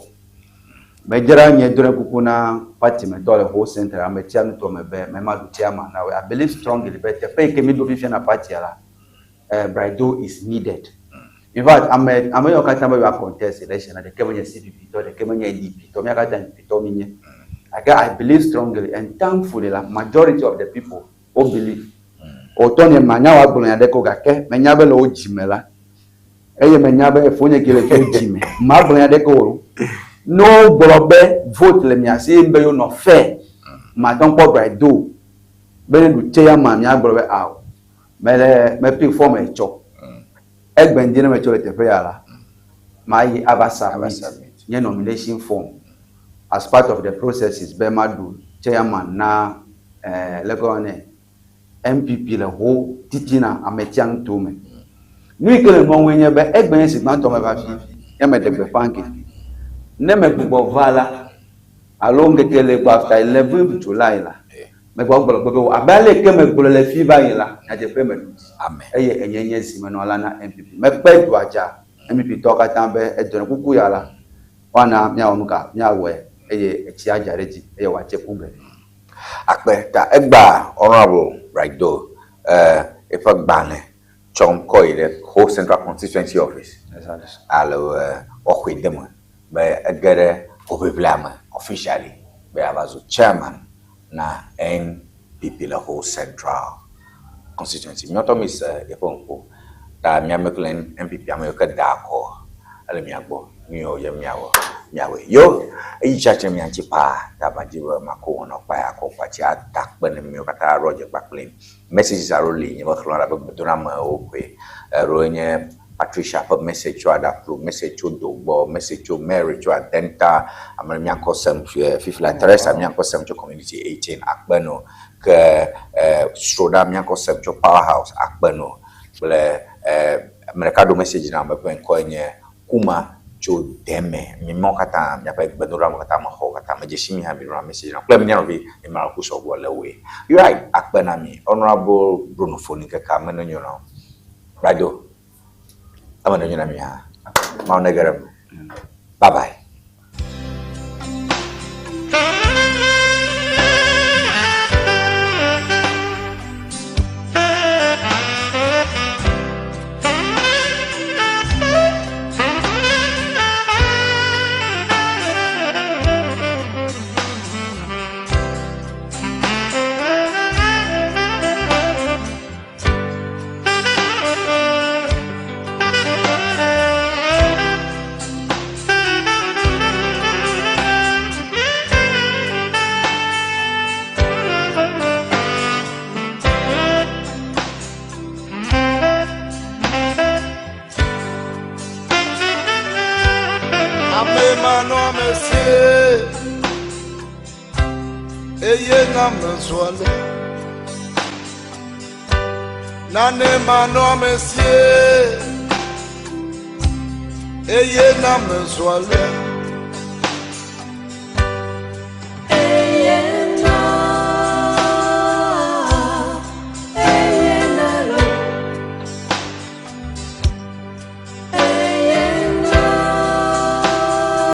Medzra nye drɔ̃e kuku na party me tɔ le Ho Central ame tia nutɔ me be me ma ɖu chairman na wo. I believe strongly be teƒe yi ke mi ɖo fifia na party la, eh, Bright Doe is needed. In fact, ame ame yiwo katã be yewoa contest election la, ɖeke menye CPP tɔ, ɖeke menye NDP tɔ, mía katã NPP tɔ mi nye. Gake I believe strongly and thankfully la, majority of the people Wo believe. Wòtɔ nye manya wɔ agblɔ nya ɖeke o gake menya be le wo dzime la, eye menya be fonye ke le tso dzime. Magblɔ nya ɖeke o. Ne wogblɔ be vote le mia si eye be yewonɔ fair, mate ŋu kpɔ Brido be ne ɖu chairman miagblɔ be ao, mele me pick form etsɔ. Egbe ŋdi ne metso le teƒe ya la, mayi ava submit nye nomination form as part of the processes be maɖu chairman na eh, leke woyɔnɛ, NPP le Ho titina ametia nuto me. Nu yi ke le nua ŋue nye be egbe nye zi gbãtɔ meva fi ye meɖe gbeƒã ke. Ne megbugbɔ va la, alo ŋkeke le gbɔ after 11 July la, megbɔ gblɔ gbe be abe ale ke megblɔ le fi va yi la, nyateƒe meɖu dzi. Eye enye nye zimenɔla na NPP. Mekpe dua dza NPP tɔwo katã be edɔ ne kuku ya la, woana míawɔ nuka? Míawɔe eye etsi adza ɖe edzi eye wòatse ku geɖe. Akpe ta egbea Honourable Bright Doe eƒe gbalẽ tsɔ ŋkɔ yi ɖe Ho Central Constituency Office alo woaxɔe de eme be ege ɖe hoʋiʋlia me officially be yeava zu chairman na NPP le Ho Central Constituency. Míawo ŋutɔ míse yeƒe nuƒo ta mía me kple NPP ame yiwo ke da akɔ ele mía gbɔ. Nu yiwo dze míawɔ, míawɔe. Yo, eyi tsi atsitre mía ŋuti paa ta madzi be makɔ wɔna kpa ya kɔ kpa tsi ada akpe ne míwo katã ɖo dze kpakple messages alo li nye mexlẽ abe gbedonamewo koe. Eɖewoe nye Patricia ƒe message tso Adaklu, message tso Dogbɔ, message tso Mary tso Adenta, ame ɖe míakɔ sem fifia Teresa míakɔ sem tso Community 18 akpe no ke Sroɖa míakɔ sem tso Powerhouse akpe no kple ame ɖeka ɖo message na ame ƒe ŋkɔe nye Kuma tso Deme. Mi mɔwo katã miaƒe gbedoɖawo katã mexɔ katã medze si mi hã mi ɖona message na kple mía nɔvi Emmanuel Kusɔgbɔ le woe. Right akpe na mi Honorable Bruno Foni keke ame ne nyo na wo. Rado ame ne nyo na mi hã. Mawu nege ɖe eme. Bye bye. Ame manɔamesi eye na mezɔ ale. Nane manɔamesi eye na mezɔ ale.